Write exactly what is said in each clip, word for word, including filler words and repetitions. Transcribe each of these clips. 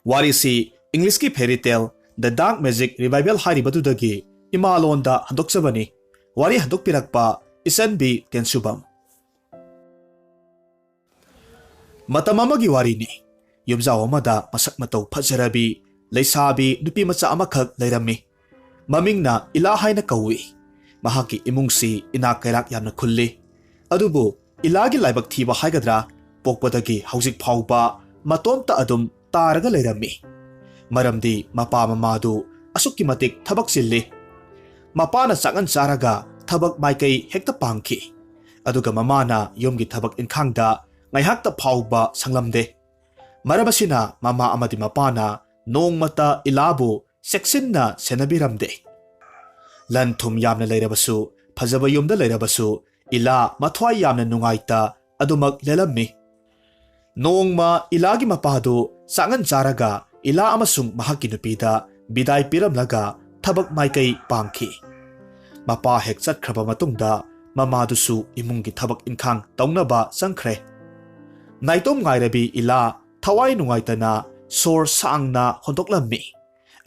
ꯋꯥꯔꯤꯁꯤ ꯏꯪꯂꯤꯁꯀꯤ fairy tale The Dark Magic Revival ꯍꯥꯏꯔꯤꯕꯗꯨꯗꯒꯤ ꯏꯃꯥꯂꯣꯟꯗ ꯍꯟꯗꯣꯛꯆꯕꯅꯤ꯫ ꯋꯥꯔꯤ ꯍꯟꯗꯣꯛꯄꯤꯔꯛꯄ ꯏꯆꯟꯕꯤ ꯇꯦꯟꯁꯨꯕꯝ꯫ ꯃꯇꯝ ꯑꯃꯒꯤ ꯋꯥꯔꯤꯅꯤ꯫ ꯌꯨꯝꯖꯥꯎ ꯑꯃꯗ ꯃꯁꯛ ꯃꯇꯧ ꯐꯖꯔꯕꯤ ꯂꯩꯁꯥꯕꯤ ꯅꯨꯄꯤ ꯃꯆꯥ ꯑꯃꯈꯛ ꯂꯩꯔꯝꯃꯤ꯫ ꯃꯃꯤꯡꯅ ꯏꯂꯥ ꯍꯥꯏꯅ ꯀꯧꯏ꯫ ꯃꯍꯥꯛꯀꯤ ꯏꯃꯨꯡꯁꯤ ꯏꯅꯥꯛ ꯀꯩꯔꯥꯛ ꯌꯥꯝꯅ ꯈꯨꯜꯂꯤ꯫ ꯑꯗꯨꯕꯨ ꯏꯂꯥꯒꯤ ꯂꯥꯏꯕꯛ ꯊꯤꯕ ꯍꯥꯏꯒꯗ꯭ꯔꯥ, ꯄꯣꯛꯄꯗꯒꯤ ꯍꯧꯖꯤꯛ ꯐꯥꯎꯕ ꯃꯇꯣꯝꯇ ꯑꯗꯨꯝ ꯇꯥꯔꯒ ꯂꯩꯔꯝꯃꯤ꯫ ꯃꯔꯝꯗꯤ ꯃꯄꯥ ꯃꯃꯥꯗꯨ ꯑꯁꯨꯛꯀꯤ ꯃꯇꯤꯛ ꯊꯕꯛ ꯆꯤꯜꯂꯤ꯫ ꯃꯄꯥꯅ ꯆꯥꯛꯉꯟ ꯆꯥꯔꯒ ꯊꯕꯛ ꯃꯥꯏꯀꯩ ꯍꯦꯛꯇ ꯄꯥꯡꯈꯤ꯫ ꯑꯗꯨꯒ ꯃꯃꯥꯅ ꯌꯨꯝꯒꯤ ꯊꯕꯛ ꯏꯟꯈꯥꯡꯗ ꯉꯥꯏꯍꯥꯛꯇ ꯐꯥꯎꯕ ꯁꯪꯂꯝꯗꯦ꯫ ꯃꯔꯝ ꯑꯁꯤꯅ ꯃꯃꯥ ꯑꯃꯗꯤ ꯃꯄꯥꯅ ꯅꯣꯡꯃꯇ ꯏꯂꯥꯕꯨ ꯆꯦꯛꯁꯤꯟꯅ ꯁꯦꯟꯅꯕꯤꯔꯝꯗꯦ꯫ ꯂꯟ ꯊꯨꯝ ꯌꯥꯝꯅ ꯂꯩꯔꯕꯁꯨ, ꯐꯖꯕ ꯌꯨꯝꯗ ꯂꯩꯔꯕꯁꯨ, ꯏꯂꯥ ꯃꯊ꯭ꯋꯥꯏ ꯌꯥꯝꯅ ꯅꯨꯡꯉꯥꯏꯇ ꯑꯗꯨꯃꯛ ꯂꯦꯜꯂꯝꯃꯤ꯫ ꯅꯣꯡꯃ ꯏꯂꯥꯒꯤ ꯃꯄꯥꯗꯨ ꯆꯥꯛꯉꯟ ꯆꯥꯔꯒ ꯏꯂꯥ ꯑꯃꯁꯨꯡ ꯃꯍꯥꯛꯀꯤ ꯅꯨꯄꯤꯗ ꯕꯤꯗꯥꯏ ꯄꯤꯔꯝꯂꯒ ꯊꯕꯛ ꯃꯥꯏꯀꯩ ꯄꯥꯡꯈꯤ꯫ ꯃꯄꯥ ꯍꯦꯛ ꯆꯠꯈ꯭ꯔꯕ ꯃꯇꯨꯡꯗ ꯃꯃꯥꯗꯨꯁꯨ ꯏꯃꯨꯡꯒꯤ ꯊꯕꯛ ꯏꯟꯈꯥꯡ ꯇꯧꯅꯕ ꯆꯪꯈ꯭ꯔꯦ꯫ ꯅꯥꯏꯇꯣꯝ ꯉꯥꯏꯔꯕꯤ ꯏꯂꯥ ꯊꯋꯥꯏ ꯅꯨꯡꯉꯥꯏꯇꯅ ꯁꯣꯔ ꯁꯥꯡꯅ ꯍꯣꯟꯗꯣꯛꯂꯝꯃꯤ꯫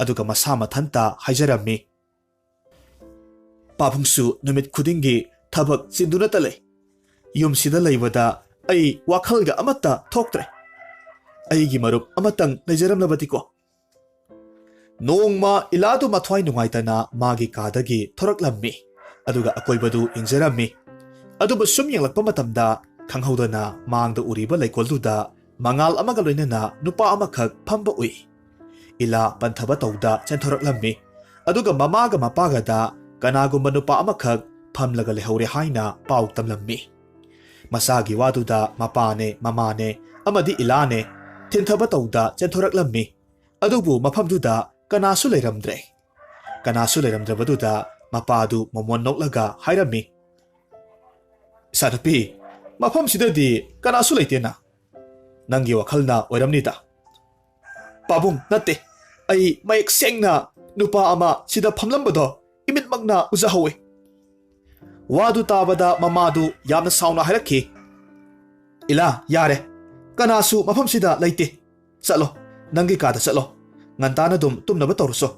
ꯑꯗꯨꯒ ꯃꯁꯥ ꯃꯊꯟꯇ ꯍꯥꯏꯖꯔꯝꯃꯤ, "ꯄꯥꯕꯨꯡꯁꯨ ꯅꯨꯃꯤꯠ ꯈꯨꯗꯤꯡꯒꯤ ꯊꯕꯛ ꯆꯤꯟꯗꯨꯅꯇ ꯂꯩ꯫ ꯌꯨꯝꯁꯤꯗ ꯂꯩꯕꯗ ꯑꯩ ꯋꯥꯈꯜꯒ ꯑꯃꯠꯇ ꯊꯣꯛꯇ꯭ꯔꯦ꯫ ꯑꯩꯒꯤ ꯃꯔꯨꯞ ꯑꯃꯇꯪ ꯂꯩꯖꯔꯝꯂꯕꯗꯤꯀꯣ?" ꯅꯣꯡꯃ ꯏꯂꯥꯗꯨ ꯃꯊ꯭ꯋꯥꯏ ꯅꯨꯡꯉꯥꯏꯇꯅ ꯃꯥꯒꯤ ꯀꯥꯗꯒꯤ ꯊꯣꯔꯛꯂꯝꯃꯤ꯫ ꯑꯗꯨꯒ ꯑꯀꯣꯏꯕꯗꯨ ꯌꯦꯡꯖꯔꯝꯃꯤ꯫ ꯑꯗꯨꯕꯨ ꯁꯨꯝ ꯌꯦꯡꯂꯛꯄ ꯃꯇꯝꯗ ꯈꯪꯍꯧꯗꯅ ꯃꯥꯡꯗ ꯎꯔꯤꯕ ꯂꯩꯀꯣꯜꯗꯨꯗ ꯃꯉꯥꯜ ꯑꯃꯒ ꯂꯣꯏꯅꯅ ꯅꯨꯄꯥ ꯑꯃꯈꯛ ꯐꯝꯕ ꯎꯏ꯫ ꯏꯂꯥ ꯄꯟꯊꯕ ꯇꯧꯗ ꯆꯦꯟꯊꯣꯔꯛꯂꯝꯃꯤ꯫ ꯑꯗꯨꯒ ꯃꯃꯥꯒ ꯃꯄꯥꯒꯗ ꯀꯅꯥꯒꯨꯝꯕ ꯅꯨꯄꯥ ꯑꯃꯈꯛ ꯐꯝꯂꯒ ꯂꯩꯍꯧꯔꯦ ꯍꯥꯏꯅ ꯄꯥꯎ ꯇꯝꯂꯝꯃꯤ꯫ ꯃꯆꯥꯒꯤ ꯋꯥꯗꯨꯗ ꯃꯄꯥꯅꯦ, ꯃꯃꯥꯅꯦ ꯑꯃꯗꯤ ꯏꯂꯥꯅꯦ ꯊꯤꯟꯊꯕ ꯇꯧꯗ ꯆꯦꯟꯊꯣꯔꯛꯂꯝꯃꯤ꯫ ꯑꯗꯨꯕꯨ ꯃꯐꯝꯗꯨꯗ ꯀꯅꯥꯁꯨ ꯂꯩꯔꯝꯗ꯭ꯔꯦ꯫ ꯀꯅꯥꯁꯨ ꯂꯩꯔꯝꯗ꯭ꯔꯕꯗꯨꯗ ꯃꯄꯥꯗꯨ ꯃꯣꯃꯣꯟ ꯅꯣꯛꯂꯒ ꯍꯥꯏꯔꯝꯃꯤ, "ꯏꯆꯥꯅꯨꯄꯤ, ꯃꯐꯝꯁꯤꯗꯗꯤ ꯀꯅꯥꯁꯨ ꯂꯩꯇꯦꯅ꯫ ꯅꯪꯒꯤ ꯋꯥꯈꯜꯅ ꯑꯣꯏꯔꯝꯅꯤꯗ꯫" "ꯄꯥꯕꯨꯡ, ꯅꯠꯇꯦ꯫ ꯑꯩ ꯃꯌꯦꯛ ꯁꯦꯡꯅ ꯅꯨꯄꯥ ꯑꯃ ꯁꯤꯗ ꯐꯝꯂꯝꯕꯗꯣ ꯏꯃꯤꯠꯃꯛꯅ ꯎꯖꯍꯧꯏ꯫" ꯋꯥꯗꯨ ꯇꯥꯕꯗ ꯃꯃꯥꯗꯨ ꯌꯥꯝꯅ ꯁꯥꯎꯅ ꯍꯥꯏꯔꯛꯈꯤ, "ꯏꯂꯥ, ꯌꯥꯔꯦ꯫ ꯀꯅꯥꯁꯨ ꯃꯐꯝꯁꯤꯗ ꯂꯩꯇꯦ꯫ ꯆꯠꯂꯣ꯫ "ꯅꯪꯒꯤ ꯀꯥꯗ ꯆꯠꯂꯣ, ꯉꯟꯇꯥꯅ ꯑꯗꯨꯝ ꯇꯨꯝꯅꯕ ꯇꯧꯔꯨꯆꯣ꯫"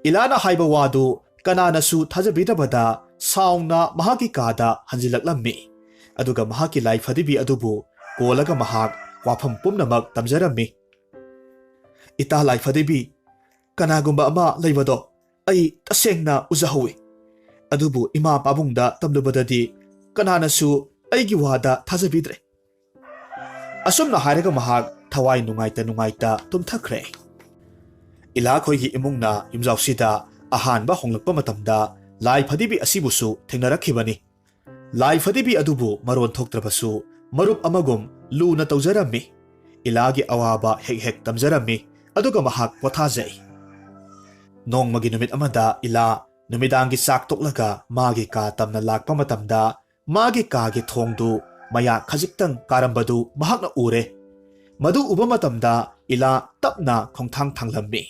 ꯏꯂꯥꯅ ꯍꯥꯏꯕ ꯋꯥꯗꯨ ꯀꯅꯥꯅꯁꯨ ꯊꯥꯖꯕꯤꯗꯕꯗ ꯁꯥꯎꯅ ꯃꯍꯥꯛꯀꯤ ꯀꯥꯗ ꯍꯟꯖꯤꯜꯂꯛꯂꯝꯃꯤ꯫ ꯑꯗꯨꯒ ꯃꯍꯥꯛꯀꯤ ꯂꯥꯏ ꯐꯗꯤꯕꯤ ꯑꯗꯨꯕꯨ ꯀꯣꯜꯂꯒ ꯃꯍꯥꯛ ꯋꯥꯐꯝ ꯄꯨꯝꯅꯃꯛ ꯇꯝꯖꯔꯝꯃꯤ꯫ "ꯏꯇꯥ ꯂꯥꯏ ꯐꯗꯤꯕꯤ, ꯀꯅꯥꯒꯨꯝꯕ ꯑꯃ ꯂꯩꯕꯗꯣ ꯑꯩ ꯇꯁꯦꯡꯅ ꯎꯖꯍꯧꯏ꯫ ꯑꯗꯨꯕꯨ ꯏꯃꯥ ꯄꯥꯕꯨꯡꯗ ꯇꯝꯂꯨꯕꯗꯗꯤ ꯀꯅꯥꯅꯁꯨ ꯑꯩꯒꯤ ꯋꯥꯗ ꯊꯥꯖꯕꯤꯗ꯭ꯔꯦ꯫" ꯑꯁꯨꯝꯅ ꯍꯥꯏꯔꯒ ꯃꯍꯥꯛ ꯊꯋꯥꯏ ꯅꯨꯡꯉꯥꯏꯇ ꯅꯨꯡꯉꯥꯏꯇ ꯇꯨꯝꯊꯈ꯭ꯔꯦ꯫ ꯏꯂꯥꯈꯣꯏꯒꯤ ꯏꯃꯨꯡꯅ ꯌꯨꯝꯖꯥꯎꯁꯤꯗ ꯑꯍꯥꯟꯕ ꯍꯣꯡꯂꯛꯄ ꯃꯇꯝꯗ ꯂꯥꯏ ꯐꯗꯤꯕꯤ ꯑꯁꯤꯕꯨꯁꯨ ꯊꯦꯡꯅꯔꯛꯈꯤꯕꯅꯤ꯫ ꯂꯥꯏ ꯐꯗꯤꯕꯤ ꯑꯗꯨꯕꯨ ꯃꯔꯣꯟ ꯊꯣꯛꯇ꯭ꯔꯕꯁꯨ ꯃꯔꯨꯞ ꯑꯃꯒꯨꯝ ꯂꯨꯅ ꯇꯧꯖꯔꯝꯃꯤ꯫ ꯏꯂꯥꯒꯤ ꯑꯋꯥꯕ ꯍꯦꯛ ꯍꯦꯛ ꯇꯝꯖꯔꯝꯃꯤ, ꯑꯗꯨꯒ ꯃꯍꯥꯛ ꯄꯣꯊꯥꯖꯩ꯫ ꯅꯣꯡꯃꯒꯤ ꯅꯨꯃꯤꯠ ꯑꯃꯗ ꯏꯂꯥ ꯅꯨꯃꯤꯗꯥꯡꯒꯤ ꯆꯥꯛ ꯇꯣꯛꯂꯒ ꯃꯥꯒꯤ ꯀꯥ ꯇꯝꯅ ꯂꯥꯛꯄ ꯃꯇꯝꯗ, ꯃꯥꯒꯤ ꯀꯥꯒꯤ ꯊꯣꯡꯗꯨ ꯃꯌꯥ ꯈꯖꯤꯛꯇꯪ ꯀꯥꯔꯝꯕꯗꯨ ꯃꯍꯥꯛꯅ ꯎꯔꯦ꯫ ꯃꯗꯨ ꯎꯕ ꯃꯇꯝꯗ ꯏꯂꯥ ꯇꯞꯅ ꯈꯣꯡꯊꯥꯡ ꯊꯥꯡꯂꯝꯃꯤ,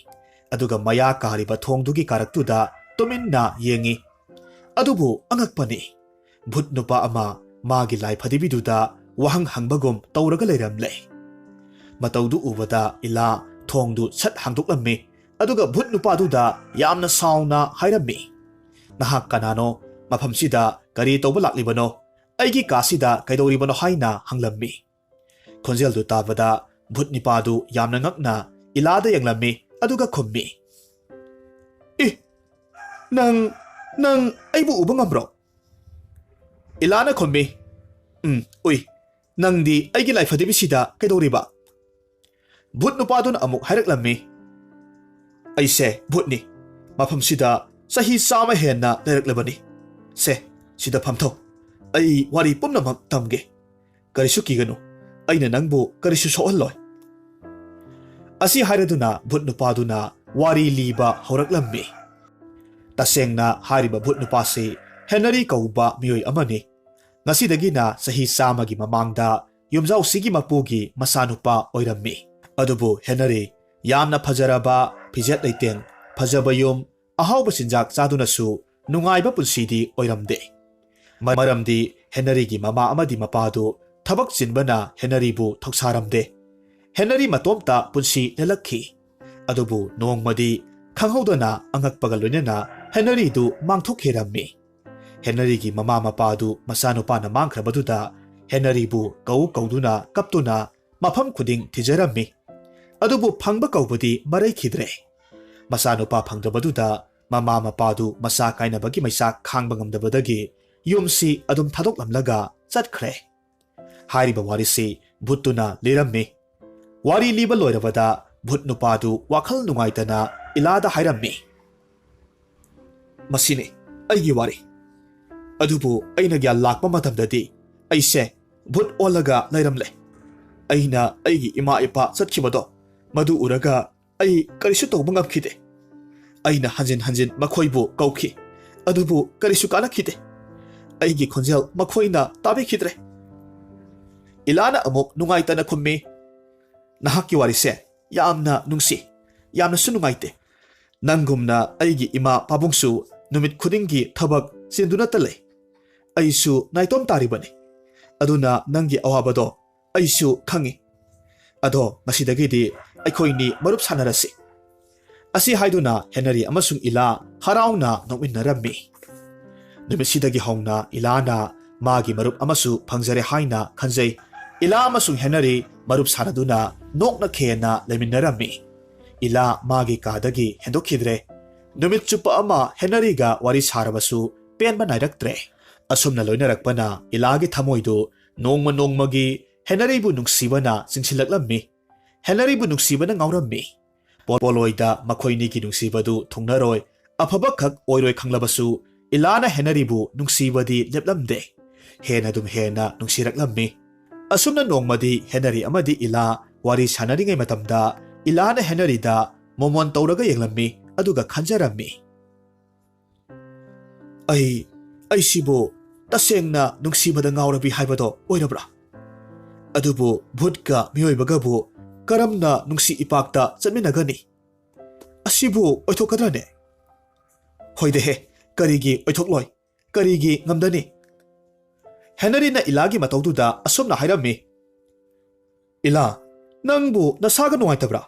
ꯑꯗꯨꯒ ꯃꯌꯥ ꯀꯥꯔꯤꯕ ꯊꯣꯡꯗꯨꯒꯤ ꯀꯥꯔꯛꯇꯨꯗ ꯇꯨꯃꯤꯟꯅ ꯌꯦꯡꯉꯤ꯫ ꯑꯗꯨꯕꯨ ꯑꯉꯛꯄꯅꯤ, ꯚꯨꯠ ꯅꯨꯄꯥ ꯑꯃ ꯃꯥꯒꯤ ꯂꯥꯏ ꯐꯗꯤꯕꯤꯗꯨꯗ ꯋꯥꯍꯪ ꯍꯪꯕꯒꯨꯝ ꯇꯧꯔꯒ ꯂꯩꯔꯝꯂꯦ꯫ ꯃꯇꯧꯗꯨ ꯎꯕꯗ ꯏꯂꯥ ꯊꯣꯡꯗꯨ ꯁꯠ ꯍꯥꯡꯗꯣꯛꯂꯝꯃꯤ, ꯑꯗꯨꯒ ꯚꯨꯠ ꯅꯨꯄꯥꯗꯨꯗ ꯌꯥꯝꯅ ꯁꯥꯎꯅ ꯍꯥꯏꯔꯝꯃꯤ, "ꯅꯍꯥꯛ ꯀꯅꯥꯅꯣ? ꯃꯐꯝꯁꯤꯗ ꯀꯔꯤ ꯇꯧꯕ ꯂꯥꯛꯂꯤꯕꯅꯣ? ꯑꯩꯒꯤ ꯀꯥꯁꯤꯗ ꯀꯩꯗꯧꯔꯤꯕꯅꯣ?" ꯍꯥꯏꯅ ꯍꯪꯂꯝꯃꯤ꯫ ꯈꯣꯟꯖꯦꯜꯗꯨ ꯇꯥꯕꯗ ꯚꯨꯠ ꯅꯨꯄꯥꯗꯨ ꯌꯥꯝꯅ ꯉꯛꯅ ꯏꯂꯥꯗ ꯌꯦꯡꯂꯝꯃꯤ, ꯑꯗꯨꯒ ꯈꯨꯝꯃꯤ, "ꯏ, ꯅꯪ, ꯅꯪ ꯑꯩꯕꯨ ꯎꯕ ꯉꯝꯕ꯭ꯔꯣ?" ꯏꯂꯥꯅ ꯈꯨꯝꯃꯤ, "ꯎꯝ, ꯎꯏ꯫ ꯅꯪꯗꯤ ꯑꯩꯒꯤ ꯂꯥꯏꯐꯗꯤꯕꯤꯁꯤꯗ ꯀꯩꯗꯧꯔꯤꯕ?" ꯚꯨꯠ ꯅꯨꯄꯥꯗꯨꯅ ꯑꯃꯨꯛ ꯍꯥꯏꯔꯛꯂꯝꯃꯤ, "ꯑꯩꯁꯦ ꯚꯨꯠꯅꯤ꯫ ꯃꯐꯝꯁꯤꯗ ꯆꯍꯤ ꯆꯥꯝꯃ ꯍꯦꯟꯅ ꯂꯩꯔꯛꯂꯕꯅꯤ꯫ ꯁꯦ, ꯁꯤꯗ ꯐꯝꯊꯧ꯫ ꯑꯩ ꯋꯥꯔꯤ ꯄꯨꯝꯅꯃꯛ ꯇꯝꯒꯦ꯫ ꯀꯔꯤꯁꯨ ꯀꯤꯒꯅꯨ꯫ ꯑꯩꯅ ꯅꯪꯕꯨ ꯀꯔꯤꯁꯨ ꯁꯣꯛꯍꯜꯂꯣꯏ꯫" ꯑꯁꯤ ꯍꯥꯏꯔꯗꯨꯅ ꯚꯨꯠ ꯅꯨꯄꯥꯗꯨꯅ ꯋꯥꯔꯤ ꯂꯤꯕ ꯍꯧꯔꯛꯂꯝꯃꯤ꯫ ꯇꯁꯦꯡꯅ ꯍꯥꯏꯔꯤꯕ ꯚꯨꯠ ꯅꯨꯄꯥꯁꯤ ꯍꯦꯅꯔꯤ ꯀꯧꯕ ꯃꯤꯑꯣꯏ ꯑꯃꯅꯤ꯫ ꯉꯁꯤꯗꯒꯤꯅ ꯆꯍꯤ ꯆꯥꯝꯃꯒꯤ ꯃꯃꯥꯡꯗ ꯌꯨꯝꯖꯥꯎꯁꯤꯒꯤ ꯃꯄꯨꯒꯤ ꯃꯆꯥꯅꯨꯄꯥ ꯑꯣꯏꯔꯝꯃꯤ꯫ ꯑꯗꯨꯕꯨ ꯍꯦꯅꯔꯤ ꯌꯥꯝꯅ ꯐꯖꯔꯕ ꯐꯤꯖꯦꯠ ꯂꯩꯇꯦꯡ, ꯐꯖꯕ ꯌꯨꯝ, ꯑꯍꯥꯎꯕ ꯆꯤꯟꯖꯥꯛ ꯆꯥꯗꯨꯅꯁꯨ ꯅꯨꯡꯉꯥꯏꯕ ꯄꯨꯟꯁꯤꯗꯤ ꯑꯣꯏꯔꯝꯗꯦ꯫ ꯃꯔꯝꯗꯤ ꯍꯦꯅꯔꯤꯒꯤ ꯃꯃꯥ ꯑꯃꯗꯤ ꯃꯄꯥꯗꯨ ꯊꯕꯛ ꯆꯤꯟꯕꯅ ꯍꯦꯅꯔꯤꯕꯨ ꯊꯧꯁꯥꯔꯝꯗꯦ꯫ ꯍꯦꯅꯔꯤ ꯃꯇꯣꯝꯇ ꯄꯨꯟꯁꯤ ꯂꯦꯜꯂꯛꯈꯤ꯫ ꯑꯗꯨꯕꯨ ꯅꯣꯡꯃꯗꯤ ꯈꯪꯍꯧꯗꯅ ꯑꯉꯛꯄꯒ ꯂꯣꯏꯅꯅ ꯍꯦꯅꯔꯤꯗꯨ ꯃꯥꯡꯊꯣꯛꯈꯤꯔꯝꯃꯤ꯫ ꯍꯦꯅꯔꯤꯒꯤ ꯃꯃꯥ ꯃꯄꯥꯗꯨ ꯃꯆꯥꯅꯨꯄꯥꯅ ꯃꯥꯡꯈ꯭ꯔꯕꯗꯨꯗ ꯍꯦꯅꯔꯤꯕꯨ ꯀꯧ ꯀꯧꯗꯨꯅ ꯀꯞꯇꯨꯅ ꯃꯐꯝ ꯈꯨꯗꯤꯡ ꯊꯤꯖꯔꯝꯃꯤ꯫ ꯑꯗꯨꯕꯨ ꯐꯪꯕ ꯀꯧꯕꯗꯤ ꯃꯔꯩꯈꯤꯗ꯭ꯔꯦ꯫ ꯃꯆꯥꯅꯨꯄꯥ ꯐꯪꯗ꯭ꯔꯕꯗꯨꯗ ꯃꯃꯥ ꯃꯄꯥꯗꯨ ꯃꯆꯥ ꯀꯥꯏꯅꯕꯒꯤ ꯃꯩꯆꯥꯛ ꯈꯥꯡꯕ ꯉꯝꯗꯕꯗꯒꯤ ꯌꯨꯝꯁꯤ ꯑꯗꯨꯝ ꯊꯥꯗꯣꯛꯂꯝꯂꯒ ꯆꯠꯈ꯭ꯔꯦ꯫ ꯍꯥꯏꯔꯤꯕ ꯋꯥꯔꯤꯁꯤ ꯚꯨꯠꯇꯨꯅ ꯂꯤꯔꯝꯃꯤ꯫ ꯋꯥꯔꯤ ꯂꯤꯕ ꯂꯣꯏꯔꯕꯗ ꯚꯨꯠ ꯅꯨꯄꯥꯗꯨ ꯋꯥꯈꯜ ꯅꯨꯡꯉꯥꯏꯇꯅ ꯏꯂꯥꯗ ꯍꯥꯏꯔꯝꯃꯤ, "ꯃꯁꯤꯅꯤ ꯑꯩꯒꯤ ꯋꯥꯔꯤ꯫ ꯑꯗꯨꯕꯨ ꯑꯩꯅ ꯒ꯭ꯌꯥꯟ ꯂꯥꯛꯄ ꯃꯇꯝꯗꯗꯤ ꯑꯩꯁꯦ ꯚꯨꯠ ꯑꯣꯜꯂꯒ ꯂꯩꯔꯝꯂꯦ꯫ ꯑꯩꯅ ꯑꯩꯒꯤ ꯏꯃꯥ ꯏꯄꯥ ꯆꯠꯈꯤꯕꯗꯣ ꯃꯗꯨ ꯎꯔꯒ ꯑꯩ ꯀꯔꯤꯁꯨ ꯇꯧꯕ ꯉꯝꯈꯤꯗꯦ꯫ ꯑꯩꯅ ꯍꯟꯖꯤꯟ ꯍꯟꯖꯤꯟ ꯃꯈꯣꯏꯕꯨ ꯀꯧꯈꯤ, ꯑꯗꯨꯕꯨ ꯀꯔꯤꯁꯨ ꯀꯥꯟꯅꯈꯤꯗꯦ꯫ ꯑꯩꯒꯤ ꯈꯣꯟꯖꯦꯜ ꯃꯈꯣꯏꯅ ꯇꯥꯕꯤꯈꯤꯗ꯭ꯔꯦ꯫" ꯏꯂꯥꯅ ꯑꯃꯨꯛ ꯅꯨꯡꯉꯥꯏꯇꯅ ꯈꯨꯝꯃꯤ, "ꯅꯍꯥꯛꯀꯤ ꯋꯥꯔꯤꯁꯦ ꯌꯥꯝꯅ ꯅꯨꯡꯁꯤ, ꯌꯥꯝꯅꯁꯨ ꯅꯨꯡꯉꯥꯏꯇꯦ꯫ ꯅꯪꯒꯨꯝꯅ ꯑꯩꯒꯤ ꯏꯃꯥ ꯄꯥꯕꯨꯡꯁꯨ ꯅꯨꯃꯤꯠ ꯈꯨꯗꯤꯡꯒꯤ ꯊꯕꯛ ꯆꯤꯟꯗꯨꯅꯇ ꯂꯩ꯫ ꯑꯩꯁꯨ ꯅꯥꯏꯇꯣꯝ ꯇꯥꯔꯤꯕꯅꯤ꯫ ꯑꯗꯨꯅ ꯅꯪꯒꯤ ꯑꯋꯥꯕꯗꯣ ꯑꯩꯁꯨ ꯈꯪꯏ꯫ ꯑꯗꯣ ꯉꯁꯤꯗꯒꯤꯗꯤ ꯑꯩꯈꯣꯏꯅꯤ ꯃꯔꯨꯞ ꯁꯥꯟꯅꯔꯁꯤ꯫" ꯑꯁꯤ ꯍꯥꯏꯗꯨꯅ ꯍꯦꯅꯔꯤ ꯑꯃꯁꯨꯡ ꯏꯂꯥ ꯍꯔꯥꯎꯅ ꯅꯣꯛꯃꯤꯟꯅꯔꯝꯃꯤ꯫ ꯅꯨꯃꯤꯠꯁꯤꯗꯒꯤ ꯍꯧꯅ ꯏꯂꯥꯅ ꯃꯥꯒꯤ ꯃꯔꯨꯞ ꯑꯃꯁꯨ ꯐꯪꯖꯔꯦ ꯍꯥꯏꯅ ꯈꯟꯖꯩ꯫ ꯏꯂꯥ ꯑꯃꯁꯨꯡ ꯍꯦꯅꯔꯤ ꯃꯔꯨꯞ ꯁꯥꯟꯅꯗꯨꯅ ꯅꯣꯛꯅ ꯈꯦꯅ ꯂꯩꯃꯤꯟꯅꯔꯝꯃꯤ꯫ ꯏꯂꯥ ꯃꯥꯒꯤ ꯀꯥꯗꯒꯤ ꯍꯦꯟꯗꯣꯛꯈꯤꯗ꯭ꯔꯦ꯫ ꯅꯨꯃꯤꯠ ꯆꯨꯞꯄ ꯑꯃ ꯍꯦꯅꯔꯤꯒ ꯋꯥꯔꯤ ꯁꯥꯔꯕꯁꯨ ꯄꯦꯟꯕ ꯅꯥꯏꯔꯛꯇ꯭ꯔꯦ꯫ ꯑꯁꯨꯝꯅ ꯂꯣꯏꯅꯔꯛꯄꯅ ꯏꯂꯥꯒꯤ ꯊꯃꯣꯏꯗꯨ ꯅꯣꯡꯃ ꯅꯣꯡꯃꯒꯤ ꯍꯦꯅꯔꯤꯕꯨ ꯅꯨꯡꯁꯤꯕꯅ ꯆꯤꯡꯁꯤꯜꯂꯛꯂꯝꯃꯤ꯫ ꯍꯦꯅꯔꯤꯕꯨ ꯅꯨꯡꯁꯤꯕꯅ ꯉꯥꯎꯔꯝꯃꯤ꯫ ꯄꯣ-, ꯄꯣꯂꯣꯏꯗ ꯃꯈꯣꯏꯅꯤꯒꯤ ꯅꯨꯡꯁꯤꯕꯗꯨ ꯊꯨꯡꯅꯔꯣꯏ, ꯑꯐꯕꯈꯛ ꯑꯣꯏꯔꯣꯏ ꯈꯪꯂꯕꯁꯨ, ꯏꯂꯥꯅ ꯍꯦꯅꯔꯤꯕꯨ ꯅꯨꯡꯁꯤꯕꯗꯤ ꯂꯦꯞꯂꯝꯗꯦ꯫ ꯍꯦꯟꯅ ꯑꯗꯨꯝ ꯍꯦꯟꯅ ꯅꯨꯡꯁꯤꯔꯛꯂꯝꯃꯤ꯫ ꯑꯁꯨꯝꯅ ꯅꯣꯡꯃꯗꯤ ꯍꯦꯅꯔꯤ ꯑꯃꯗꯤ ꯏꯂꯥ ꯋꯥꯔꯤ ꯁꯥꯟꯅꯔꯤꯉꯩ ꯃꯇꯝꯗ, ꯏꯂꯥꯅ ꯍꯦꯅꯔꯤꯗ ꯃꯣꯃꯣꯟ ꯇꯧꯔꯒ ꯌꯦꯡꯂꯝꯃꯤ, ꯑꯗꯨꯒ ꯈꯟꯖꯔꯝꯃꯤ, "ꯑꯩ, ꯑꯩꯁꯤꯕꯨ ꯇꯁꯦꯡꯅ ꯅꯨꯡꯁꯤꯕꯗ ꯉꯥꯎꯔꯕꯤ ꯍꯥꯏꯕꯗꯣ ꯑꯣꯏꯔꯕ꯭ꯔꯥ? ꯑꯗꯨꯕꯨ ꯚꯨꯠꯀ ꯃꯤꯑꯣꯏꯕꯒꯕꯨ ꯀꯔꯝꯅ ꯅꯨꯡꯁꯤ ꯏꯄꯥꯛꯇ ꯆꯠꯃꯤꯟꯅꯒꯅꯤ? ꯑꯁꯤꯕꯨ ꯑꯣꯏꯊꯣꯛꯀꯗ꯭ꯔꯅꯦ? ꯍꯣꯏꯗꯦꯍꯦ, ꯀꯔꯤꯒꯤ ꯑꯣꯏꯊꯣꯛꯂꯣꯏ? ꯀꯔꯤꯒꯤ ꯉꯝꯗꯅꯤ?" ꯍꯦꯅꯔꯤꯅ ꯏꯂꯥꯒꯤ ꯃꯇꯧꯗꯨꯗ ꯑꯁꯨꯝꯅ ꯍꯥꯏꯔꯝꯃꯤ, "ꯏꯂꯥ, "ꯅꯪꯕꯨ ꯅꯁꯥꯒ ꯅꯨꯡꯉꯥꯏꯇꯕ꯭ꯔꯥ?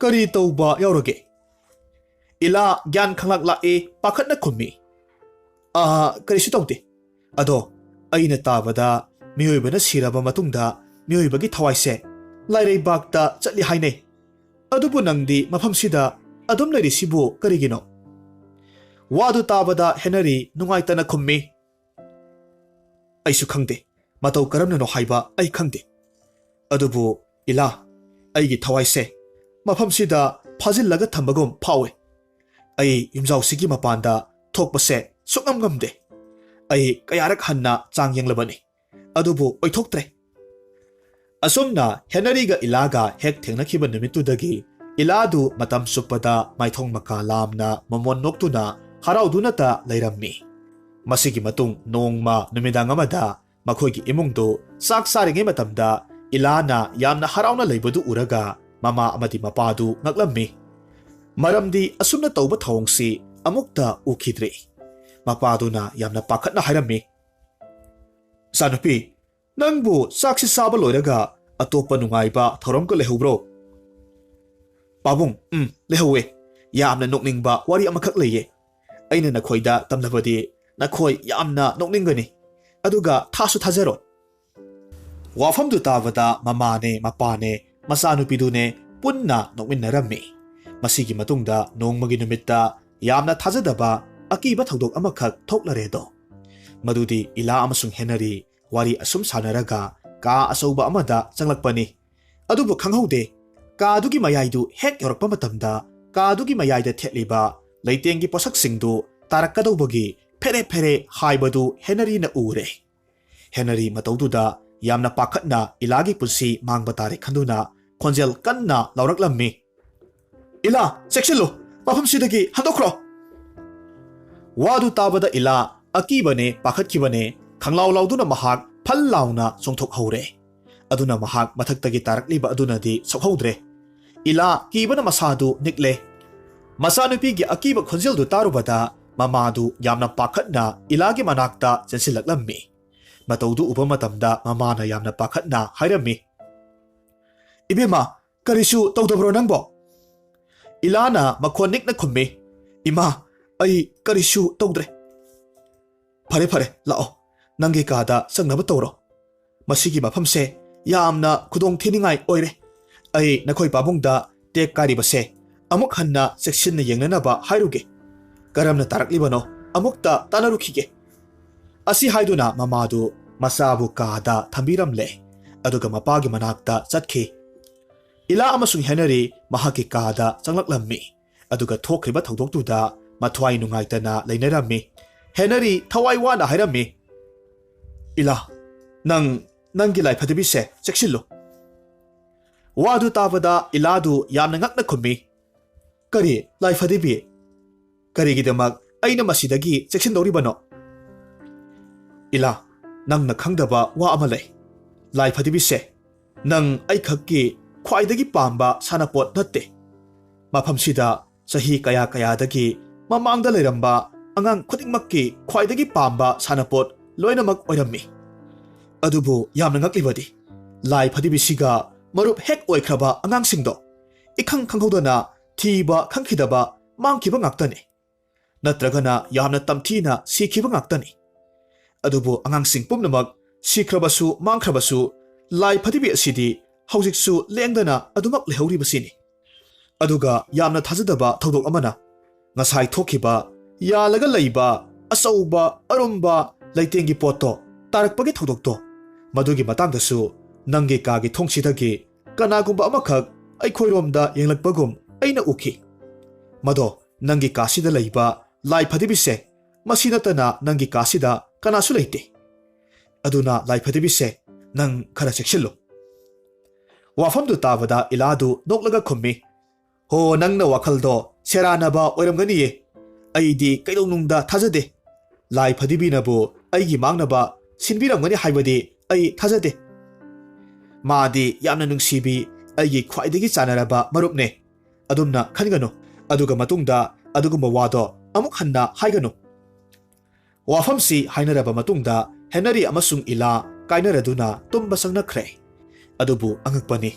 ꯀꯔꯤ ꯇꯧꯕ ꯌꯥꯎꯔꯒꯦ?" ꯏꯂꯥ ꯒ꯭ꯌꯥꯟ ꯈꯪꯂꯛ ꯂꯥꯛꯏ, ꯄꯥꯈꯠꯅ ꯈꯨꯝꯃꯤ, "ꯑꯥ, ꯀꯔꯤꯁꯨ ꯇꯧꯗꯦ꯫ ꯑꯗꯣ, ꯑꯩꯅ ꯇꯥꯕꯗ ꯃꯤꯑꯣꯏꯕꯅ ꯁꯤꯔꯕ ꯃꯇꯨꯡꯗ ꯃꯤꯑꯣꯏꯕꯒꯤ ꯊꯋꯥꯏꯁꯦ ꯂꯥꯏꯔꯩꯕꯥꯛꯇ ꯆꯠꯂꯤ ꯍꯥꯏꯅꯩ꯫ ꯑꯗꯨꯕꯨ ꯅꯪꯗꯤ ꯃꯐꯝꯁꯤꯗ ꯑꯗꯨꯝ ꯂꯩꯔꯤꯁꯤꯕꯨ ꯀꯔꯤꯒꯤꯅꯣ?" ꯋꯥꯗꯨ ꯇꯥꯕꯗ ꯍꯦꯅꯔꯤ ꯅꯨꯡꯉꯥꯏꯇꯅ ꯈꯨꯝꯃꯤ, "ꯑꯩꯁꯨ ꯈꯪꯗꯦ꯫ ꯃꯇꯧ ꯀꯔꯝꯅꯅꯣ ꯍꯥꯏꯕ ꯑꯩ ꯈꯪꯗꯦ꯫ ꯑꯗꯨꯕꯨ ꯏꯂꯥ, ꯑꯩꯒꯤ ꯊꯋꯥꯏꯁꯦ ꯃꯐꯝꯁꯤꯗ ꯐꯥꯖꯤꯜꯂꯒ ꯊꯝꯕꯒꯨꯝ ꯐꯥꯎꯏ꯫ ꯑꯩ ꯌꯨꯝꯖꯥꯎꯁꯤꯒꯤ ꯃꯄꯥꯟꯗ ꯊꯣꯛꯄꯁꯦ ꯁꯨꯛꯉꯝ ꯉꯝꯗꯦ꯫ ꯑꯩ ꯀꯌꯥꯔꯛ ꯍꯟꯅ ꯆꯥꯡ ꯌꯦꯡꯂꯕꯅꯤ, ꯑꯗꯨꯕꯨ ꯑꯣꯏꯊꯣꯛꯇ꯭ꯔꯦ꯫" ꯑꯁꯨꯝꯅ ꯍꯦꯅꯔꯤꯒ ꯏꯂꯥꯒ ꯍꯦꯛ ꯊꯦꯡꯅꯈꯤꯕ ꯅꯨꯃꯤꯠꯇꯨꯗꯒꯤ ꯏꯂꯥꯗꯨ ꯃꯇꯝ ꯆꯨꯞꯄꯗ ꯃꯥꯏꯊꯣꯡ ꯃꯀꯥ ꯂꯥꯝꯅ ꯃꯃꯣꯟ ꯅꯣꯛꯇꯨꯅ ꯍꯔꯥꯎꯗꯨꯅꯇ ꯂꯩꯔꯝꯃꯤ꯫ ꯃꯁꯤꯒꯤ ꯃꯇꯨꯡ ꯅꯣꯡꯃ ꯅꯨꯃꯤꯗꯥꯡ ꯑꯃꯗ ꯃꯈꯣꯏꯒꯤ ꯏꯃꯨꯡꯗꯨ ꯆꯥꯛ ꯆꯥꯔꯤꯉꯩ ꯃꯇꯝꯗ ꯏꯂꯥꯅ ꯌꯥꯝꯅ ꯍꯔꯥꯎꯅ ꯂꯩꯕꯗꯨ ꯎꯔꯒ ꯃꯃꯥ ꯑꯃꯗꯤ ꯃꯄꯥꯗꯨ ꯉꯛꯂꯝꯃꯤ꯫ ꯃꯔꯝꯗꯤ ꯑꯁꯨꯝꯅ ꯇꯧꯕ ꯊꯧꯑꯣꯡꯁꯤ ꯑꯃꯨꯛꯇ ꯎꯈꯤꯗ꯭ꯔꯤ꯫ ꯃꯄꯥꯗꯨꯅ ꯌꯥꯝꯅ ꯄꯥꯈꯠꯅ ꯍꯥꯏꯔꯝꯃꯤ, "ꯏꯆꯥꯅꯨꯄꯤ, ꯅꯪꯕꯨ ꯆꯥꯛꯁꯤ ꯆꯥꯕ ꯂꯣꯏꯔꯒ ꯑꯇꯣꯞꯄ ꯅꯨꯡꯉꯥꯏꯕ ꯊꯧꯔꯝꯒ ꯂꯩꯍꯧꯕ꯭ꯔꯣ?" "ꯄꯥꯕꯨꯡ, ꯎꯝ, ꯂꯩꯍꯧꯋꯦ꯫ ꯌꯥꯝꯅ ꯅꯣꯛꯅꯤꯡꯕ ꯋꯥꯔꯤ ꯑꯃꯈꯛ ꯂꯩꯌꯦ꯫ ꯑꯩꯅ ꯅꯈꯣꯏꯗ ꯇꯝꯂꯕꯗꯤ ꯅꯈꯣꯏ ꯌꯥꯝꯅ ꯅꯣꯛꯅꯤꯡꯒꯅꯤ꯫ ꯑꯗꯨꯒ ꯊꯥꯁꯨ ꯊꯥꯖꯔꯣꯏ꯫" ꯋꯥꯐꯝꯗꯨ ꯇꯥꯕꯗ ꯃꯃꯥꯅꯦ, ꯃꯄꯥꯅꯦ, ꯃꯆꯥꯅꯨꯄꯤꯗꯨꯅꯦ ꯄꯨꯟꯅ ꯅꯣꯛꯃꯤꯟꯅꯔꯝꯃꯤ꯫ ꯃꯁꯤꯒꯤ ꯃꯇꯨꯡꯗ ꯅꯣꯡꯃꯒꯤ ꯅꯨꯃꯤꯠꯇ ꯌꯥꯝꯅ ꯊꯥꯖꯗꯕ ꯑꯀꯤꯕ ꯊꯧꯗꯣꯛ ꯑꯃꯈꯛ ꯊꯣꯛꯂꯔꯦꯗꯣ꯫ ꯃꯗꯨꯗꯤ ꯏꯂꯥ ꯑꯃꯁꯨꯡ ꯍꯦꯅꯔꯤ ꯋꯥꯔꯤ ꯑꯁꯨꯝ ꯁꯥꯟꯅꯔꯒ ꯀꯥ ꯑꯆꯧꯕ ꯑꯃꯗ ꯆꯪꯂꯛꯄꯅꯤ꯫ ꯑꯗꯨꯕꯨ ꯈꯪꯍꯧꯗꯦ, ꯀꯥꯗꯨꯒꯤ ꯃꯌꯥꯏꯗꯨ ꯍꯦꯛ ꯌꯧꯔꯛꯄ ꯃꯇꯝꯗ ꯀꯥꯗꯨꯒꯤ ꯃꯌꯥꯏꯗ ꯊꯦꯠꯂꯤꯕ ꯂꯩꯇꯦꯡꯒꯤ ꯄꯣꯠꯁꯛꯁꯤꯡꯗꯨ ꯇꯥꯔꯛꯀꯗꯧꯕꯒꯤ ꯐꯦꯔꯦ ꯐꯦꯔꯦ ꯍꯥꯏꯕꯗꯨ ꯍꯦꯅꯔꯤꯅ ꯎꯔꯦ꯫ ꯍꯦꯅꯔꯤ ꯃꯇꯧꯗꯨꯗ ꯌꯥꯝꯅ ꯄꯥꯈꯠꯅ ꯏꯂꯥꯒꯤ ꯄꯨꯟꯁꯤ ꯃꯥꯡꯕ ꯇꯥꯔꯦ ꯈꯟꯗꯨꯅ ꯈꯣꯟꯖꯦꯜ ꯀꯟꯅ ꯂꯥꯎꯔꯛꯂꯝꯃꯤ, "ꯏꯂꯥ, ꯆꯦꯛꯁꯤꯜꯂꯨ! ꯃꯐꯝꯁꯤꯗꯒꯤ ꯍꯟꯗꯣꯛꯈ꯭ꯔꯣ!" ꯋꯥꯗꯨ ꯇꯥꯕꯗ ꯏꯂꯥ ꯑꯀꯤꯕꯅꯦ, ꯄꯥꯈꯠꯈꯤꯕꯅꯦ, ꯈꯪꯂꯥꯎ ꯂꯥꯎꯗꯨꯅ ꯃꯍꯥꯛ ꯐꯜ ꯂꯥꯎꯅ ꯆꯣꯡꯊꯣꯛꯍꯧꯔꯦ꯫ ꯑꯗꯨꯅ ꯃꯍꯥꯛ ꯃꯊꯛꯇꯒꯤ ꯇꯥꯔꯛꯂꯤꯕ ꯑꯗꯨꯅꯗꯤ ꯁꯣꯛꯍꯧꯗ꯭ꯔꯦ꯫ ꯏꯂꯥ ꯀꯤꯕꯅ ꯃꯁꯥꯗꯨ ꯅꯤꯛꯂꯦ꯫ ꯃꯆꯥꯅꯨꯄꯤꯒꯤ ꯑꯀꯤꯕ ꯈꯣꯟꯖꯦꯜꯗꯨ ꯇꯥꯔꯨꯕꯗ ꯃꯃꯥꯗꯨ ꯌꯥꯝꯅ ꯄꯥꯈꯠꯅ ꯏꯂꯥꯒꯤ ꯃꯅꯥꯛꯇ ꯆꯦꯟꯁꯤꯜꯂꯛꯂꯝꯃꯤ꯫ ꯃꯇꯧꯗꯨ ꯎꯕ ꯃꯇꯝꯗ ꯃꯃꯥꯅ ꯌꯥꯝꯅ ꯄꯥꯈꯠꯅ ꯍꯥꯏꯔꯝꯃꯤ, "ꯏꯕꯦꯝꯃ, ꯀꯔꯤꯁꯨ ꯇꯧꯗꯕ꯭ꯔꯣ ꯅꯪꯕꯣ?" ꯏꯂꯥꯅ ꯃꯈꯣꯟ ꯅꯤꯛꯅ ꯈꯨꯝꯃꯤ, "ꯏꯃꯥ, ꯑꯩ ꯀꯔꯤꯁꯨ ꯇꯧꯗ꯭ꯔꯦ꯫" "ꯐꯔꯦ, ꯐꯔꯦ, ꯂꯥꯛꯑꯣ꯫ ꯅꯪꯒꯤ ꯀꯥꯗ ꯆꯪꯅꯕ ꯇꯧꯔꯣ꯫ ꯃꯁꯤꯒꯤ ꯃꯐꯝꯁꯦ ꯌꯥꯝꯅ ꯈꯨꯗꯣꯡ ꯊꯤꯅꯤꯡꯉꯥꯏ ꯑꯣꯏꯔꯦ꯫ ꯑꯩ ꯅꯈꯣꯏ ꯄꯥꯕꯨꯡꯗ ꯇꯦꯛ ꯀꯥꯏꯔꯤꯕꯁꯦ ꯑꯃꯨꯛ ꯍꯟꯅ ꯆꯦꯛꯁꯤꯟꯅ ꯌꯦꯡꯅꯅꯕ ꯍꯥꯏꯔꯨꯒꯦ꯫ ꯀꯔꯝꯅ ꯇꯥꯔꯛꯂꯤꯕꯅꯣ ꯑꯃꯨꯛꯇ ꯇꯥꯟꯅꯔꯨꯈꯤꯒꯦ꯫" ꯑꯁꯤ ꯍꯥꯏꯗꯨꯅ ꯃꯃꯥꯗꯨ ꯃꯆꯥꯕꯨ ꯀꯥꯗ ꯊꯝꯕꯤꯔꯝꯂꯦ꯫ ꯑꯗꯨꯒ ꯃꯄꯥꯒꯤ ꯃꯅꯥꯛꯇ ꯆꯠꯈꯤ꯫ ꯏꯂꯥ ꯑꯃꯁꯨꯡ ꯍꯦꯅꯔꯤ ꯃꯍꯥꯛꯀꯤ ꯀꯥꯗ ꯆꯪꯂꯛꯂꯝꯃꯤ꯫ ꯑꯗꯨꯒ ꯊꯣꯛꯈ꯭ꯔꯤꯕ ꯊꯧꯗꯣꯛꯇꯨꯗ ꯃꯊ꯭ꯋꯥꯏ ꯅꯨꯡꯉꯥꯏꯇꯅ ꯂꯩꯅꯔꯝꯃꯤ꯫ ꯍꯦꯅꯔꯤ ꯊꯋꯥꯏ ꯋꯥꯅ ꯍꯥꯏꯔꯝꯃꯤ, "ꯏꯂꯥ, ꯅꯪ, ꯅꯪꯒꯤ ꯂꯥꯏꯐꯗꯤꯕꯤꯁꯦ ꯆꯦꯛꯁꯤꯜꯂꯨ꯫" ꯋꯥꯗꯨ ꯇꯥꯕꯗ ꯏꯂꯥꯗꯨ ꯌꯥꯝꯅ ꯉꯛꯅ ꯈꯨꯝꯃꯤ, "ꯀꯔꯤ ꯂꯥꯏꯐꯗꯤꯕꯤ? ꯀꯔꯤꯒꯤꯗꯃꯛ ꯑꯩꯅ ꯃꯁꯤꯗꯒꯤ ꯆꯦꯛꯁꯤꯟꯗꯧꯔꯤꯕꯅꯣ?" "ꯏꯂꯥ, ꯅꯪꯅ ꯈꯪꯗꯕ ꯋꯥ ꯑꯃ ꯂꯩ꯫ ꯂꯥꯏꯐꯗꯤꯕꯤꯁꯦ ꯅꯪ ꯑꯩꯈꯛꯀꯤ ꯈ꯭ꯋꯥꯏꯗꯒꯤ ꯄꯥꯝꯕ ꯁꯥꯟꯅꯄꯣꯠ ꯅꯠꯇꯦ꯫ ꯃꯐꯝꯁꯤꯗ ꯆꯍꯤ ꯀꯌꯥ ꯀꯌꯥꯗꯒꯤ ꯃꯃꯥꯡꯗ ꯂꯩꯔꯝꯕ ꯑꯉꯥꯡ ꯈꯨꯗꯤꯡꯃꯛꯀꯤ ꯈ꯭ꯋꯥꯏꯗꯒꯤ ꯄꯥꯝꯕ ꯁꯥꯟꯅꯄꯣꯠ ꯂꯣꯏꯅꯃꯛ ꯑꯣꯏꯔꯝꯃꯤ꯫ ꯑꯗꯨꯕꯨ ꯌꯥꯝꯅ ꯉꯛꯂꯤꯕꯗꯤ, ꯂꯥꯏꯐꯗꯤꯕꯤꯁꯤꯒ ꯃꯔꯨꯞ ꯍꯦꯛ ꯑꯣꯏꯈ꯭ꯔꯕ ꯑꯉꯥꯡꯁꯤꯡꯗꯣ ꯏꯈꯪ ꯈꯪꯍꯧꯗꯅ ꯊꯤꯕ ꯈꯪꯈꯤꯗꯕ, ꯃꯥꯡꯈꯤꯕ ꯉꯥꯛꯇꯅꯤ꯫ ꯅꯠꯇ꯭ꯔꯒꯅ ꯌꯥꯝꯅ ꯇꯝꯊꯤꯅ ꯁꯤꯈꯤꯕ ꯉꯥꯛꯇꯅꯤ꯫ ꯑꯗꯨꯕꯨ ꯑꯉꯥꯡꯁꯤꯡ ꯄꯨꯝꯅꯃꯛ ꯁꯤꯈ꯭ꯔꯕꯁꯨ ꯃꯥꯡꯈ꯭ꯔꯕꯁꯨ, ꯂꯥꯏꯐꯗꯤꯕꯤ ꯑꯁꯤꯗꯤ ꯍꯧꯖꯤꯛꯁꯨ ꯂꯦꯡꯗꯅ ꯑꯗꯨꯃꯛ ꯂꯩꯍꯧꯔꯤꯕꯁꯤꯅꯤ꯫ ꯑꯗꯨꯒ ꯌꯥꯝꯅ ꯊꯥꯖꯗꯕ ꯊꯧꯗꯣꯛ ꯑꯃꯅ, ꯉꯁꯥꯏ ꯊꯣꯛꯈꯤꯕ ꯌꯥꯜꯂꯒ ꯂꯩꯕ ꯑꯆꯧꯕ ꯑꯔꯨꯝꯕ ꯂꯩꯇꯦꯡꯒꯤ ꯄꯣꯠꯇꯣ ꯇꯥꯔꯛꯄꯒꯤ ꯊꯧꯗꯣꯛꯇꯣ, ꯃꯗꯨꯒꯤ ꯃꯇꯥꯡꯗꯁꯨ ꯅꯪꯒꯤ ꯀꯥꯒꯤ ꯊꯣꯡꯁꯤꯗꯒꯤ ꯀꯅꯥꯒꯨꯝꯕ ꯑꯃꯈꯛ ꯑꯩꯈꯣꯏꯔꯣꯝꯗ ꯌꯦꯡꯂꯛꯄꯒꯨꯝ ꯑꯩꯅ ꯎꯈꯤ꯫ ꯃꯗꯣ ꯅꯪꯒꯤ ꯀꯥꯁꯤꯗ ꯂꯩꯕ ꯂꯥꯏꯐꯗꯤꯕꯤꯁꯦ, ꯃꯁꯤ ꯅꯠꯇꯅ ꯅꯪꯒꯤ ꯀꯥꯁꯤꯗ ꯀꯅꯥꯁꯨ ꯂꯩꯇꯦ꯫ ꯑꯗꯨꯅ ꯂꯥꯏꯐꯗꯤꯕꯤꯁꯦ, ꯅꯪ ꯈꯔ ꯆꯦꯛꯁꯤꯜꯂꯨ꯫" ꯋꯥꯐꯝꯗꯨ ꯇꯥꯕꯗ ꯏꯂꯥꯗꯨ ꯅꯣꯛꯂꯒ ꯈꯨꯝꯃꯤ, "ꯍꯣ, ꯅꯪꯅ ꯋꯥꯈꯜꯗꯣ ꯁꯦꯔꯥꯟꯅꯕ ꯑꯣꯏꯔꯝꯒꯅꯤꯌꯦ꯫ ꯑꯩꯗꯤ ꯀꯩꯗꯧꯅꯨꯡꯗ ꯊꯥꯖꯗꯦ꯫ ꯂꯥꯏꯐꯗꯤꯕꯤꯅꯕꯨ ꯑꯩꯒꯤ ꯃꯥꯡꯅꯕ ꯁꯤꯟꯕꯤꯔꯝꯒꯅꯤ ꯍꯥꯏꯕꯗꯤ ꯑꯩ ꯊꯥꯖꯗꯦ꯫ ꯃꯥꯗꯤ ꯌꯥꯝꯅ ꯅꯨꯡꯁꯤꯕꯤ, ꯑꯩꯒꯤ ꯈ꯭ꯋꯥꯏꯗꯒꯤ ꯆꯥꯟꯅꯔꯕ ꯃꯔꯨꯞꯅꯦ꯫ ꯑꯗꯨꯝꯅ ꯈꯟꯒꯅꯨ꯫ ꯑꯗꯨꯒ ꯃꯇꯨꯡꯗ ꯑꯗꯨꯒꯨꯝꯕ ꯋꯥꯗꯣ ꯑꯃꯨꯛ ꯍꯟꯅ ꯍꯥꯏꯒꯅꯨ꯫" ꯋꯥꯐꯝꯁꯤ ꯍꯥꯏꯅꯔꯕ ꯃꯇꯨꯡꯗ ꯍꯦꯅꯔꯤ ꯑꯃꯁꯨꯡ ꯏꯂꯥ ꯀꯥꯏꯅꯔꯗꯨꯅ ꯇꯨꯝꯕ ꯆꯪꯅꯈ꯭ꯔꯦ꯫ ꯑꯗꯨꯕꯨ ꯑꯉꯛꯄꯅꯤ,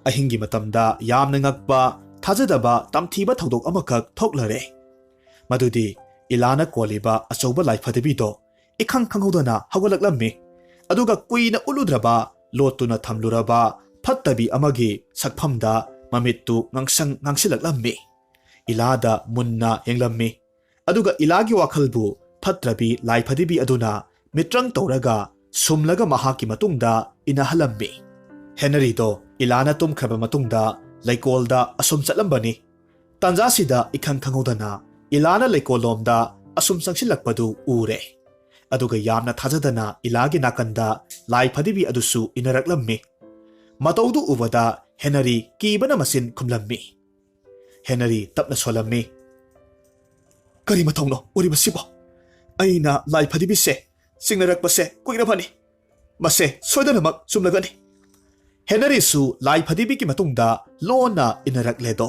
ꯑꯍꯤꯡꯒꯤ ꯃꯇꯝꯗ ꯌꯥꯝꯅ ꯉꯛꯄ, ꯊꯥꯖꯗꯕ ꯇꯝꯊꯤꯕ ꯊꯧꯗꯣꯛ ꯑꯃꯈꯛ ꯊꯣꯛꯂꯔꯦ꯫ ꯃꯗꯨꯗꯤ ꯏꯂꯥꯅ ꯀꯣꯜꯂꯤꯕ ꯑꯆꯧꯕ ꯂꯥꯏꯐꯗꯤꯕꯤꯗꯣ ꯏꯈꯪ ꯈꯪꯍꯧꯗꯅ ꯍꯧꯒꯠꯂꯛꯂꯝꯃꯤ꯫ ꯑꯗꯨꯒ ꯀꯨꯏꯅ ꯎꯠꯂꯨꯗ꯭ꯔꯕ, ꯂꯣꯠꯇꯨꯅ ꯊꯝꯂꯨꯔꯕ ꯐꯠꯇꯕꯤ ꯑꯃꯒꯤ ꯁꯛꯐꯝꯗ ꯃꯃꯤꯠꯇꯨ ꯉꯥꯡꯁꯪ ꯉꯥꯡꯁꯤꯜꯂꯛꯂꯝꯃꯤ꯫ ꯏꯂꯥꯗ ꯃꯨꯟꯅ ꯌꯦꯡꯂꯝꯃꯤ꯫ ꯑꯗꯨꯒ ꯏꯂꯥꯒꯤ ꯋꯥꯈꯜꯕꯨ ꯐꯠꯇ꯭ꯔꯕꯤ ꯂꯥꯏꯐꯗꯤꯕꯤ ꯑꯗꯨꯅ ꯃꯤꯇ꯭ꯔꯪ ꯇꯧꯔꯒ ꯁꯨꯝꯂꯒ ꯃꯍꯥꯛꯀꯤ ꯃꯇꯨꯡꯗ ꯏꯟꯅꯍꯜꯂꯝꯃꯤ꯫ ꯍꯦꯅꯔꯤꯗꯣ ꯏꯂꯥꯅ ꯇꯨꯝꯈ꯭ꯔꯕ ꯃꯇꯨꯡꯗ ꯂꯩꯀꯣꯜꯗ ꯑꯁꯨꯝ ꯆꯠꯂꯝꯕꯅꯤ꯫ ꯇꯥꯟꯖꯥꯁꯤꯗ ꯏꯈꯪ ꯈꯪꯍꯧꯗꯅ ꯏꯂꯥꯅ ꯂꯩꯀꯣꯜꯂꯣꯝꯗ ꯑꯁꯨꯝ ꯆꯪꯁꯤꯜꯂꯛꯄꯗꯨ ꯎꯔꯦ꯫ ꯑꯗꯨꯒ ꯌꯥꯝꯅ ꯊꯥꯖꯗꯅ ꯏꯂꯥꯒꯤ ꯅꯥꯀꯟꯗ ꯂꯥꯏꯐꯗꯤꯕꯤ ꯑꯗꯨꯁꯨ ꯏꯟꯅꯔꯛꯂꯝꯃꯤ꯫ ꯃꯇꯧꯗꯨ ꯎꯕꯗ ꯍꯦꯅꯔꯤ ꯀꯤꯕꯅ ꯃꯆꯤꯟ ꯈꯨꯝꯂꯝꯃꯤ꯫ ꯍꯦꯅꯔꯤ ꯇꯞꯅ ꯁꯣꯜꯂꯝꯃꯤ꯫ "ꯀꯔꯤ ꯃꯊꯧꯅꯣ ꯎꯔꯤꯕꯁꯤꯕꯣ? ꯑꯩꯅ ꯂꯥꯏꯐꯗꯤꯕꯤꯁꯦ ꯆꯤꯡꯅꯔꯛꯄꯁꯦ ꯀꯨꯏꯔꯕꯅꯤ꯫ ꯃꯁꯦ ꯁꯣꯏꯗꯅꯃꯛ ꯆꯨꯝꯂꯒꯅꯤ꯫" ꯍꯦꯅꯔꯤꯁꯨ ꯂꯥꯏꯐꯗꯤꯕꯤꯒꯤ ꯃꯇꯨꯡꯗ ꯂꯣꯟꯅ ꯏꯟꯅꯔꯛꯂꯦꯗꯣ꯫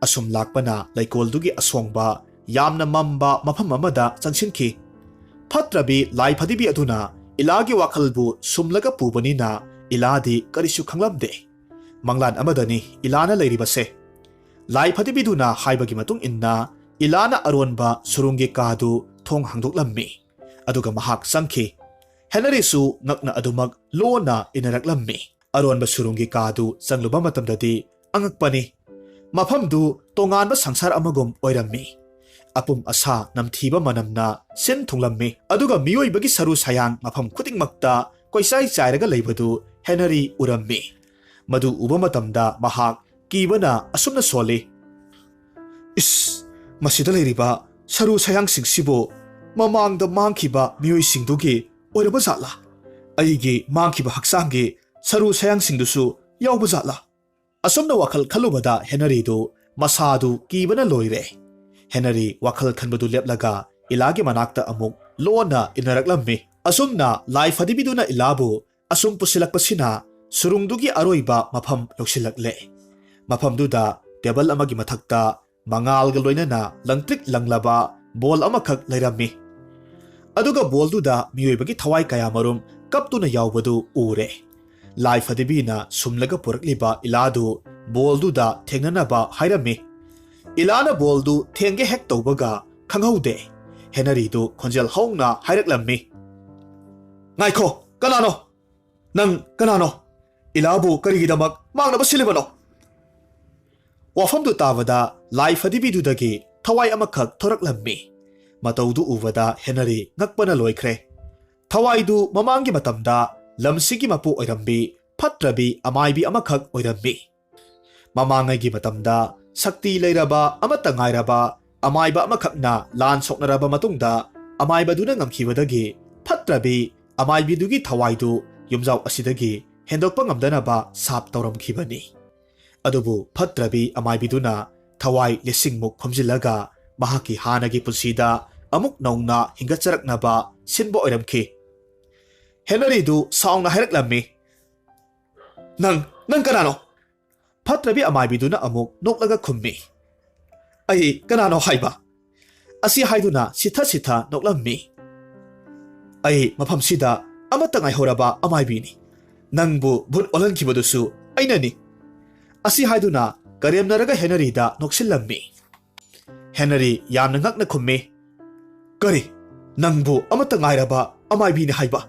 ꯑꯁꯨꯝ ꯂꯥꯛꯄꯅ ꯂꯩꯀꯣꯜꯗꯨꯒꯤ ꯑꯁꯣꯡꯕ, ꯌꯥꯝꯅ ꯃꯝꯕ ꯃꯐꯝ ꯑꯃꯗ ꯆꯪꯁꯤꯟꯈꯤ꯫ ꯐꯠꯇ꯭ꯔꯕꯤ ꯂꯥꯏꯐꯗꯤꯕꯤ ꯑꯗꯨꯅ ꯏꯂꯥꯒꯤ ꯋꯥꯈꯜꯕꯨ ꯁꯨꯝꯂꯒ ꯄꯨꯕꯅꯤꯅ ꯏꯂꯥꯗꯤ ꯀꯔꯤꯁꯨ ꯈꯪꯂꯝꯗꯦ꯫ ꯃꯪꯂꯥꯟ ꯑꯃꯗꯅꯤ ꯏꯂꯥꯅ ꯂꯩꯔꯤꯕꯁꯦ꯫ ꯂꯥꯏꯐꯗꯤꯕꯤꯗꯨꯅ ꯍꯥꯏꯕꯒꯤ ꯃꯇꯨꯡ ꯏꯟꯅ ꯏꯂꯥꯅ ꯑꯔꯣꯟꯕ ꯁꯨꯔꯨꯡꯒꯤ ꯀꯥꯗꯨ ꯊꯣꯡ ꯍꯥꯡꯗꯣꯛꯂꯝꯃꯤ꯫ ꯑꯗꯨꯒ ꯃꯍꯥꯛ ꯆꯪꯈꯤ꯫ ꯍꯦꯅꯔꯤꯁꯨ ꯉꯛꯅ ꯑꯗꯨꯃꯛ ꯂꯣꯟꯅ ꯏꯟꯅꯔꯛꯂꯝꯃꯤ꯫ ꯑꯔꯣꯟꯕ ꯁꯨꯔꯨꯡꯒꯤ ꯀꯥꯗꯨ ꯆꯪꯂꯨꯕ ꯃꯇꯝꯗꯗꯤ ꯑꯉꯛꯄꯅꯤ꯫ ꯃꯐꯝꯗꯨ ꯇꯣꯉꯥꯟꯕ ꯁꯪꯁꯥꯔ ꯑꯃꯒꯨꯝ ꯑꯣꯏꯔꯝꯃꯤ꯫ ꯑꯄꯨꯝ ꯑꯁꯥ ꯅꯝꯊꯤꯕ ꯃꯅꯝꯅ ꯁꯤꯟ ꯊꯨꯡꯂꯝꯃꯤ꯫ ꯑꯗꯨꯒ ꯃꯤꯑꯣꯏꯕꯒꯤ ꯁꯔꯨ ꯁꯌꯥꯡ ꯃꯐꯝ ꯈꯨꯗꯤꯡꯃꯛꯇ ꯀꯣꯏꯆꯥꯏ ꯆꯥꯏꯔꯒ ꯂꯩꯕꯗꯨ ꯍꯦꯅꯔꯤ ꯎꯔꯝꯃꯤ꯫ ꯃꯗꯨ ꯎꯕ ꯃꯇꯝꯗ ꯃꯍꯥꯛ ꯀꯤꯕꯅ ꯑꯁꯨꯝꯅ ꯁꯣꯜꯂꯤ, "ꯏꯁ, ꯃꯁꯤꯗ ꯂꯩꯔꯤꯕ ꯁꯔꯨ ꯁꯌꯥꯡꯁꯤꯡꯁꯤꯕꯨ ꯃꯃꯥꯡꯗ ꯃꯥꯡꯈꯤꯕ ꯃꯤꯑꯣꯏꯁꯤꯡꯗꯨꯒꯤ ꯑꯣꯏꯔꯕ ꯖꯥꯠꯂꯥ? ꯑꯩꯒꯤ ꯃꯥꯡꯈꯤꯕ ꯍꯛꯆꯥꯡꯒꯤ ꯁꯔꯨ ꯁꯌꯥꯡꯁꯤꯡꯗꯨꯁꯨ ꯌꯥꯎꯕ ꯖꯥꯠꯂꯥ?" ꯑꯁꯨꯝꯅ ꯋꯥꯈꯜ ꯈꯜꯂꯨꯕꯗ ꯍꯦꯅꯔꯤꯗꯨ ꯃꯁꯥꯗꯨ ꯀꯤꯕꯅ ꯂꯣꯏꯔꯦ꯫ ꯍꯦꯅꯔꯤ ꯋꯥꯈꯜ ꯈꯟꯕꯗꯨ ꯂꯦꯞꯂꯒ ꯏꯂꯥꯒꯤ ꯃꯅꯥꯛꯇ ꯑꯃꯨꯛ ꯂꯣꯟꯅ ꯏꯟꯅꯔꯛꯂꯝꯃꯤ꯫ ꯑꯁꯨꯝꯅ ꯂꯥꯏꯐꯗꯤꯕꯤꯗꯨꯅ ꯏꯂꯥꯕꯨ ꯑꯁꯨꯝ ꯄꯨꯁꯤꯜꯂꯛꯄꯁꯤꯅ ꯁꯨꯔꯨꯡꯗꯨꯒꯤ ꯑꯔꯣꯏꯕ ꯃꯐꯝ ꯌꯧꯁꯤꯜꯂꯛꯂꯦ꯫ ꯃꯐꯝꯗꯨꯗ ꯇꯦꯕꯜ ꯑꯃꯒꯤ ꯃꯊꯛꯇ ꯃꯉꯥꯜꯒ ꯂꯣꯏꯅꯅ ꯂꯪꯇ꯭ꯔꯤꯛ ꯂꯪꯂꯕ ꯕꯣꯜ ꯑꯃꯈꯛ ꯂꯩꯔꯝꯃꯤ꯫ ꯑꯗꯨꯒ ꯕꯣꯜꯗꯨꯗ ꯃꯤꯑꯣꯏꯕꯒꯤ ꯊꯋꯥꯏ ꯀꯌꯥꯃꯔꯨꯝ ꯀꯞꯇꯨꯅ ꯌꯥꯎꯕꯗꯨ ꯎꯔꯦ꯫ ꯂꯥꯏ ꯐꯗꯤꯕꯤꯅ ꯁꯨꯝꯂꯒ ꯄꯨꯔꯛꯂꯤꯕ ꯏꯂꯥꯗꯨ ꯕꯣꯜꯗꯨꯗ ꯊꯦꯡꯅꯅꯕ ꯍꯥꯏꯔꯝꯃꯤ꯫ ꯏꯂꯥꯅ ꯕꯣꯜꯗꯨ ꯊꯦꯡꯒꯦ ꯍꯦꯛ ꯇꯧꯕꯒ ꯈꯪꯍꯧꯗꯦ, ꯍꯦꯅꯔꯤꯗꯨ ꯈꯣꯟꯖꯦꯜ ꯍꯧꯅ ꯍꯥꯏꯔꯛꯂꯝꯃꯤ, "ꯉꯥꯏꯈꯣ, ꯀꯅꯥꯅꯣ? ꯅꯪ ꯀꯅꯥꯅꯣ? ꯏꯂꯥꯕꯨ ꯀꯔꯤꯒꯤꯗꯃꯛ ꯃꯥꯡꯅꯕ ꯁꯤꯜꯂꯤꯕꯅꯣ?" ꯋꯥꯐꯝꯗꯨ ꯇꯥꯕꯗ ꯂꯥꯏ ꯐꯗꯤꯕꯤꯗꯨꯗꯒꯤ ꯊꯋꯥꯏ ꯑꯃꯈꯛ ꯊꯣꯔꯛꯂꯝꯃꯤ꯫ ꯃꯇꯧꯗꯨ ꯎꯕꯗ ꯍꯦꯅꯔꯤ ꯉꯛꯄꯅ ꯂꯣꯏꯈ꯭ꯔꯦ꯫ ꯊꯋꯥꯏꯗꯨ ꯃꯃꯥꯡꯒꯤ ꯃꯇꯝꯗ ꯂꯝꯁꯤꯒꯤ ꯃꯄꯨ ꯑꯣꯏꯔꯝꯕꯤ ꯐꯠꯇ꯭ꯔꯕꯤ ꯑꯃꯥꯏꯕꯤ ꯑꯃꯈꯛ ꯑꯣꯏꯔꯝꯃꯤ꯫ ꯃꯃꯥꯡꯉꯩꯒꯤ ꯃꯇꯝꯗ ꯁꯛꯇꯤ ꯂꯩꯔꯕ ꯑꯃꯠꯇ ꯉꯥꯏꯔꯕ ꯑꯃꯥꯏꯕ ꯑꯃꯈꯛꯅ ꯂꯥꯟ ꯁꯣꯛꯅꯔꯕ ꯃꯇꯨꯡꯗ, ꯑꯃꯥꯏꯕꯗꯨꯅ ꯉꯝꯈꯤꯕꯗꯒꯤ ꯐꯠꯇ꯭ꯔꯕꯤ ꯑꯃꯥꯏꯕꯤꯗꯨꯒꯤ ꯊꯋꯥꯏꯗꯨ ꯌꯨꯝꯖꯥꯎ ꯑꯁꯤꯗꯒꯤ ꯍꯦꯟꯗꯣꯛꯄ ꯉꯝꯗꯅꯕ ꯁꯥꯞ ꯇꯧꯔꯝꯈꯤꯕꯅꯤ꯫ ꯑꯗꯨꯕꯨ ꯐꯠꯇ꯭ꯔꯕꯤ ꯑꯃꯥꯏꯕꯤꯗꯨꯅ ꯊꯋꯥꯏ ꯂꯤꯁꯤꯡꯃꯨꯛ ꯈꯣꯝꯖꯤꯜꯂꯒ ꯃꯍꯥꯛꯀꯤ ꯍꯥꯟꯅꯒꯤ ꯄꯨꯟꯁꯤꯗ ꯑꯃꯨꯛ ꯅꯧꯅ ꯍꯤꯡꯒꯠꯆꯔꯛꯅꯕ ꯁꯤꯟꯕ ꯑꯣꯏꯔꯝꯈꯤ꯫ ꯍꯦꯅꯔꯤꯗꯨ ꯁꯥꯎꯅ ꯍꯥꯏꯔꯛꯂꯝꯃꯤ, "ꯅꯪ, ꯅꯪ ꯀꯅꯥꯅꯣ?" ꯐꯠꯇ꯭ꯔꯕꯤ ꯑꯃꯥꯏꯕꯤꯗꯨꯅ ꯑꯃꯨꯛ ꯅꯣꯛꯂꯒ ꯈꯨꯝꯃꯤ, "ꯑꯩ ꯀꯅꯥꯅꯣ ꯍꯥꯏꯕ?" ꯑꯁꯤ ꯍꯥꯏꯗꯨꯅ ꯁꯤꯊ ꯁꯤꯊ ꯅꯣꯛꯂꯝꯃꯤ꯫ "ꯑꯩ ꯃꯐꯝꯁꯤꯗ ꯑꯃꯠꯇ ꯉꯥꯏꯍꯧꯔꯕ ꯑꯃꯥꯏꯕꯤꯅꯤ꯫ ꯅꯪꯕꯨ ꯚꯨꯠ ꯑꯣꯜꯍꯟꯈꯤꯕꯗꯨꯁꯨ ꯑꯩꯅꯅꯤ꯫" ꯑꯁꯤ ꯍꯥꯏꯗꯨꯅ ꯀꯔꯦꯝꯅꯔꯒ ꯍꯦꯅꯔꯤꯗ ꯅꯣꯛꯁꯤꯜꯂꯝꯃꯤ꯫ ꯍꯦꯅꯔꯤ ꯌꯥꯝꯅ ꯉꯛꯅ ꯈꯨꯝꯃꯤ, "ꯀꯔꯤ? ꯅꯪꯕꯨ ꯑꯃꯠꯇ ꯉꯥꯏꯔꯕ ꯑꯃꯥꯏꯕꯤꯅꯤ ꯍꯥꯏꯕ?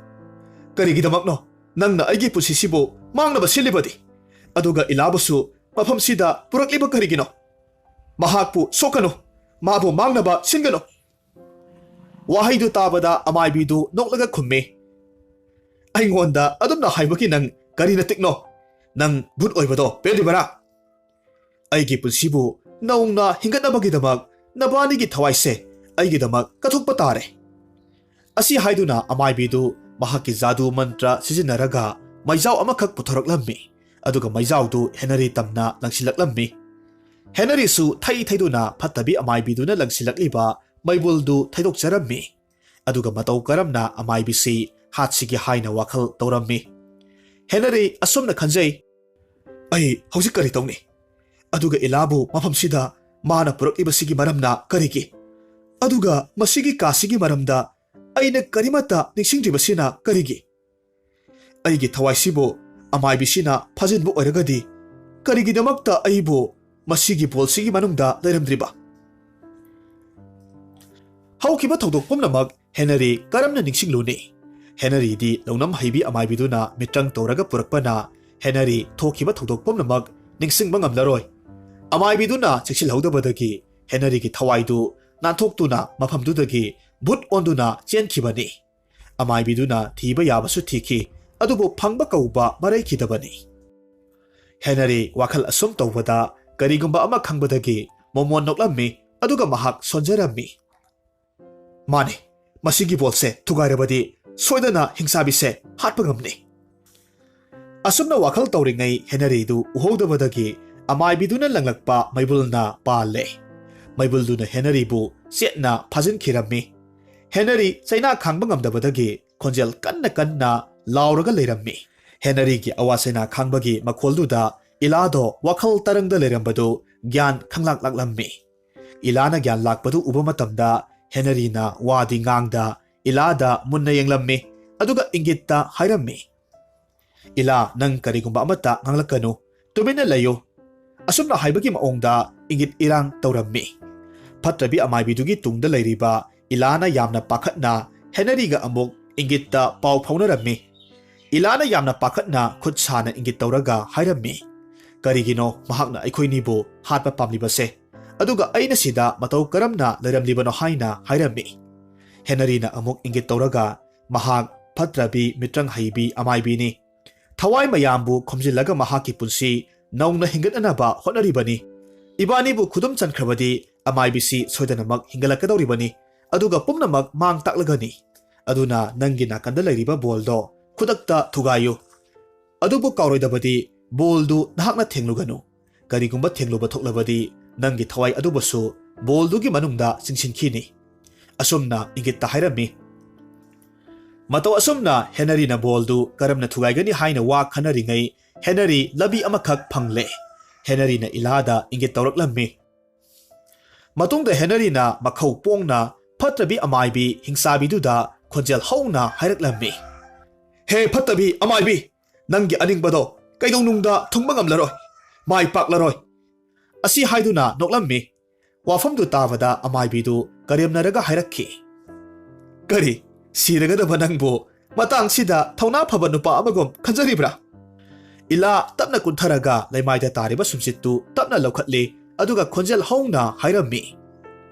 ꯀꯔꯤꯒꯤꯗꯃꯛꯅꯣ ꯅꯪꯅ ꯑꯩꯒꯤ ꯄꯨꯟꯁꯤꯁꯤꯕꯨ ꯃꯥꯡꯅꯕ ꯁꯤꯜꯂꯤꯕꯗꯤ? ꯑꯗꯨꯒ ꯏꯂꯥꯕꯨꯁꯨ ꯃꯐꯝꯁꯤꯗ ꯄꯨꯔꯛꯂꯤꯕ ꯀꯔꯤꯒꯤꯅꯣ? ꯃꯍꯥꯛꯄꯨ ꯁꯣꯛꯀꯅꯨ, ꯃꯥꯕꯨ ꯃꯥꯡꯅꯕ ꯁꯤꯟꯒꯅꯨ꯫" ꯋꯥꯍꯩꯗꯨ ꯇꯥꯕꯗ ꯑꯃꯥꯏꯕꯤꯗꯨ ꯅꯣꯛꯂꯒ ꯈꯨꯝꯃꯤ, "ꯑꯩꯉꯣꯟꯗ ꯑꯗꯨꯝꯅ ꯍꯥꯏꯕꯒꯤ ꯅꯪ ꯀꯔꯤ ꯅꯇꯤꯛꯅꯣ? ꯅꯪ ꯚꯨꯠ ꯑꯣꯏꯕꯗꯣ ꯄꯦꯜꯂꯤꯕꯔꯥ? ꯑꯩꯒꯤ ꯄꯨꯟꯁꯤꯕꯨ ꯅꯧꯅ ꯍꯤꯡꯒꯠꯅꯕꯒꯤꯗꯃꯛ ꯅꯕꯥꯅꯤꯒꯤ ꯊꯋꯥꯏꯁꯦ ꯑꯩꯒꯤꯗꯃꯛ ꯀꯠꯊꯣꯛꯄ ꯇꯥꯔꯦ꯫" ꯑꯁꯤ ꯍꯥꯏꯗꯨꯅ ꯑꯃꯥꯏꯕꯤꯗꯨ ꯃꯍꯥꯛꯀꯤ ꯖꯥꯗꯨ ꯃꯟꯇ꯭ꯔ ꯁꯤꯖꯤꯟꯅꯔꯒ ꯃꯩꯖꯥꯎ ꯑꯃꯈꯛ ꯄꯨꯊꯣꯔꯛꯂꯝꯃꯤ꯫ ꯑꯗꯨꯒ ꯃꯩꯖꯥꯎꯗꯨ ꯍꯦꯅꯔꯤ ꯇꯝꯅ ꯂꯪꯁꯤꯜꯂꯛꯂꯝꯃꯤ꯫ ꯍꯦꯅꯔꯤꯁꯨ ꯊꯩ ꯊꯩꯗꯨꯅ ꯐꯠꯇꯕꯤ ꯑꯃꯥꯏꯕꯤꯗꯨꯅ ꯂꯪꯁꯤꯜꯂꯛꯂꯤꯕ ꯃꯩꯕꯨꯜꯗꯨ ꯊꯩꯗꯣꯛꯆꯔꯝꯃꯤ꯫ ꯑꯗꯨꯒ ꯃꯇꯧ ꯀꯔꯝꯅ ꯑꯃꯥꯏꯕꯤꯁꯤ ꯍꯥꯠꯁꯤꯒꯦ ꯍꯥꯏꯅ ꯋꯥꯈꯜ ꯇꯧꯔꯝꯃꯤ꯫ ꯍꯦꯅꯔꯤ ꯑꯁꯨꯝꯅ ꯈꯟꯖꯩ, "ꯑꯩ ꯍꯧꯖꯤꯛ ꯀꯔꯤ ꯇꯧꯅꯤ? ꯑꯗꯨꯒ ꯏꯂꯥꯕꯨ ꯃꯐꯝꯁꯤꯗ ꯃꯥꯅ ꯄꯨꯔꯛꯂꯤꯕꯁꯤꯒꯤ ꯃꯔꯝꯅ ꯀꯔꯤꯒꯤ? ꯑꯗꯨꯒ ꯃꯁꯤꯒꯤ ꯀꯥꯁꯤꯒꯤ ꯃꯔꯝꯗ ꯑꯩꯅ ꯀꯔꯤꯃꯠꯇ ꯅꯤꯡꯁꯤꯡꯗ꯭ꯔꯤꯕꯁꯤꯅ ꯀꯔꯤꯒꯤ? ꯑꯩꯒꯤ ꯊꯋꯥꯏꯁꯤꯕꯨ ꯑꯃꯥꯏꯕꯤꯁꯤꯅ ꯐꯥꯖꯤꯟꯕ ꯑꯣꯏꯔꯒꯗꯤ ꯀꯔꯤꯒꯤꯗꯃꯛꯇ ꯑꯩꯕꯨ ꯃꯁꯤꯒꯤ ꯕꯣꯜꯁꯤꯒꯤ ꯃꯅꯨꯡꯗ ꯂꯩꯔꯝꯗ꯭ꯔꯤꯕ? ꯍꯧꯈꯤꯕ ꯊꯧꯗꯣꯛ ꯄꯨꯝꯅꯃꯛ ꯍꯦꯅꯔꯤ ꯀꯔꯝꯅ ꯅꯤꯡꯁꯤꯡꯂꯨꯅꯤ? ꯍꯦꯅꯔꯤꯗꯤ ꯂꯧꯅꯝ ꯍꯩꯕꯤ ꯑꯃꯥꯏꯕꯤꯗꯨꯅ ꯃꯤꯇ꯭ꯔꯪ ꯇꯧꯔꯒ ꯄꯨꯔꯛꯄꯅ ꯍꯦꯅꯔꯤ ꯊꯣꯛꯈꯤꯕ ꯊꯧꯗꯣꯛ ꯄꯨꯝꯅꯃꯛ ꯅꯤꯡꯁꯤꯡꯕ ꯉꯝꯂꯔꯣꯏ꯫ ꯑꯃꯥꯏꯕꯤꯗꯨꯅ ꯆꯦꯛꯁꯤꯜꯍꯧꯗꯕꯗꯒꯤ ꯍꯦꯅꯔꯤꯒꯤ ꯊꯋꯥꯏꯗꯨ ꯅꯥꯟꯊꯣꯛꯇꯨꯅ ꯃꯐꯝꯗꯨꯗꯒꯤ ꯚꯨꯠ ꯑꯣꯟꯗꯨꯅ ꯆꯦꯟꯈꯤꯕꯅꯤ꯫ ꯑꯃꯥꯏꯕꯤꯗꯨꯅ ꯊꯤꯕ ꯌꯥꯕꯁꯨ ꯊꯤꯈꯤ, ꯑꯗꯨꯕꯨ ꯐꯪꯕ ꯀꯧꯕ ꯃꯔꯩꯈꯤꯗꯕꯅꯤ꯫ ꯍꯦꯅꯔꯤ ꯋꯥꯈꯜ ꯑꯁꯨꯝ ꯇꯧꯕꯗ ꯀꯔꯤꯒꯨꯝꯕ ꯑꯃ ꯈꯪꯕꯗꯒꯤ ꯃꯣꯃꯣꯟ ꯅꯣꯛꯂꯝꯃꯤ, ꯑꯗꯨꯒ ꯃꯍꯥꯛ ꯁꯣꯟꯖꯔꯝꯃꯤ꯫ "ꯃꯥꯅꯤ, ꯃꯁꯤꯒꯤ ꯕꯣꯜꯁꯦ ꯊꯨꯒꯥꯏꯔꯕꯗꯤ ꯁꯣꯏꯗꯅ ꯍꯤꯡꯆꯥꯕꯤꯁꯦ ꯍꯥꯠꯄ ꯉꯝꯅꯤ"꯫ ꯑꯁꯨꯝꯅ ꯋꯥꯈꯜ ꯇꯧꯔꯤꯉꯩ ꯍꯦꯅꯔꯤꯗꯨ ꯎꯍꯧꯗꯕꯗꯒꯤ ꯑꯃꯥꯏꯕꯤꯗꯨꯅ ꯂꯪꯂꯛꯄ ꯃꯩꯕꯨꯜꯅ ꯄꯥꯜꯂꯦ꯫ ꯃꯩꯕꯨꯜꯗꯨꯅ ꯍꯦꯅꯔꯤꯕꯨ ꯆꯦꯠꯅ ꯐꯥꯖꯤꯟꯈꯤꯔꯝꯃꯤ꯫ ꯍꯦꯅꯔꯤ ꯆꯩꯅꯥ ꯈꯥꯡꯕ ꯉꯝꯗꯕꯗꯒꯤ ꯈꯣꯟꯖꯦꯜ ꯀꯟꯅ ꯀꯟꯅ ꯂꯥꯎꯔꯒ ꯂꯩꯔꯝꯃꯤ꯫ ꯍꯦꯅꯔꯤꯒꯤ ꯑꯋꯥ ꯆꯩꯅꯥ ꯈꯥꯡꯕꯒꯤ ꯃꯈꯣꯜꯗꯨꯗ ꯏꯂꯥꯗꯣ ꯋꯥꯈꯜ ꯇꯔꯪꯗ ꯂꯩꯔꯝꯕꯗꯨ ꯒ꯭ꯌꯥꯟ ꯈꯪꯂꯥꯛ ꯂꯥꯛꯂꯝꯃꯤ꯫ ꯏꯂꯥꯅ ꯒ꯭ꯌꯥꯟ ꯂꯥꯛꯄꯗꯨ ꯎꯕ ꯃꯇꯝꯗ ꯍꯦꯅꯔꯤꯅ ꯋꯥꯗꯤ ꯉꯥꯡꯗ ꯏꯂꯥꯗ ꯃꯨꯟꯅ ꯌꯦꯡꯂꯝꯃꯤ, ꯑꯗꯨꯒ ꯏꯪꯒꯤꯠꯇ ꯍꯥꯏꯔꯝꯃꯤ, "ꯏꯂꯥ, ꯅꯪ ꯀꯔꯤꯒꯨꯝꯕ ꯑꯃꯠꯇ ꯉꯥꯡꯂꯛꯀꯅꯨ, ꯇꯨꯃꯤꯟꯅ ꯂꯩꯌꯨ"꯫ ꯑꯁꯨꯝꯅ ꯍꯥꯏꯕꯒꯤ ꯃꯑꯣꯡꯗ ꯏꯪꯒꯤꯠ ꯏꯔꯥꯡ ꯇꯧꯔꯝꯃꯤ꯫ ꯐꯠꯇ꯭ꯔꯕꯤ ꯑꯃꯥꯏꯕꯤꯗꯨꯒꯤ ꯇꯨꯡꯗ ꯂꯩꯔꯤꯕ ꯏꯂꯥꯅ ꯌꯥꯝꯅ ꯄꯥꯈꯠꯅ ꯍꯦꯅꯔꯤꯒ ꯑꯃꯨꯛ ꯏꯪꯒꯤꯠꯇ ꯄꯥꯎ ꯐꯥꯎꯅꯔꯝꯃꯤ꯫ ꯏꯂꯥꯅ ꯌꯥꯝꯅ ꯄꯥꯈꯠꯅ ꯈꯨꯠ ꯁꯥꯅ ꯏꯪꯒꯤꯠ ꯇꯧꯔꯒ ꯍꯥꯏꯔꯝꯃꯤ, "ꯀꯔꯤꯒꯤꯅꯣ ꯃꯍꯥꯛꯅ ꯑꯩꯈꯣꯏꯅꯤꯕꯨ ꯍꯥꯠꯄ ꯄꯥꯝꯂꯤꯕꯁꯦ? ꯑꯗꯨꯒ ꯑꯩꯅ ꯁꯤꯗ ꯃꯇꯧ ꯀꯔꯝꯅ ꯂꯩꯔꯝꯂꯤꯕꯅꯣ?" ꯍꯥꯏꯅ ꯍꯥꯏꯔꯝꯃꯤ꯫ ꯍꯦꯅꯔꯤꯅ ꯑꯃꯨꯛ ꯏꯪꯒꯤꯠ ꯇꯧꯔꯒ, "ꯃꯍꯥꯛ ꯐꯠꯇ꯭ꯔꯕꯤ ꯃꯤꯇ꯭ꯔꯪ ꯍꯩꯕꯤ ꯑꯃꯥꯏꯕꯤꯅꯤ꯫ ꯊꯋꯥꯏ ꯃꯌꯥꯝꯕꯨ ꯈꯣꯝꯖꯤꯜꯂꯒ ꯃꯍꯥꯛꯀꯤ ꯄꯨꯟꯁꯤ ꯅꯧꯅ ꯍꯤꯡꯒꯠꯅꯅꯕ ꯍꯣꯠꯅꯔꯤꯕꯅꯤ꯫ ꯏꯕꯥꯅꯤꯕꯨ ꯈꯨꯗꯨꯝ ꯆꯟꯈ꯭ꯔꯕꯗꯤ ꯑꯃꯥꯏꯕꯤꯁꯤ ꯁꯣꯏꯗꯅꯃꯛ ꯍꯤꯡꯒꯠꯂꯛꯀꯗꯧꯔꯤꯕꯅꯤ, ꯑꯗꯨꯒ ꯄꯨꯝꯅꯃꯛ ꯃꯥꯡ ꯇꯥꯛꯂꯒꯅꯤ꯫ ꯑꯗꯨꯅ ꯅꯪꯒꯤ ꯅꯥꯀꯟꯗ ꯂꯩꯔꯤꯕ ꯕꯣꯜꯗꯣ ꯈꯨꯗꯛꯇ ꯊꯨꯒꯥꯏꯌꯨ꯫ ꯑꯗꯨꯕꯨ ꯀꯥꯎꯔꯣꯏꯗꯕꯗꯤ, ꯕꯣꯜꯗꯨ ꯅꯍꯥꯛꯅ ꯊꯦꯡꯂꯨꯒꯅꯨ꯫ ꯀꯔꯤꯒꯨꯝꯕ ꯊꯦꯡꯂꯨꯕ ꯊꯣꯛꯂꯕꯗꯤ, ꯅꯪꯒꯤ ꯊꯋꯥꯏ ꯑꯗꯨꯕꯨꯁꯨ ꯕꯣꯜꯗꯨꯒꯤ ꯃꯅꯨꯡꯗ ꯆꯤꯡꯁꯤꯟꯈꯤꯅꯤ"꯫ ꯑꯁꯨꯝꯅ ꯏꯪꯒꯤꯠꯇ ꯍꯥꯏꯔꯝꯃꯤ꯫ ꯃꯇꯧ ꯑꯁꯨꯝꯅ ꯍꯦꯅꯔꯤꯅ ꯕꯣꯜꯗꯨ ꯀꯔꯝꯅ ꯊꯨꯒꯥꯏꯒꯅꯤ ꯍꯥꯏꯅ ꯋꯥ ꯈꯟꯅꯔꯤꯉꯩ, ꯍꯦꯅꯔꯤ ꯂꯝꯕꯤ ꯑꯃꯈꯛ ꯐꯪꯂꯦ꯫ ꯍꯦꯅꯔꯤꯅ ꯏꯂꯥꯗ ꯏꯪꯒꯤꯠ ꯇꯧꯔꯛꯂꯝꯃꯤ꯫ ꯃꯇꯨꯡꯗ ꯍꯦꯅꯔꯤꯅ ꯃꯈꯧ ꯄꯣꯡꯅ ꯐꯠꯇ꯭ꯔꯕꯤ ꯑꯃꯥꯏꯕꯤ ꯍꯤꯡꯆꯥꯕꯤꯗꯨꯗ ꯈꯣꯟꯖꯦꯜ ꯍꯧꯅ ꯍꯥꯏꯔꯛꯂꯝꯃꯤ, "ꯍꯦ ꯐꯠꯇꯕꯤ ꯑꯃꯥꯏꯕꯤ, "ꯅꯪꯒꯤ ꯑꯅꯤꯡꯕꯗꯣ ꯀꯩꯗꯧꯅꯨꯡꯗ ꯊꯨꯡꯕ ꯉꯝꯂꯔꯣꯏ, ꯃꯥꯏ ꯄꯥꯛꯂꯔꯣꯏ" ꯑꯁꯤ ꯍꯥꯏꯗꯨꯅ ꯅꯣꯛꯂꯝꯃꯤ꯫ ꯋꯥꯐꯝꯗꯨ ꯇꯥꯕꯗ ꯑꯃꯥꯏꯕꯤꯗꯨ ꯀꯔꯦꯝꯅꯔꯒ ꯍꯥꯏꯔꯛꯈꯤ, "ꯀꯔꯤ, ꯁꯤꯔꯒꯗꯕ ꯅꯪꯕꯨ ꯃꯇꯥꯡꯁꯤꯗ ꯊꯧꯅꯥ ꯐꯕ ꯅꯨꯄꯥ ꯑꯃꯒꯨꯝ ꯈꯟꯖꯔꯤꯕ꯭ꯔꯥ?" ꯏꯂꯥ ꯇꯞꯅ ꯀꯨꯟꯊꯔꯒ ꯂꯩꯃꯥꯏꯗ ꯇꯥꯔꯤꯕ ꯁꯨꯝꯁꯤꯠꯇꯨ ꯇꯞꯅ ꯂꯧꯈꯠꯂꯤ, ꯑꯗꯨꯒ ꯈꯣꯟꯖꯦꯜ ꯍꯧꯅ ꯍꯥꯏꯔꯝꯃꯤ,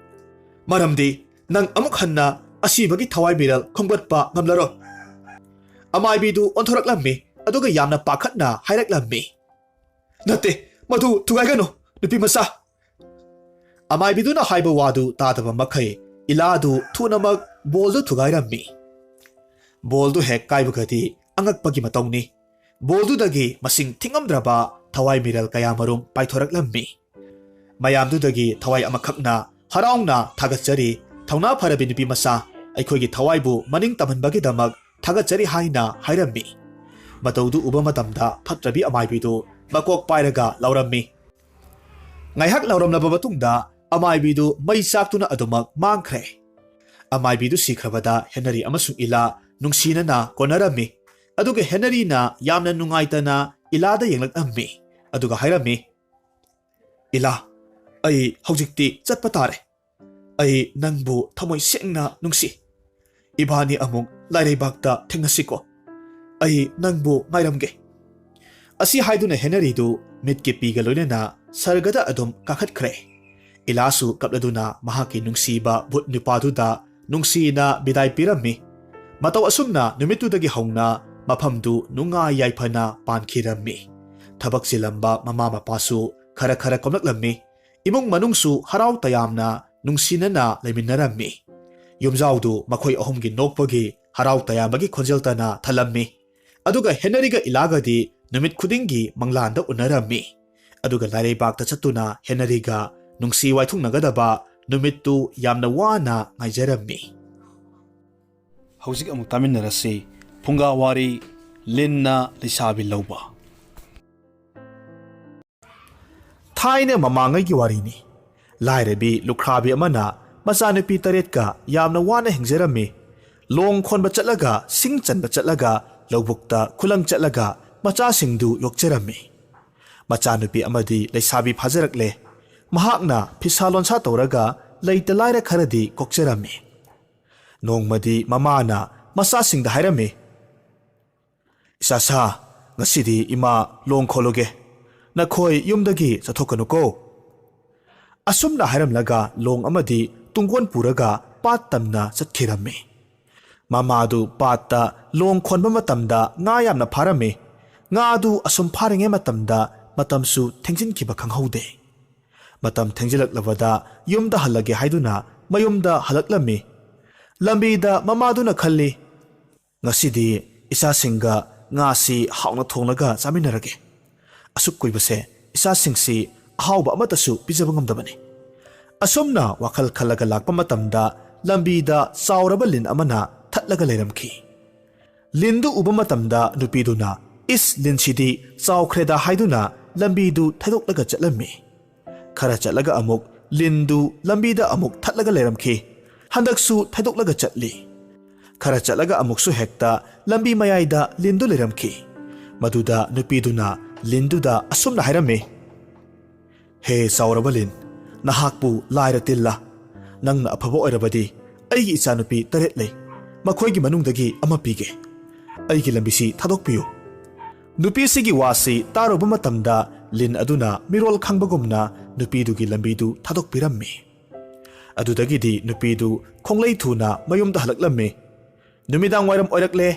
"ꯃꯔꯝꯗꯤ ꯅꯪ ꯑꯃꯨꯛ ꯍꯟꯅ ꯑꯁꯤꯕꯒꯤ ꯊꯋꯥꯏ ꯃꯤꯔꯦꯜ ꯈꯣꯝꯒꯠꯄ ꯉꯝꯂꯔꯣꯏ"꯫ ꯑꯃꯥꯏꯕꯤꯗꯨ ꯑꯣꯟꯊꯣꯔꯛꯂꯝꯃꯤ, ꯑꯗꯨꯒ ꯌꯥꯝꯅ ꯄꯥꯈꯠꯅ ꯍꯥꯏꯔꯛꯂꯝꯃꯤ, "ꯅꯠꯇꯦ, ꯃꯗꯨ ꯊꯨꯒꯥꯏꯒꯅꯨ, ꯅꯨꯄꯤ ꯃꯆꯥ!" ꯑꯃꯥꯏꯕꯤꯗꯨꯅ ꯍꯥꯏꯕ ꯋꯥꯗꯨ ꯇꯥꯗꯕ ꯃꯈꯩ ꯏꯂꯥꯗꯨ ꯊꯨꯅꯃꯛ ꯕꯣꯜꯗꯨ ꯊꯨꯒꯥꯏꯔꯝꯃꯤ꯫ ꯕꯣꯜꯗꯨ ꯍꯦꯛ ꯀꯥꯏꯕꯒꯗꯤ ꯑꯉꯛꯄꯒꯤ ꯃꯇꯧꯅꯤ꯫ ꯕꯣꯜꯗꯨꯗꯒꯤ ꯃꯁꯤꯡ ꯊꯤꯉꯝꯗ꯭ꯔꯕ ꯊꯋꯥꯏ ꯃꯤꯔꯦꯜ ꯀꯌꯥꯃꯔꯨꯝ ꯄꯥꯏꯊꯣꯔꯛꯂꯝꯃꯤ꯫ ꯃꯌꯥꯝꯗꯨꯗꯒꯤ ꯊꯋꯥꯏ ꯑꯃꯈꯛꯅ ꯍꯔꯥꯎꯅ ꯊꯥꯒꯠꯆꯔꯤ, ꯊꯧꯅꯥ ꯐꯔꯕꯤ ꯅꯨꯄꯤ ꯃꯆꯥ, ꯑꯩꯈꯣꯏꯒꯤ ꯊꯋꯥꯏꯕꯨ ꯃꯅꯤꯡ ꯇꯝꯍꯟꯕꯒꯤꯗꯃꯛ ꯊꯥꯒꯠꯆꯔꯤ ꯍꯥꯏꯅ ꯍꯥꯏꯔꯝꯃꯤ꯫ ꯃꯇꯧꯗꯨ ꯎꯕ ꯃꯇꯝꯗ ꯐꯠꯇ꯭ꯔꯕꯤ ꯑꯃꯥꯏꯕꯤꯗꯨ ꯃꯀꯣꯛ ꯄꯥꯏꯔꯒ ꯂꯥꯎꯔꯝꯃꯤ꯫ ꯉꯥꯏꯍꯥꯛ ꯂꯥꯎꯔꯝꯂꯕ ꯃꯇꯨꯡꯗ ꯑꯃꯥꯏꯕꯤꯗꯨ ꯃꯩ ꯆꯥꯛꯇꯨꯅ ꯑꯗꯨꯃꯛ ꯃꯥꯡꯈ꯭ꯔꯦ꯫ ꯑꯃꯥꯏꯕꯤꯗꯨ ꯁꯤꯈ꯭ꯔꯕꯗ ꯍꯦꯅꯔꯤ ꯑꯃꯁꯨꯡ ꯏꯂꯥ ꯅꯨꯡꯁꯤꯅꯅ ꯀꯣꯟꯅꯔꯝꯃꯤ꯫ ꯑꯗꯨꯒ ꯍꯦꯅꯔꯤꯅ ꯌꯥꯝꯅ ꯅꯨꯡꯉꯥꯏꯇꯅ ꯏꯂꯥꯗ ꯌꯦꯡꯂꯛꯂꯝꯃꯤ, ꯑꯗꯨꯒ ꯍꯥꯏꯔꯝꯃꯤ, "ꯏꯂꯥ, ꯑꯩ ꯍꯧꯖꯤꯛꯇꯤ ꯆꯠꯄ ꯇꯥꯔꯦ꯫ ꯑꯩ ꯅꯪꯕꯨ ꯊꯃꯣꯏ ꯁꯦꯡꯅ ꯅꯨꯡꯁꯤ꯫ ꯏꯕꯥꯅꯤ ꯑꯃꯨꯛ ꯂꯥꯏꯔꯩꯕꯥꯛꯇ ꯊꯦꯡꯅꯁꯤꯀꯣ꯫ ꯑꯩ ꯅꯪꯕꯨ ꯉꯥꯏꯔꯝꯒꯦ"꯫ ꯑꯁꯤ ꯍꯥꯏꯗꯨꯅ ꯍꯦꯅꯔꯤꯗꯨ ꯃꯤꯠꯀꯤ ꯄꯤꯒ ꯂꯣꯏꯅꯅ ꯁꯔꯒꯗ ꯑꯗꯨꯝ ꯀꯥꯈꯠꯈ꯭ꯔꯦ꯫ ꯏꯂꯥꯁꯨ ꯀꯞꯂꯗꯨꯅ ꯃꯍꯥꯛꯀꯤ ꯅꯨꯡꯁꯤꯕ ꯚꯨꯠ ꯅꯨꯄꯥꯗꯨꯗ ꯅꯨꯡꯁꯤꯅ ꯕꯤꯗꯥꯏ ꯄꯤꯔꯝꯃꯤ꯫ ꯃꯇꯧ ꯑꯁꯨꯝꯅ ꯅꯨꯃꯤꯠꯇꯨꯗꯒꯤ ꯍꯧꯅ ꯃꯐꯝꯗꯨ ꯅꯨꯡꯉꯥꯏ ꯌꯥꯏꯐꯅ ꯄꯥꯟꯈꯤꯔꯝꯃꯤ꯫ ꯊꯕꯛ ꯆꯤꯜꯂꯝꯕ ꯃꯃꯥ ꯃꯄꯥꯁꯨ ꯈꯔ ꯈꯔ ꯀꯣꯝꯂꯛꯂꯝꯃꯤ꯫ ꯏꯃꯨꯡ ꯃꯅꯨꯡꯁꯨ ꯍꯔꯥꯎ ꯇꯌꯥꯝꯅ ꯅꯨꯡꯁꯤꯅꯅ ꯂꯩꯃꯤꯟꯅꯔꯝꯃꯤ꯫ ꯌꯨꯝꯖꯥꯎꯗꯨ ꯃꯈꯣꯏ ꯑꯍꯨꯝꯒꯤ ꯅꯣꯛꯄꯒꯤ, ꯍꯔꯥꯎ ꯇꯌꯥꯝꯕꯒꯤ ꯈꯣꯟꯖꯦꯜꯇꯅ ꯊꯜꯂꯝꯃꯤ꯫ ꯑꯗꯨꯒ ꯍꯦꯅꯔꯤꯒ ꯏꯂꯥꯒꯗꯤ ꯅꯨꯃꯤꯠ ꯈꯨꯗꯤꯡꯒꯤ ꯃꯪꯂꯥꯟꯗ ꯎꯅꯔꯝꯃꯤ꯫ ꯑꯗꯨꯒ ꯂꯥꯏꯔꯩꯕꯥꯛꯇ ꯆꯠꯇꯨꯅ ꯍꯦꯅꯔꯤꯒ ꯅꯨꯡꯁꯤ ꯋꯥꯏꯊꯨꯡꯅꯒꯗꯕ ꯅꯨꯃꯤꯠꯇꯨ ꯌꯥꯝꯅ ꯋꯥꯅ ꯉꯥꯏꯖꯔꯝꯃꯤ꯫ ꯍꯧꯖꯤꯛ ꯑꯃꯨꯛ ꯇꯥꯃꯤꯟꯅꯔꯁꯤ ꯐꯨꯡꯒꯥ ꯋꯥꯔꯤ, ꯂꯤꯟꯅ ꯂꯩꯁꯥꯕꯤ ꯂꯧꯕ꯫ ꯊꯥꯏꯅ ꯃꯃꯥꯡꯉꯩꯒꯤ ꯋꯥꯔꯤꯅꯤ꯫ ꯂꯥꯏꯔꯕꯤ ꯂꯨꯈ꯭ꯔꯥꯕꯤ ꯑꯃꯅ ꯃꯆꯥꯅꯨꯄꯤ ꯇꯔꯦꯠꯀ ꯌꯥꯝꯅ ꯋꯥꯅ ꯍꯤꯡꯖꯔꯝꯃꯤ꯫ ꯂꯣꯡ ꯈꯣꯟꯕ ꯆꯠꯂꯒ, ꯁꯤꯡ ꯆꯟꯕ ꯆꯠꯂꯒ, ꯂꯧꯕꯨꯛꯇ ꯈꯨꯂꯪ ꯆꯠꯂꯒ ꯃꯆꯥꯁꯤꯡꯗꯨ ꯌꯣꯛꯆꯔꯝꯃꯤ꯫ ꯃꯆꯥꯅꯨꯄꯤ ꯑꯃꯗꯤ ꯂꯩꯁꯥꯕꯤ ꯐꯥꯖꯔꯛꯂꯦ꯫ ꯃꯍꯥꯛꯅ ꯐꯤꯁꯥ ꯂꯣꯟꯁꯥ ꯇꯧꯔꯒ ꯂꯩꯇ ꯂꯥꯏꯔ ꯈꯔꯗꯤ ꯀꯣꯛꯆꯔꯝꯃꯤ꯫ ꯅꯣꯡꯃꯗꯤ ꯃꯃꯥꯅ ꯃꯆꯥꯁꯤꯡꯗ ꯍꯥꯏꯔꯝꯃꯤ, "ꯏꯆꯥꯁꯥ, ꯉꯁꯤꯗꯤ ꯏꯃꯥ ꯂꯣꯡ ꯈꯣꯜꯂꯨꯒꯦ꯫ ꯅꯈꯣꯏ ꯌꯨꯝꯗꯒꯤ ꯆꯠꯊꯣꯛꯀꯅꯨꯀꯣ"꯫ ꯑꯁꯨꯝꯅ ꯍꯥꯏꯔꯝꯂꯒ ꯂꯣꯡ ꯑꯃꯗꯤ ꯇꯨꯡꯒꯣꯟ ꯄꯨꯔꯒ ꯄꯥꯠ ꯇꯝꯅ ꯆꯠꯈꯤꯔꯝꯃꯤ꯫ ꯃꯃꯥꯗꯨ ꯄꯥꯠꯇ ꯂꯣꯡ ꯈꯣꯟꯕ ꯃꯇꯝꯗ ꯉꯥ ꯌꯥꯝꯅ ꯐꯥꯔꯝꯃꯤ꯫ ꯉꯥ ꯑꯗꯨ ꯑꯁꯨꯝ ꯐꯥꯔꯤꯉꯩ ꯃꯇꯝꯗ ꯃꯇꯝꯁꯨ ꯊꯦꯡꯖꯤꯟꯈꯤꯕ ꯈꯪꯍꯧꯗꯦ꯫ ꯃꯇꯝ ꯊꯦꯡꯖꯤꯜꯂꯛꯂꯕꯗ ꯌꯨꯝꯗ ꯍꯜꯂꯒꯦ ꯍꯥꯏꯗꯨꯅ ꯃꯌꯨꯝꯗ ꯍꯜꯂꯛꯂꯝꯃꯤ꯫ ꯂꯝꯕꯤꯗ ꯃꯃꯥꯗꯨꯅ ꯈꯜꯂꯤ, "ꯉꯁꯤꯗꯤ ꯏꯆꯥꯁꯤꯡꯒ ꯉꯥꯁꯤ ꯍꯥꯎꯅ ꯊꯣꯡꯂꯒ ꯆꯥꯃꯤꯟꯅꯔꯒꯦ꯫ ꯑꯁꯨꯛ ꯀꯨꯏꯕꯁꯦ ꯏꯆꯥꯁꯤꯡꯁꯤ ꯑꯍꯥꯎꯕ ꯑꯃꯠꯇꯁꯨ ꯄꯤꯖꯕ ꯉꯝꯗꯕꯅꯤ"꯫ ꯑꯁꯨꯝꯅ ꯋꯥꯈꯜ ꯈꯜꯂꯒ ꯂꯥꯛꯄ ꯃꯇꯝꯗ ꯂꯝꯕꯤꯗ ꯆꯥꯎꯔꯕ ꯂꯤꯟ ꯑꯃꯅ ꯊꯠꯂꯒ ꯂꯩꯔꯝꯈꯤ꯫ ꯂꯤꯟꯗꯨ ꯎꯕ ꯃꯇꯝꯗ ꯅꯨꯄꯤꯗꯨꯅ, "ꯏꯁ, ꯂꯤꯟꯁꯤꯗꯤ ꯆꯥꯎꯈ꯭ꯔꯦꯗ" ꯍꯥꯏꯗꯨꯅ ꯂꯝꯕꯤꯗꯨ ꯊꯩꯗꯣꯛꯂꯒ ꯆꯠꯂꯝꯃꯤ꯫ ꯈꯔ ꯆꯠꯂꯒ ꯑꯃꯨꯛ ꯂꯤꯟꯗꯨ ꯂꯝꯕꯤꯗ ꯑꯃꯨꯛ ꯊꯠꯂꯒ ꯂꯩꯔꯝꯈꯤ꯫ ꯍꯟꯗꯛꯁꯨ ꯊꯩꯗꯣꯛꯂꯒ ꯆꯠꯂꯤ꯫ ꯈꯔ ꯆꯠꯂꯒ ꯑꯃꯨꯛꯁꯨ ꯍꯦꯛꯇ ꯂꯝꯕꯤ ꯃꯌꯥꯏꯗ ꯂꯤꯟꯗꯨ ꯂꯩꯔꯝꯈꯤ꯫ ꯃꯗꯨꯗ ꯅꯨꯄꯤꯗꯨꯅ ꯂꯤꯟꯗꯨꯗ ꯑꯁꯨꯝꯅ ꯍꯥꯏꯔꯝꯃꯤ, "ꯍꯦ ꯆꯥꯎꯔꯕ ꯂꯤꯟ, ꯅꯍꯥꯛꯄꯨ ꯂꯥꯏꯔ ꯇꯤꯜꯂ? ꯅꯪꯅ ꯑꯐꯕ ꯑꯣꯏꯔꯕꯗꯤ ꯑꯩꯒꯤ ꯏꯆꯥꯅꯨꯄꯤ ꯇꯔꯦꯠ ꯂꯩ, ꯃꯈꯣꯏꯒꯤ ꯃꯅꯨꯡꯗꯒꯤ ꯑꯃ ꯄꯤꯒꯦ꯫ ꯑꯩꯒꯤ ꯂꯝꯕꯤꯁꯤ ꯊꯥꯗꯣꯛꯄꯤꯌꯨ"꯫ ꯅꯨꯄꯤꯁꯤꯒꯤ ꯋꯥꯁꯤ ꯇꯥꯔꯨꯕ ꯃꯇꯝꯗ ꯂꯤꯟ ꯑꯗꯨꯅ ꯃꯤꯔꯣꯜ ꯈꯪꯕꯒꯨꯝꯅ ꯅꯨꯄꯤꯗꯨꯒꯤ ꯂꯝꯕꯤꯗꯨ ꯊꯥꯗꯣꯛꯄꯤꯔꯝꯃꯤ꯫ ꯑꯗꯨꯗꯒꯤꯗꯤ ꯅꯨꯄꯤꯗꯨ ꯈꯣꯡꯂꯩ ꯊꯨꯅ ꯃꯌꯨꯝꯗ ꯍꯜꯂꯛꯂꯝꯃꯤ꯫ ꯅꯨꯃꯤꯗꯥꯡ ꯋꯥꯏꯔꯝ ꯑꯣꯏꯔꯛꯂꯦ꯫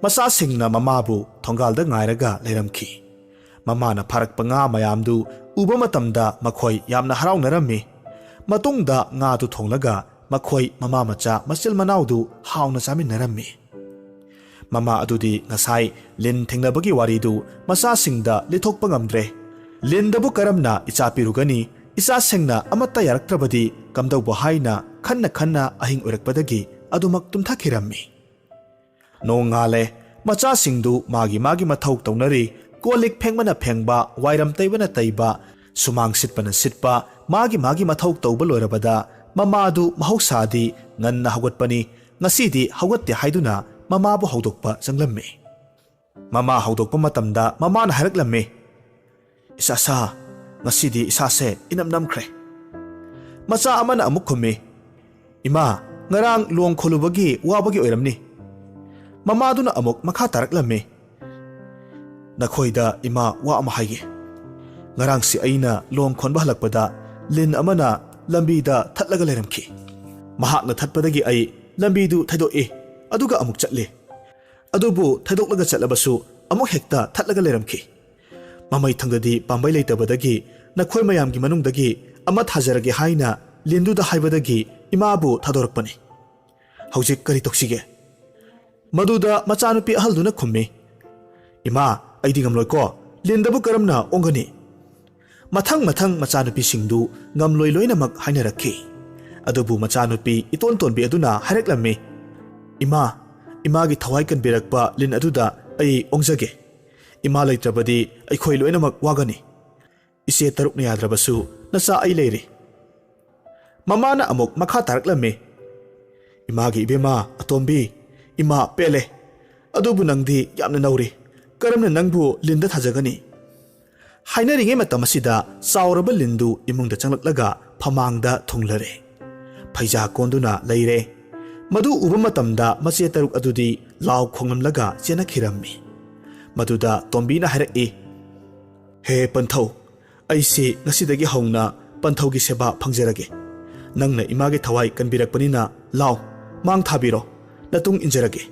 ꯃꯆꯥꯁꯤꯡꯅ ꯃꯃꯥꯕꯨ ꯊꯣꯡꯒꯥꯜꯗ ꯉꯥꯏꯔꯒ ꯂꯩꯔꯝꯈꯤ꯫ ꯃꯃꯥꯅ ꯐꯥꯔꯛꯄ ꯉꯥ ꯃꯌꯥꯝꯗꯨ ꯎꯕ ꯃꯇꯝꯗ ꯃꯈꯣꯏ ꯌꯥꯝꯅ ꯍꯔꯥꯎꯅꯔꯝꯃꯤ꯫ ꯃꯇꯨꯡꯗ ꯉꯥꯗꯨ ꯊꯣꯡꯂꯒ ꯃꯈꯣꯏ ꯃꯃꯥ ꯃꯆꯥ ꯃꯆꯤꯜ ꯃꯅꯥꯎꯗꯨ ꯍꯥꯎꯅ ꯆꯥꯃꯤꯟꯅꯔꯝꯃꯤ꯫ ꯃꯃꯥ ꯑꯗꯨꯗꯤ ꯉꯁꯥꯏ ꯂꯤꯟ ꯊꯦꯡꯅꯕꯒꯤ ꯋꯥꯔꯤꯗꯨ ꯃꯆꯥꯁꯤꯡꯗ ꯂꯤꯊꯣꯛꯄ ꯉꯝꯗ꯭ꯔꯦ꯫ ꯂꯤꯟꯗꯕꯨ ꯀꯔꯝꯅ ꯏꯆꯥ ꯄꯤꯔꯨꯒꯅꯤ? ꯏꯆꯥꯁꯤꯡꯅ ꯑꯃꯠꯇ ꯌꯥꯔꯛꯇ꯭ꯔꯕꯗꯤ ꯀꯝꯗꯧꯕ ꯍꯥꯏꯅ ꯈꯟꯅ ꯈꯟꯅ ꯑꯍꯤꯡ ꯑꯣꯏꯔꯛꯄꯗꯒꯤ ꯑꯗꯨꯃꯛ ꯇꯨꯝꯊꯈꯤꯔꯝꯃꯤ꯫ ꯅꯣꯡꯉꯥꯜꯂꯦ꯫ ꯃꯆꯥꯁꯤꯡꯗꯨ ꯃꯥꯒꯤ ꯃꯥꯒꯤ ꯃꯊꯧ ꯇꯧꯅꯔꯤ꯫ ꯀꯣꯜ ꯂꯤꯛ ꯐꯦꯡꯕꯅ ꯐꯦꯡꯕ, ꯋꯥꯏꯔꯝ ꯇꯩꯕꯅ ꯇꯩꯕ, ꯁꯨꯃꯥꯡ ꯁꯤꯠꯄꯅ ꯁꯤꯠꯄ, ꯃꯥꯒꯤ ꯃꯥꯒꯤ ꯃꯊꯧ ꯇꯧꯕ ꯂꯣꯏꯔꯕꯗ ꯃꯃꯥꯗꯨ ꯃꯍꯧꯁꯥꯗꯤ ꯉꯟꯅ ꯍꯧꯒꯠꯄꯅꯤ꯫ ꯉꯁꯤꯗꯤ ꯍꯧꯒꯠꯇꯦ ꯍꯥꯏꯗꯨꯅ ꯃꯃꯥꯕꯨ ꯍꯧꯗꯣꯛꯄ ꯆꯪꯂꯝꯃꯤ꯫ ꯃꯃꯥ ꯍꯧꯗꯣꯛꯄ ꯃꯇꯝꯗ ꯃꯃꯥꯅ ꯍꯥꯏꯔꯛꯂꯝꯃꯤ, "ꯏꯁꯥꯁꯥ, ꯉꯁꯤꯗꯤ ꯏꯁꯥꯁꯦ ꯏꯅꯝ ꯅꯝꯈ꯭ꯔꯦ꯫" ꯃꯆꯥ ꯑꯃꯅ ꯑꯃꯨꯛ ꯈꯨꯝꯃꯤ, "ꯏꯃꯥ, ꯉꯔꯥꯡ ꯂꯣꯡ ꯈꯣꯜꯂꯨꯕꯒꯤ ꯋꯥꯕꯒꯤ ꯑꯣꯏꯔꯝꯅꯤ꯫" ꯃꯃꯥꯗꯨꯅ ꯑꯃꯨꯛ ꯃꯈꯥ ꯇꯥꯔꯛꯂꯝꯃꯤ, "ꯅꯈꯣꯏꯗ ꯏꯃꯥ ꯋꯥ ꯑꯃ ꯍꯥꯏꯒꯦ꯫ ꯉꯔꯥꯡꯁꯤ ꯑꯩꯅ ꯂꯣꯡ ꯈꯣꯟꯕ ꯍꯜꯂꯛꯄꯗ ꯂꯤꯟ ꯑꯃꯅ ꯂꯝꯕꯤꯗ ꯊꯠꯂꯒ ꯂꯩꯔꯝꯈꯤ꯫ ꯃꯍꯥꯛꯅ ꯊꯠꯄꯗꯒꯤ ꯑꯩ ꯂꯝꯕꯤꯗꯨ ꯊꯩꯗꯣꯛꯏ, ꯑꯗꯨꯒ ꯑꯃꯨꯛ ꯆꯠꯂꯤ꯫ ꯑꯗꯨꯕꯨ ꯊꯩꯗꯣꯛꯂꯒ ꯆꯠꯂꯕꯁꯨ ꯑꯃꯨꯛ ꯍꯦꯛꯇ ꯊꯠꯂꯒ ꯂꯩꯔꯝꯈꯤ꯫ ꯃꯃꯩ ꯊꯪꯗꯗꯤ ꯄꯥꯝꯕꯩ ꯂꯩꯇꯕꯗꯒꯤ ꯅꯈꯣꯏ ꯃꯌꯥꯝꯒꯤ ꯃꯅꯨꯡꯗꯒꯤ ꯑꯃ ꯊꯥꯖꯔꯒꯦ ꯍꯥꯏꯅ ꯂꯤꯟꯗꯨꯗ ꯍꯥꯏꯕꯗꯒꯤ ꯏꯃꯥꯕꯨ ꯊꯥꯗꯣꯔꯛꯄꯅꯤ꯫ ꯍꯧꯖꯤꯛ ꯀꯔꯤ ꯇꯧꯁꯤꯒꯦ?" ꯃꯗꯨꯗ ꯃꯆꯥꯅꯨꯄꯤ ꯑꯍꯜꯗꯨꯅ ꯈꯨꯝꯃꯤ, "ꯏꯃꯥ, ꯑꯩꯗꯤ ꯉꯝꯂꯣꯏꯀꯣ꯫ ꯂꯤꯟꯗꯕꯨ ꯀꯔꯝꯅ ꯑꯣꯡꯒꯅꯤ?" ꯃꯊꯪ ꯃꯊꯪ ꯃꯆꯥꯅꯨꯄꯤꯁꯤꯡꯗꯨ ꯉꯝꯂꯣꯏ ꯂꯣꯏꯅꯃꯛ ꯍꯥꯏꯅꯔꯛꯈꯤ꯫ ꯑꯗꯨꯕꯨ ꯃꯆꯥꯅꯨꯄꯤ ꯏꯇꯣꯟ ꯇꯣꯟꯕꯤ ꯑꯗꯨꯅ ꯍꯥꯏꯔꯛꯂꯝꯃꯤ, "ꯏꯃꯥ, ꯏꯃꯥꯒꯤ ꯊꯋꯥꯏ ꯀꯟꯕꯤꯔꯛꯄ ꯂꯤꯟ ꯑꯗꯨꯗ ꯑꯩ ꯑꯣꯡꯖꯒꯦ꯫ ꯏꯃꯥ ꯂꯩꯇ꯭ꯔꯕꯗꯤ ꯑꯩꯈꯣꯏ ꯂꯣꯏꯅꯃꯛ ꯋꯥꯒꯅꯤ꯫ ꯏꯆꯦ ꯇꯔꯨꯛꯅ ꯌꯥꯗ꯭ꯔꯕꯁꯨ ꯅꯆꯥ ꯑꯩ ꯂꯩꯔꯤ꯫" ꯃꯃꯥꯅ ꯑꯃꯨꯛ ꯃꯈꯥ ꯇꯥꯔꯛꯂꯝꯃꯤ, "ꯏꯃꯥꯒꯤ ꯏꯕꯦꯝꯃ ꯑꯇꯣꯝꯕꯤ, ꯏꯃꯥ ꯄꯦꯜꯂꯦ꯫ ꯑꯗꯨꯕꯨ ꯅꯪꯗꯤ ꯌꯥꯝꯅ ꯅꯧꯔꯤ꯫ ꯀꯔꯝꯅ ꯅꯪꯕꯨ ꯂꯤꯟꯗ ꯊꯥꯖꯒꯅꯤ?" ꯍꯥꯏꯅꯔꯤꯉꯩ ꯃꯇꯝ ꯑꯁꯤꯗ ꯆꯥꯎꯔꯕ ꯂꯤꯟꯗꯨ ꯏꯃꯨꯡꯗ ꯆꯪꯂꯛꯂꯒ ꯐꯃꯥꯡꯗ ꯊꯨꯡꯂꯔꯦ꯫ ꯐꯩꯖꯥ ꯀꯣꯟꯗꯨꯅ ꯂꯩꯔꯦ꯫ ꯃꯗꯨ ꯎꯕ ꯃꯇꯝꯗ ꯃꯆꯦ ꯇꯔꯨꯛ ꯑꯗꯨꯗꯤ ꯂꯥꯎ ꯈꯣꯡꯂꯝꯂꯒ ꯆꯦꯟꯅꯈꯤꯔꯝꯃꯤ꯫ ꯃꯗꯨꯗ ꯇꯣꯝꯕꯤꯅ ꯍꯥꯏꯔꯛꯏ, "ꯍꯦ ꯄꯟꯊꯧ, ꯑꯩꯁꯤ ꯉꯁꯤꯗꯒꯤ ꯍꯧꯅ ꯄꯟꯊꯧꯒꯤ ꯁꯦꯕꯥ ꯐꯪꯖꯔꯒꯦ꯫ ꯅꯪꯅ ꯏꯃꯥꯒꯤ ꯊꯋꯥꯏ ꯀꯟꯕꯤꯔꯛꯄꯅꯤꯅ ꯂꯥꯎ, ꯃꯥꯡ ꯊꯥꯕꯤꯔꯣ, ꯅꯇꯨꯡ ꯏꯟꯖꯔꯒꯦ꯫"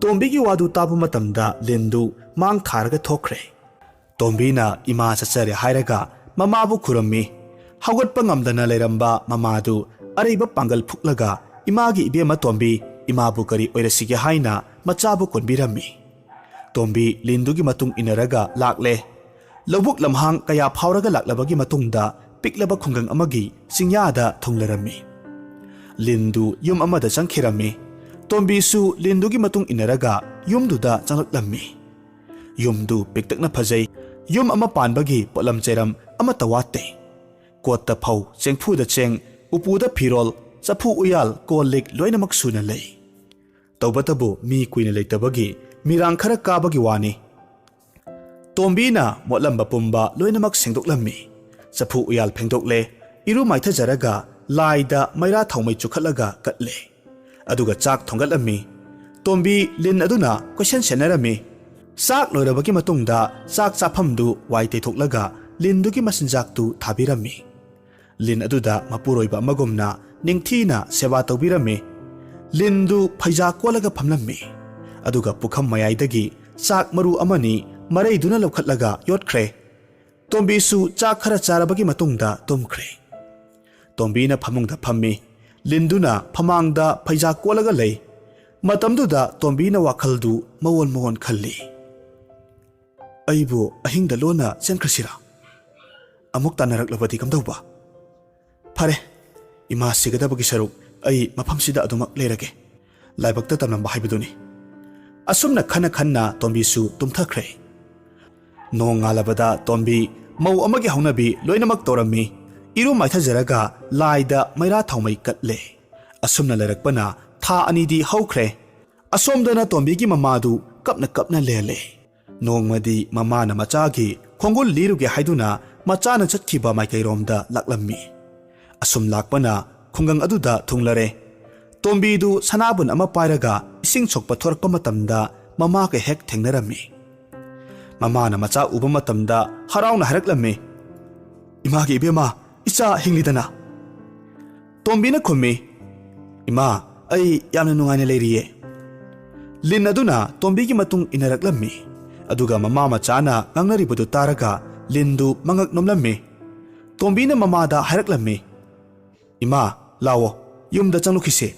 ꯇꯣꯝꯕꯤꯒꯤ ꯋꯥꯗꯨ ꯇꯥꯕ ꯃꯇꯝꯗ ꯂꯤꯟꯗꯨ ꯃꯥꯡ ꯊꯥꯔꯒ ꯊꯣꯛꯈ꯭ꯔꯦ꯫ ꯇꯣꯝꯕꯤꯅ ꯏꯃꯥ ꯆꯠꯆꯔꯦ ꯍꯥꯏꯔꯒ ꯃꯃꯥꯕꯨ ꯈꯨꯔꯨꯝꯃꯤ꯫ ꯍꯧꯒꯠꯄ ꯉꯝꯗꯅ ꯂꯩꯔꯝꯕ ꯃꯃꯥꯗꯨ ꯑꯔꯩꯕ ꯄꯥꯡꯒꯜ ꯐꯨꯛꯂꯒ ꯏꯃꯥꯒꯤ ꯏꯕꯦꯝꯃ ꯇꯣꯝꯕꯤ, ꯏꯃꯥꯕꯨ ꯀꯔꯤ ꯑꯣꯏꯔꯁꯤꯒꯦ ꯍꯥꯏꯅ ꯃꯆꯥꯕꯨ ꯀꯣꯟꯕꯤꯔꯝꯃꯤ꯫ ꯇꯣꯝꯕꯤ ꯂꯤꯟꯗꯨꯒꯤ ꯃꯇꯨꯡ ꯏꯟꯅꯔꯒ ꯂꯥꯛꯂꯦ꯫ ꯂꯧꯕꯨꯛ ꯂꯝꯍꯥꯡ ꯀꯌꯥ ꯐꯥꯎꯔꯒ ꯂꯥꯛꯂꯕꯒꯤ ꯃꯇꯨꯡꯗ ꯄꯤꯛꯂꯕ ꯈꯨꯡꯒꯪ ꯑꯃꯒꯤ ꯆꯤꯡꯌꯥꯗ ꯊꯨꯡꯂꯔꯝꯃꯤ꯫ ꯂꯤꯟꯗꯨ ꯌꯨꯝ ꯑꯃꯗ ꯆꯪꯈꯤꯔꯝꯃꯤ꯫ ꯇꯣꯝꯕꯤꯁꯨ ꯂꯤꯟꯗꯨꯒꯤ ꯃꯇꯨꯡ ꯏꯟꯅꯔꯒ ꯌꯨꯝꯗꯨꯗ ꯆꯪꯂꯛꯂꯝꯃꯤ꯫ ꯌꯨꯝꯗꯨ ꯄꯤꯛꯇꯛꯅ ꯐꯖꯩ꯫ ꯌꯨꯝ ꯑꯃ ꯄꯥꯟꯕꯒꯤ ꯄꯣꯠꯂꯝ ꯆꯩꯔꯝ ꯑꯃꯠꯇ ꯋꯥꯠꯇꯦ꯫ ꯀꯣꯠꯇ ꯐꯧ, ꯆꯦꯡꯐꯨꯗ ꯆꯦꯡ, ꯎꯄꯨꯗ ꯐꯤꯔꯣꯜ, ꯆꯐꯨ ꯎꯌꯥꯜ, ꯀꯣꯜ ꯂꯤꯛ ꯂꯣꯏꯅꯃꯛ ꯁꯨꯅ ꯂꯩ꯫ ꯇꯧꯕꯇꯕꯨ ꯃꯤ ꯀꯨꯏꯅ ꯂꯩꯇꯕꯒꯤ ꯃꯤꯔꯥꯡ ꯈꯔ ꯀꯥꯕꯒꯤ ꯋꯥꯅꯤ꯫ ꯇꯣꯝꯕꯤꯅ ꯃꯣꯠꯂꯝꯕ ꯄꯨꯝꯕ ꯂꯣꯏꯅꯃꯛ ꯁꯦꯡꯗꯣꯛꯂꯝꯃꯤ꯫ ꯆꯐꯨ ꯎꯌꯥꯜ ꯐꯦꯡꯗꯣꯛꯂꯦ, ꯏꯔꯨ ꯃꯥꯏꯊꯖꯔꯒ ꯂꯥꯏꯗ ꯃꯩꯔꯥ ꯊꯥꯎꯃꯩ ꯆꯨꯈꯠꯂꯒ ꯀꯠꯂꯦ꯫ ꯑꯗꯨꯒ ꯆꯥꯛ ꯊꯣꯡꯒꯠꯂꯝꯃꯤ꯫ ꯇꯣꯝꯕꯤ ꯂꯤꯟ ꯑꯗꯨꯅ ꯀꯣꯏꯁꯦꯟ ꯁꯦꯟꯅꯔꯝꯃꯤ꯫ ꯆꯥꯛ ꯂꯣꯏꯔꯕꯒꯤ ꯃꯇꯨꯡꯗ ꯆꯥꯛ ꯆꯥꯐꯝꯗꯨ ꯋꯥꯏ ꯇꯩꯊꯣꯛꯂꯒ ꯂꯤꯟꯗꯨꯒꯤ ꯃꯆꯤꯟꯖꯥꯛꯇꯨ ꯊꯥꯕꯤꯔꯝꯃꯤ꯫ ꯂꯤꯟ ꯑꯗꯨꯗ ꯃꯄꯨꯔꯣꯏꯕ ꯑꯃꯒꯨꯝꯅ ꯅꯤꯡꯊꯤꯅ ꯁꯦꯕꯥ ꯇꯧꯕꯤꯔꯝꯃꯤ꯫ ꯂꯤꯟꯗꯨ ꯐꯩꯖꯥ ꯀꯣꯜꯂꯒ ꯐꯝꯂꯝꯃꯤ꯫ ꯑꯗꯨꯒ ꯄꯨꯈꯝ ꯃꯌꯥꯏꯗꯒꯤ ꯆꯥꯛ ꯃꯔꯨ ꯑꯃꯅꯤ ꯃꯔꯩꯗꯨꯅ ꯂꯧꯈꯠꯂꯒ ꯌꯣꯠꯈ꯭ꯔꯦ꯫ ꯇꯣꯝꯕꯤꯁꯨ ꯆꯥꯛ ꯈꯔ ꯆꯥꯔꯕꯒꯤ ꯃꯇꯨꯡꯗ ꯇꯨꯝꯈ꯭ꯔꯦ꯫ ꯇꯣꯝꯕꯤꯅ ꯐꯃꯨꯡꯗ ꯐꯝꯃꯤ꯫ ꯂꯤꯟꯗꯨꯅ ꯐꯃꯥꯡꯗ ꯐꯩꯖꯥ ꯀꯣꯜꯂꯒ ꯂꯩ꯫ ꯃꯇꯝꯗꯨꯗ ꯇꯣꯝꯕꯤꯅ ꯋꯥꯈꯜꯗꯨ ꯃꯑꯣꯟ ꯃꯑꯣꯟ ꯈꯜꯂꯤ꯫ "ꯑꯩꯕꯨ ꯑꯍꯤꯡꯗ ꯂꯣꯟꯅ ꯆꯦꯟꯈ꯭ꯔꯁꯤꯔꯥ? ꯑꯃꯨꯛ ꯇꯥꯟꯅꯔꯛꯂꯕꯗꯤ ꯀꯝꯗꯧꯕ? ꯐꯔꯦ, ꯏꯃꯥ ꯁꯤꯒꯗꯕꯒꯤ ꯁꯔꯨꯛ ꯑꯩ ꯃꯐꯝꯁꯤꯗ ꯑꯗꯨꯃꯛ ꯂꯩꯔꯒꯦ꯫ ꯂꯥꯏꯕꯛꯇ ꯇꯝꯂꯝꯕ ꯍꯥꯏꯕꯗꯨꯅꯤ"꯫ ꯑꯁꯨꯝꯅ ꯈꯟꯅ ꯈꯟꯅ ꯇꯣꯝꯕꯤꯁꯨ ꯇꯨꯝꯊꯈ꯭ꯔꯦ꯫ ꯅꯣꯡ ꯉꯥꯜꯂꯕꯗ ꯇꯣꯝꯕꯤ ꯃꯧ ꯑꯃꯒꯤ ꯍꯧꯅꯕꯤ ꯂꯣꯏꯅꯃꯛ ꯇꯧꯔꯝꯃꯤ꯫ ꯏꯔꯨ ꯃꯥꯏꯊꯖꯔꯒ ꯂꯥꯏꯗ ꯃꯩꯔꯥ ꯊꯥꯎꯃꯩ ꯀꯠꯂꯦ꯫ ꯑꯁꯨꯝꯅ ꯂꯩꯔꯛꯄꯅ ꯊꯥ ꯑꯅꯤꯗꯤ ꯍꯧꯈ꯭ꯔꯦ꯫ ꯑꯁꯣꯝꯗꯅ ꯇꯣꯝꯕꯤꯒꯤ ꯃꯃꯥꯗꯨ ꯀꯞꯅ ꯀꯞꯅ ꯂꯦꯜꯂꯦ꯫ ꯅꯣꯡꯃꯗꯤ ꯃꯃꯥꯅ ꯃꯆꯥꯒꯤ ꯈꯣꯡꯒꯨꯜ ꯂꯤꯔꯨꯒꯦ ꯍꯥꯏꯗꯨꯅ ꯃꯆꯥꯅ ꯆꯠꯈꯤꯕ ꯃꯥꯏꯀꯩꯔꯣꯝꯗ ꯂꯥꯛꯂꯝꯃꯤ꯫ ꯑꯁꯨꯝ ꯂꯥꯛꯄꯅ ꯈꯨꯡꯒꯪ ꯑꯗꯨꯗ ꯊꯨꯡꯂꯔꯦ꯫ ꯇꯣꯝꯕꯤꯗꯨ ꯁꯅꯥꯕꯨꯟ ꯑꯃ ꯄꯥꯏꯔꯒ ꯏꯁꯤꯡ ꯁꯣꯛꯄ ꯊꯣꯔꯛꯄ ꯃꯇꯝꯗ ꯃꯃꯥꯒ ꯍꯦꯛ ꯊꯦꯡꯅꯔꯝꯃꯤ꯫ ꯃꯃꯥꯅ ꯃꯆꯥ ꯎꯕ ꯃꯇꯝꯗ ꯍꯔꯥꯎꯅ ꯍꯥꯏꯔꯛꯂꯝꯃꯤ, "ꯏꯃꯥꯒꯤ ꯏꯕꯦꯝꯃ, ꯏꯆꯥ ꯍꯤꯡꯂꯤꯗꯅ?" ꯇꯣꯝꯕꯤꯅ ꯈꯨꯝꯃꯤ, "ꯏꯃꯥ, ꯑꯩ ꯌꯥꯝꯅ ꯅꯨꯡꯉꯥꯏꯅ ꯂꯩꯔꯤꯌꯦ"꯫ ꯂꯤꯟ ꯑꯗꯨꯅ ꯇꯣꯝꯕꯤꯒꯤ ꯃꯇꯨꯡ ꯏꯟꯅꯔꯛꯂꯝꯃꯤ꯫ ꯑꯗꯨꯒ ꯃꯃꯥ ꯃꯆꯥꯅ ꯉꯥꯡꯅꯔꯤꯕꯗꯨ ꯇꯥꯔꯒ ꯂꯤꯟꯗꯨ ꯃꯉꯛ ꯅꯣꯝꯂꯝꯃꯤ꯫ ꯇꯣꯝꯕꯤꯅ ꯃꯃꯥꯗ ꯍꯥꯏꯔꯛꯂꯝꯃꯤ, "ꯏꯃꯥ, ꯂꯥꯛꯑꯣ, ꯌꯨꯝꯗ ꯆꯪꯂꯨꯈꯤꯁꯦ"꯫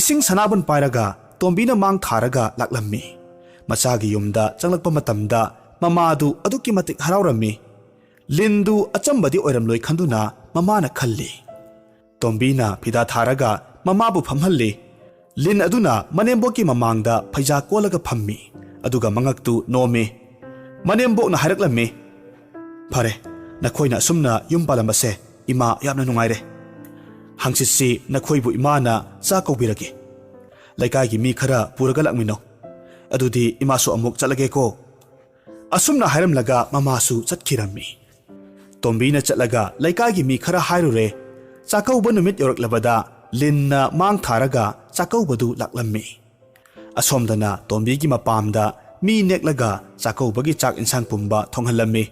ꯏꯁꯤꯡ ꯁꯅꯥꯕꯨꯟ ꯄꯥꯏꯔꯒ ꯇꯣꯝꯕꯤꯅ ꯃꯥꯡ ꯊꯥꯔꯒ ꯂꯥꯛꯂꯝꯃꯤ꯫ ꯃꯆꯥꯒꯤ ꯌꯨꯝꯗ ꯆꯪꯂꯛꯄ ꯃꯇꯝꯗ ꯃꯃꯥꯗꯨ ꯑꯗꯨꯛꯀꯤ ꯃꯇꯤꯛ ꯍꯔꯥꯎꯔꯝꯃꯤ꯫ ꯂꯤꯟꯗꯨ ꯑꯆꯝꯕꯗꯤ ꯑꯣꯏꯔꯝꯂꯣꯏ ꯈꯟꯗꯨꯅ ꯃꯃꯥꯅ ꯈꯜꯂꯤ꯫ ꯇꯣꯝꯕꯤꯅ ꯐꯤꯗꯥ ꯊꯥꯔꯒ ꯃꯃꯥꯕꯨ ꯐꯝꯍꯜꯂꯤ꯫ ꯂꯤꯟ ꯑꯗꯨꯅ ꯃꯅꯦꯝꯕꯣꯛꯀꯤ ꯃꯃꯥꯡꯗ ꯐꯩꯖꯥ ꯀꯣꯜꯂꯒ ꯐꯝꯃꯤ, ꯑꯗꯨꯒ ꯃꯉꯛꯇꯨ ꯅꯣꯝꯃꯤ꯫ ꯃꯅꯦꯝꯕꯣꯛꯅ ꯍꯥꯏꯔꯛꯂꯝꯃꯤ, "ꯐꯔꯦ, ꯅꯈꯣꯏꯅ ꯑꯁꯨꯝꯅ ꯌꯨꯝ ꯄꯥꯜꯂꯝꯕꯁꯦ ꯏꯃꯥ ꯌꯥꯝꯅ ꯅꯨꯡꯉꯥꯏꯔꯦ꯫ ꯍꯪꯆꯤꯠꯁꯤ ꯅꯈꯣꯏꯕꯨ ꯏꯃꯥꯅ ꯆꯥꯛ ꯀꯧꯕꯤꯔꯒꯦ"꯫ "ꯂꯩꯀꯥꯏꯒꯤ ꯃꯤ ꯈꯔ ꯄꯨꯔꯒ ꯂꯥꯛꯃꯤꯟꯅꯧ꯫ ꯑꯗꯨꯗꯤ ꯏꯃꯥꯁꯨ ꯑꯃꯨꯛ ꯆꯠꯂꯒꯦꯀꯣ꯫" ꯑꯁꯨꯝꯅ ꯍꯥꯏꯔꯝꯂꯒ ꯃꯃꯥꯁꯨ ꯆꯠꯈꯤꯔꯝꯃꯤ꯫ ꯇꯣꯝꯕꯤꯅ ꯆꯠꯂꯒ ꯂꯩꯀꯥꯏꯒꯤ ꯃꯤ ꯈꯔ ꯍꯥꯏꯔꯨꯔꯦ꯫ ꯆꯥꯛꯀꯧꯕ ꯅꯨꯃꯤꯠ ꯌꯧꯔꯛꯂꯕꯗ ꯂꯤꯟꯅ ꯃꯥꯡ ꯊꯥꯔꯒ ꯆꯥꯛꯀꯧꯕꯗꯨ ꯂꯥꯛꯂꯝꯃꯤ꯫ ꯑꯁꯣꯝꯗꯅ ꯇꯣꯝꯕꯤꯒꯤ ꯃꯄꯥꯝꯗ ꯃꯤ ꯅꯦꯛꯂꯒ ꯆꯥꯛꯀꯧꯕꯒꯤ ꯆꯥꯛ ꯏꯟꯁꯥꯡ ꯄꯨꯝꯕ ꯊꯣꯡꯍꯜꯂꯝꯃꯤ꯫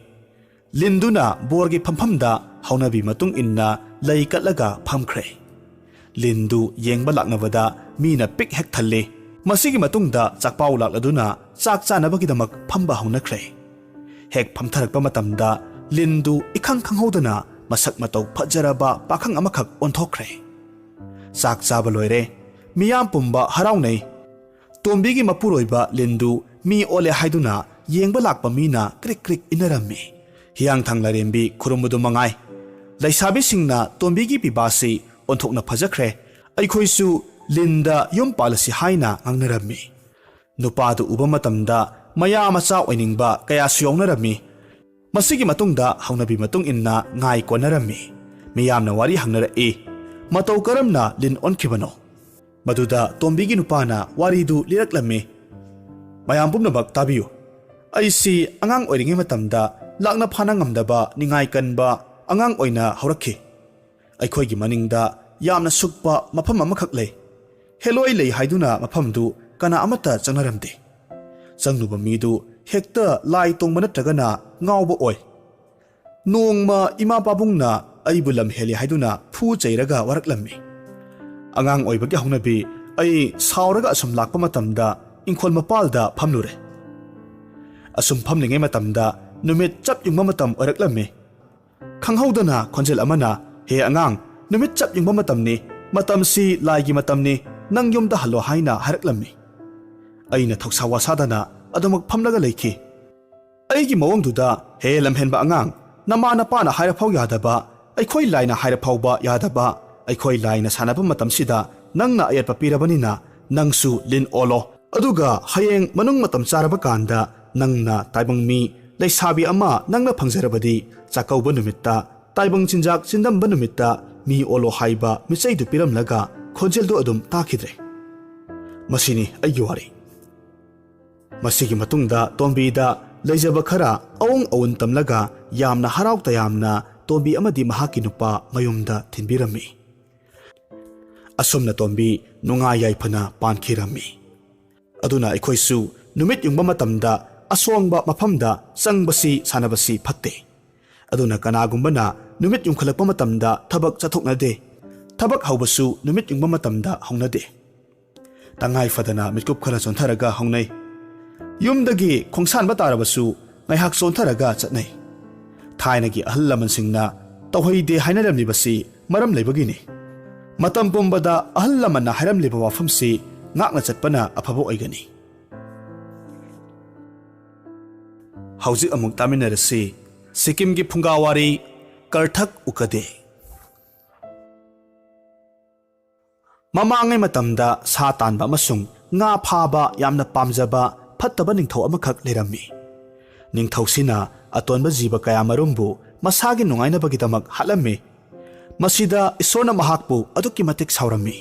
ꯂꯤꯟꯗꯨꯅ ꯕꯣꯔꯒꯤ ꯐꯝꯐꯝꯗ ꯍꯧꯅꯕꯤ ꯃꯇꯨꯡ ꯏꯟꯅ ꯂꯩ ꯀꯠꯂꯒ ꯐꯝꯈ꯭ꯔꯦ꯫ ꯂꯤꯟꯗꯨ ꯌꯦꯡꯕ ꯂꯥꯛꯅꯕꯗ ꯃꯤꯅ ꯄꯤꯛ ꯍꯦꯛ ꯊꯜꯂꯤ꯫ ꯃꯁꯤꯒꯤ ꯃꯇꯨꯡꯗ ꯆꯥꯛꯄꯥꯎ ꯂꯥꯛꯂꯗꯨꯅ ꯆꯥꯛ ꯆꯥꯅꯕꯒꯤꯗꯃꯛ ꯐꯝꯕ ꯍꯧꯅꯈ꯭ꯔꯦ꯫ ꯍꯦꯛ ꯐꯝꯊꯔꯛꯄ ꯃꯇꯝꯗ ꯂꯤꯟꯗꯨ ꯏꯈꯪ ꯈꯪꯍꯧꯗꯅ ꯃꯁꯛ ꯃꯇꯧ ꯐꯖꯔꯕ ꯄꯥꯈꯪ ꯑꯃꯈꯛ ꯑꯣꯟꯊꯣꯛꯈ꯭ꯔꯦ꯫ ꯆꯥꯛ ꯆꯥꯕ ꯂꯣꯏꯔꯦ꯫ ꯃꯤꯌꯥꯝ ꯄꯨꯝꯕ ꯍꯔꯥꯎꯅꯩ꯫ ꯇꯣꯝꯕꯤꯒꯤ ꯃꯄꯨꯔꯣꯏꯕ ꯂꯤꯟꯗꯨ ꯃꯤ ꯑꯣꯜꯂꯦ ꯍꯥꯏꯗꯨꯅ ꯌꯦꯡꯕ ꯂꯥꯛꯄ ꯃꯤꯅ ꯀ꯭ꯔꯤꯛ ꯀ꯭ꯔꯤꯛ ꯏꯟꯅꯔꯝꯃꯤ꯫ ꯍꯤꯌꯥꯡꯊꯥꯡ ꯂꯥꯏꯔꯦꯝꯕꯤ ꯈꯨꯔꯨꯝꯕꯗꯨ ꯃꯉꯥꯏ꯫ ꯂꯩꯁꯥꯕꯤꯁꯤꯡꯅ ꯇꯣꯝꯕꯤꯒꯤ ꯄꯤꯕꯥꯁꯤ ꯑꯣꯟꯊꯣꯛꯅ ꯐꯖꯈ꯭ꯔꯦ꯫ "ꯑꯩꯈꯣꯏꯁꯨ ꯂꯤꯟꯗ ꯌꯨꯝ ꯄꯥꯜꯂꯁꯤ" ꯍꯥꯏꯅ ꯉꯥꯡꯅꯔꯝꯃꯤ꯫ ꯅꯨꯄꯥꯗꯨ ꯎꯕ ꯃꯇꯝꯗ ꯃꯌꯥ ꯃꯆꯥ ꯑꯣꯏꯅꯤꯡꯕ ꯀꯌꯥꯁꯨ ꯌꯥꯎꯅꯔꯝꯃꯤ꯫ ꯃꯁꯤꯒꯤ ꯃꯇꯨꯡꯗ ꯍꯧꯅꯕꯤ ꯃꯇꯨꯡ ꯏꯟꯅ ꯉꯥꯏ ꯀꯣꯟꯅꯔꯝꯃꯤ꯫ ꯃꯤꯌꯥꯝꯅ ꯋꯥꯔꯤ ꯍꯪꯅꯔꯛꯏ, "ꯃꯇꯧ ꯀꯔꯝꯅ ꯂꯤꯟ ꯑꯣꯟꯈꯤꯕꯅꯣ?" ꯃꯗꯨꯗ ꯇꯣꯝꯕꯤꯒꯤ ꯅꯨꯄꯥꯅ ꯋꯥꯔꯤꯗꯨ ꯂꯤꯔꯛꯂꯝꯃꯤ꯫ "ꯃꯌꯥꯝ ꯄꯨꯝꯅꯃꯛ ꯇꯥꯕꯤꯌꯨ꯫ ꯑꯩꯁꯤ ꯑꯉꯥꯡ ꯑꯣꯏꯔꯤꯉꯩ ꯃꯇꯝꯗ ꯂꯥꯛꯅ ꯐꯥꯅ ꯉꯝꯗꯕ ꯅꯤꯡꯉꯥꯏ ꯀꯟꯕ ꯑꯉꯥꯡ ꯑꯣꯏꯅ ꯍꯧꯔꯛꯈꯤ꯫ ꯑꯩꯈꯣꯏꯒꯤ ꯃꯅꯤꯡꯗ ꯌꯥꯝꯅ ꯁꯨꯛꯄ ꯃꯐꯝ ꯑꯃꯈꯛ ꯂꯩ꯫ ꯍꯦꯂꯣꯏ ꯂꯩ ꯍꯥꯏꯗꯨꯅ ꯃꯐꯝꯗꯨ ꯀꯅꯥ ꯑꯃꯠꯇ ꯆꯪꯅꯔꯝꯗꯦ꯫ ꯆꯪꯂꯨꯕ ꯃꯤꯗꯨ ꯍꯦꯛꯇ ꯂꯥꯏ ꯇꯣꯡꯕ ꯅꯠꯇ꯭ꯔꯒꯅ ꯉꯥꯎꯕ ꯑꯣꯏ꯫ ꯅꯣꯡꯃ ꯏꯃꯥ ꯄꯥꯕꯨꯡꯅ ꯑꯩꯕꯨ ꯂꯝ ꯍꯦꯜꯂꯤ ꯍꯥꯏꯗꯨꯅ ꯐꯨ ꯆꯩꯔꯒ ꯋꯥꯔꯛꯂꯝꯃꯤ꯫ ꯑꯉꯥꯡ ꯑꯣꯏꯕꯒꯤ ꯍꯧꯅꯕꯤ ꯑꯩ ꯁꯥꯎꯔꯒ ꯑꯁꯨꯝ ꯂꯥꯛꯄ ꯃꯇꯝꯗ ꯏꯪꯈꯣꯜ ꯃꯄꯥꯜꯗ ꯐꯝꯂꯨꯔꯦ꯫ ꯑꯁꯨꯝ ꯐꯝꯂꯤꯉꯩ ꯃꯇꯝꯗ ꯅꯨꯃꯤꯠ ꯆꯞ ꯌꯨꯡꯕ ꯃꯇꯝ ꯑꯣꯏꯔꯛꯂꯝꯃꯤ꯫ ꯈꯪꯍꯧꯗꯅ ꯈꯣꯟꯖꯦꯜ ꯑꯃꯅ, "ꯍꯦ ꯑꯉꯥꯡ, ꯅꯨꯃꯤꯠ ꯆꯞ ꯌꯨꯡꯕ ꯃꯇꯝꯅꯤ, ꯃꯇꯝꯁꯤ ꯂꯥꯏꯒꯤ ꯃꯇꯝꯅꯤ, ꯅꯪ ꯌꯨꯝꯗ ꯍꯜꯂꯣ" ꯍꯥꯏꯅ ꯍꯥꯏꯔꯛꯂꯝꯃꯤ꯫ ꯑꯩꯅ ꯊꯧꯁꯥ ꯋꯥꯁꯥꯗꯅ ꯑꯗꯨꯃꯛ ꯐꯝꯂꯒ ꯂꯩꯈꯤ꯫ ꯑꯩꯒꯤ ꯃꯑꯣꯡꯗꯨꯗ, "ꯍꯦ ꯂꯝꯍꯦꯟꯕ ꯑꯉꯥꯡ, ꯅꯃꯥ ꯅꯄꯥꯅ ꯍꯥꯏꯔꯐꯥꯎ ꯌꯥꯗꯕ, ꯑꯩꯈꯣꯏ ꯂꯥꯏꯅ ꯍꯥꯏꯔꯐꯥꯎꯕ ꯌꯥꯗꯕ, ꯑꯩꯈꯣꯏ ꯂꯥꯏꯅ ꯁꯥꯟꯅꯕ ꯃꯇꯝꯁꯤꯗ ꯅꯪꯅ ꯑꯌꯦꯠꯄ ꯄꯤꯔꯕꯅꯤꯅ ꯅꯪꯁꯨ ꯂꯤꯟ ꯑꯣꯜꯂꯣ꯫ ꯑꯗꯨꯒ ꯍꯌꯦꯡ ꯃꯅꯨꯡ ꯃꯇꯝ ꯆꯥꯔꯕ ꯀꯥꯟꯗ ꯅꯪꯅ ꯇꯥꯏꯕꯪ ꯃꯤ ꯂꯩꯁꯥꯕꯤ ꯑꯃ ꯅꯪꯅ ꯐꯪꯖꯔꯕꯗꯤ ꯆꯥꯛꯀꯧꯕ ꯅꯨꯃꯤꯠꯇ ꯇꯥꯏꯕꯪ ꯆꯤꯟꯖꯥꯛ ꯆꯤꯟꯗꯝꯕ ꯅꯨꯃꯤꯠꯇ ꯃꯤ ꯑꯣꯜꯂꯣ" ꯍꯥꯏꯕ ꯃꯤꯆꯩꯗꯨ ꯄꯤꯔꯝꯂꯒ ꯈꯣꯟꯖꯦꯜꯗꯨ ꯑꯗꯨꯝ ꯇꯥꯈꯤꯗ꯭ꯔꯦ꯫ ꯃꯁꯤꯅꯤ ꯑꯩꯒꯤ ꯋꯥꯔꯤ꯫ ꯃꯁꯤꯒꯤ ꯃꯇꯨꯡꯗ ꯇꯣꯝꯕꯤꯗ ꯂꯩꯖꯕ ꯈꯔ ꯑꯑꯣꯡ ꯑꯑꯣꯟ ꯇꯝꯂꯒ ꯌꯥꯝꯅ ꯍꯔꯥꯎ ꯇꯌꯥꯝꯅ ꯇꯣꯝꯕꯤ ꯑꯃꯗꯤ ꯃꯍꯥꯛꯀꯤ ꯅꯨꯄꯥ ꯃꯌꯨꯝꯗ ꯊꯤꯟꯕꯤꯔꯝꯃꯤ꯫ ꯑꯁꯨꯝꯅ ꯇꯣꯝꯕꯤ ꯅꯨꯡꯉꯥꯏ ꯌꯥꯏꯐꯅ ꯄꯥꯟꯈꯤꯔꯝꯃꯤ꯫ ꯑꯗꯨꯅ ꯑꯩꯈꯣꯏꯁꯨ ꯅꯨꯃꯤꯠ ꯌꯨꯡꯕ ꯃꯇꯝꯗ ꯑꯁꯣꯡꯕ ꯃꯐꯝꯗ ꯆꯪꯕꯁꯤ ꯁꯥꯟꯅꯕꯁꯤ ꯐꯠꯇꯦ꯫ ꯑꯗꯨꯅ ꯀꯅꯥꯒꯨꯝꯕꯅ ꯅꯨꯃꯤꯠ ꯌꯨꯡꯈꯠꯂꯛꯄ ꯃꯇꯝꯗ ꯊꯕꯛ ꯆꯠꯊꯣꯛꯅꯗꯦ꯫ ꯊꯕꯛ ꯍꯧꯕꯁꯨ ꯅꯨꯃꯤꯠ ꯌꯨꯡꯕ ꯃꯇꯝꯗ ꯍꯧꯅꯗꯦ꯫ ꯇꯉꯥꯏ ꯐꯗꯅ ꯃꯤꯠꯀꯨꯞ ꯈꯔ ꯆꯣꯟꯊꯔꯒ ꯍꯧꯅꯩ꯫ ꯌꯨꯝꯗꯒꯤ ꯈꯣꯡꯁꯥꯟꯕ ꯇꯥꯔꯕꯁꯨ ꯉꯥꯏꯍꯥꯛ ꯆꯣꯟꯊꯔꯒ ꯆꯠꯅꯩ꯫ ꯊꯥꯏꯅꯒꯤ ꯑꯍꯜ ꯂꯃꯟꯁꯤꯡꯅ ꯇꯧꯍꯩꯗꯦ ꯍꯥꯏꯅꯔꯝꯂꯤꯕꯁꯤ ꯃꯔꯝ ꯂꯩꯕꯒꯤꯅꯤ꯫ ꯃꯇꯝ ꯄꯨꯝꯕꯗ ꯑꯍꯜ ꯂꯃꯟꯅ ꯍꯥꯏꯔꯝꯂꯤꯕ ꯋꯥꯐꯝꯁꯤ ꯉꯥꯛꯅ ꯆꯠꯄꯅ ꯑꯐꯕ ꯑꯣꯏꯒꯅꯤ꯫ ꯍꯧꯖꯤꯛ ꯑꯃꯨꯛ ꯇꯥꯃꯤꯟꯅꯔꯁꯤ ꯁꯤꯛꯀꯤꯝꯒꯤ ꯐꯨꯡꯒꯥꯋꯥꯔꯤ ꯀꯔꯊꯛ ꯎꯀꯗꯦ꯫ ꯃꯃꯥꯡꯉꯩ ꯃꯇꯝꯗ ꯁꯥ ꯇꯥꯟꯕ ꯑꯃꯁꯨꯡ ꯉꯥ ꯐꯥꯕ ꯌꯥꯝꯅ ꯄꯥꯝꯖꯕ ꯐꯠꯇꯕ ꯅꯤꯡꯊꯧ ꯑꯃꯈꯛ ꯂꯩꯔꯝꯃꯤ꯫ ꯅꯤꯡꯊꯧꯁꯤꯅ ꯑꯇꯣꯟꯕ ꯖꯤꯕ ꯀꯌꯥꯃꯔꯨꯝꯕꯨ ꯃꯁꯥꯒꯤ ꯅꯨꯡꯉꯥꯏꯅꯕꯒꯤꯗꯃꯛ ꯍꯥꯠꯂꯝꯃꯤ꯫ ꯃꯁꯤꯗ ꯏꯁꯣꯔꯅ ꯃꯍꯥꯛꯄꯨ ꯑꯗꯨꯛꯀꯤ ꯃꯇꯤꯛ ꯁꯥꯎꯔꯝꯃꯤ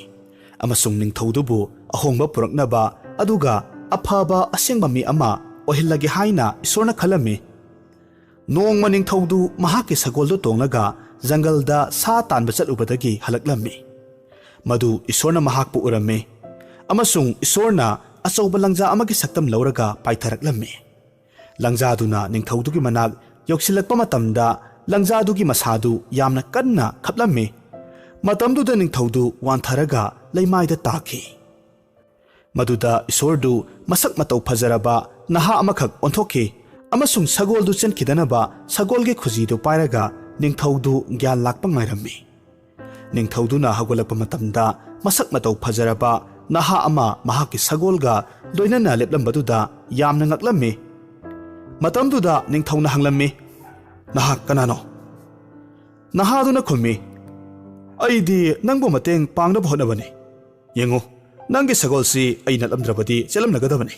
ꯑꯃꯁꯨꯡ ꯅꯤꯡꯊꯧꯗꯨꯕꯨ ꯑꯍꯣꯡꯕ ꯄꯨꯔꯛꯅꯕ ꯑꯗꯨꯒ ꯑꯐꯕ ꯑꯁꯦꯡꯕ ꯃꯤ ꯑꯃ ꯑꯣꯏꯍꯜꯂꯒꯦ ꯍꯥꯏꯅ ꯏꯁꯣꯔꯅ ꯈꯜꯂꯝꯃꯤ꯫ ꯅꯣꯡꯃ ꯅꯤꯡꯊꯧꯗꯨ ꯃꯍꯥꯛꯀꯤ ꯁꯒꯣꯜꯗꯨ ꯇꯣꯡꯂꯒ ꯖꯪꯒꯜꯗ ꯁꯥ ꯇꯥꯟꯕ ꯆꯠꯂꯨꯕꯗꯒꯤ ꯍꯜꯂꯛꯂꯝꯃꯤ꯫ ꯃꯗꯨ ꯏꯁꯣꯔꯅ ꯃꯍꯥꯛꯄꯨ ꯎꯔꯝꯃꯤ ꯑꯃꯁꯨꯡ ꯏꯁꯣꯔꯅ ꯑꯆꯧꯕ ꯂꯪꯖꯥ ꯑꯃꯒꯤ ꯁꯛꯇꯝ ꯂꯧꯔꯒ ꯄꯥꯏꯊꯔꯛꯂꯝꯃꯤ꯫ ꯂꯪꯖꯥꯗꯨꯅ ꯅꯤꯡꯊꯧꯗꯨꯒꯤ ꯃꯅꯥꯛ ꯌꯧꯁꯤꯜꯂꯛꯄ ꯃꯇꯝꯗ ꯂꯪꯖꯥꯗꯨꯒꯤ ꯃꯁꯥꯗꯨ ꯌꯥꯝꯅ ꯀꯟꯅ ꯈꯞꯂꯝꯃꯤ꯫ ꯃꯇꯝꯗꯨꯗ ꯅꯤꯡꯊꯧꯗꯨ ꯋꯥꯟꯊꯔꯒ ꯂꯩꯃꯥꯏꯗ ꯇꯥꯈꯤ꯫ ꯃꯗꯨꯗ ꯏꯁꯣꯔꯗꯨ ꯃꯁꯛ ꯃꯇꯧ ꯐꯖꯔꯕ ꯅꯍꯥ ꯑꯃꯈꯛ ꯑꯣꯟꯊꯣꯛꯈꯤ ꯑꯃꯁꯨꯡ ꯁꯒꯣꯜꯗꯨ ꯆꯦꯟꯈꯤꯗꯅꯕ ꯁꯒꯣꯜꯒꯤ ꯈꯨꯖꯤꯗꯨ ꯄꯥꯏꯔꯒ ꯅꯤꯡꯊꯧꯗꯨ ꯒ꯭ꯌꯥꯟ ꯂꯥꯛꯄ ꯉꯥꯏꯔꯝꯃꯤ꯫ ꯅꯤꯡꯊꯧꯗꯨꯅ ꯍꯧꯒꯠꯂꯛꯄ ꯃꯇꯝꯗ ꯃꯁꯛ ꯃꯇꯧ ꯐꯖꯔꯕ ꯅꯍꯥ ꯑꯃ ꯃꯍꯥꯛꯀꯤ ꯁꯒꯣꯜꯒ ꯂꯣꯏꯅꯅ ꯂꯦꯞꯂꯝꯕꯗꯨꯗ ꯌꯥꯝꯅ ꯉꯛꯂꯝꯃꯤ꯫ ꯃꯇꯝꯗꯨꯗ ꯅꯤꯡꯊꯧꯅ ꯍꯪꯂꯝꯃꯤ, "ꯅꯍꯥꯛ ꯀꯅꯥꯅꯣ?" ꯅꯍꯥꯗꯨꯅ ꯈꯨꯝꯃꯤ, "ꯑꯩꯗꯤ ꯅꯪꯕꯨ ꯃꯇꯦꯡ ꯄꯥꯡꯅꯕ ꯍꯣꯠꯅꯕꯅꯤ꯫ ꯌꯦꯡꯉꯨ, ꯅꯪꯒꯤ ꯁꯒꯣꯜꯁꯤ ꯑꯩ ꯅꯠꯂꯝꯗ꯭ꯔꯕꯗꯤ ꯆꯦꯜꯂꯝꯂꯒꯗꯕꯅꯤ꯫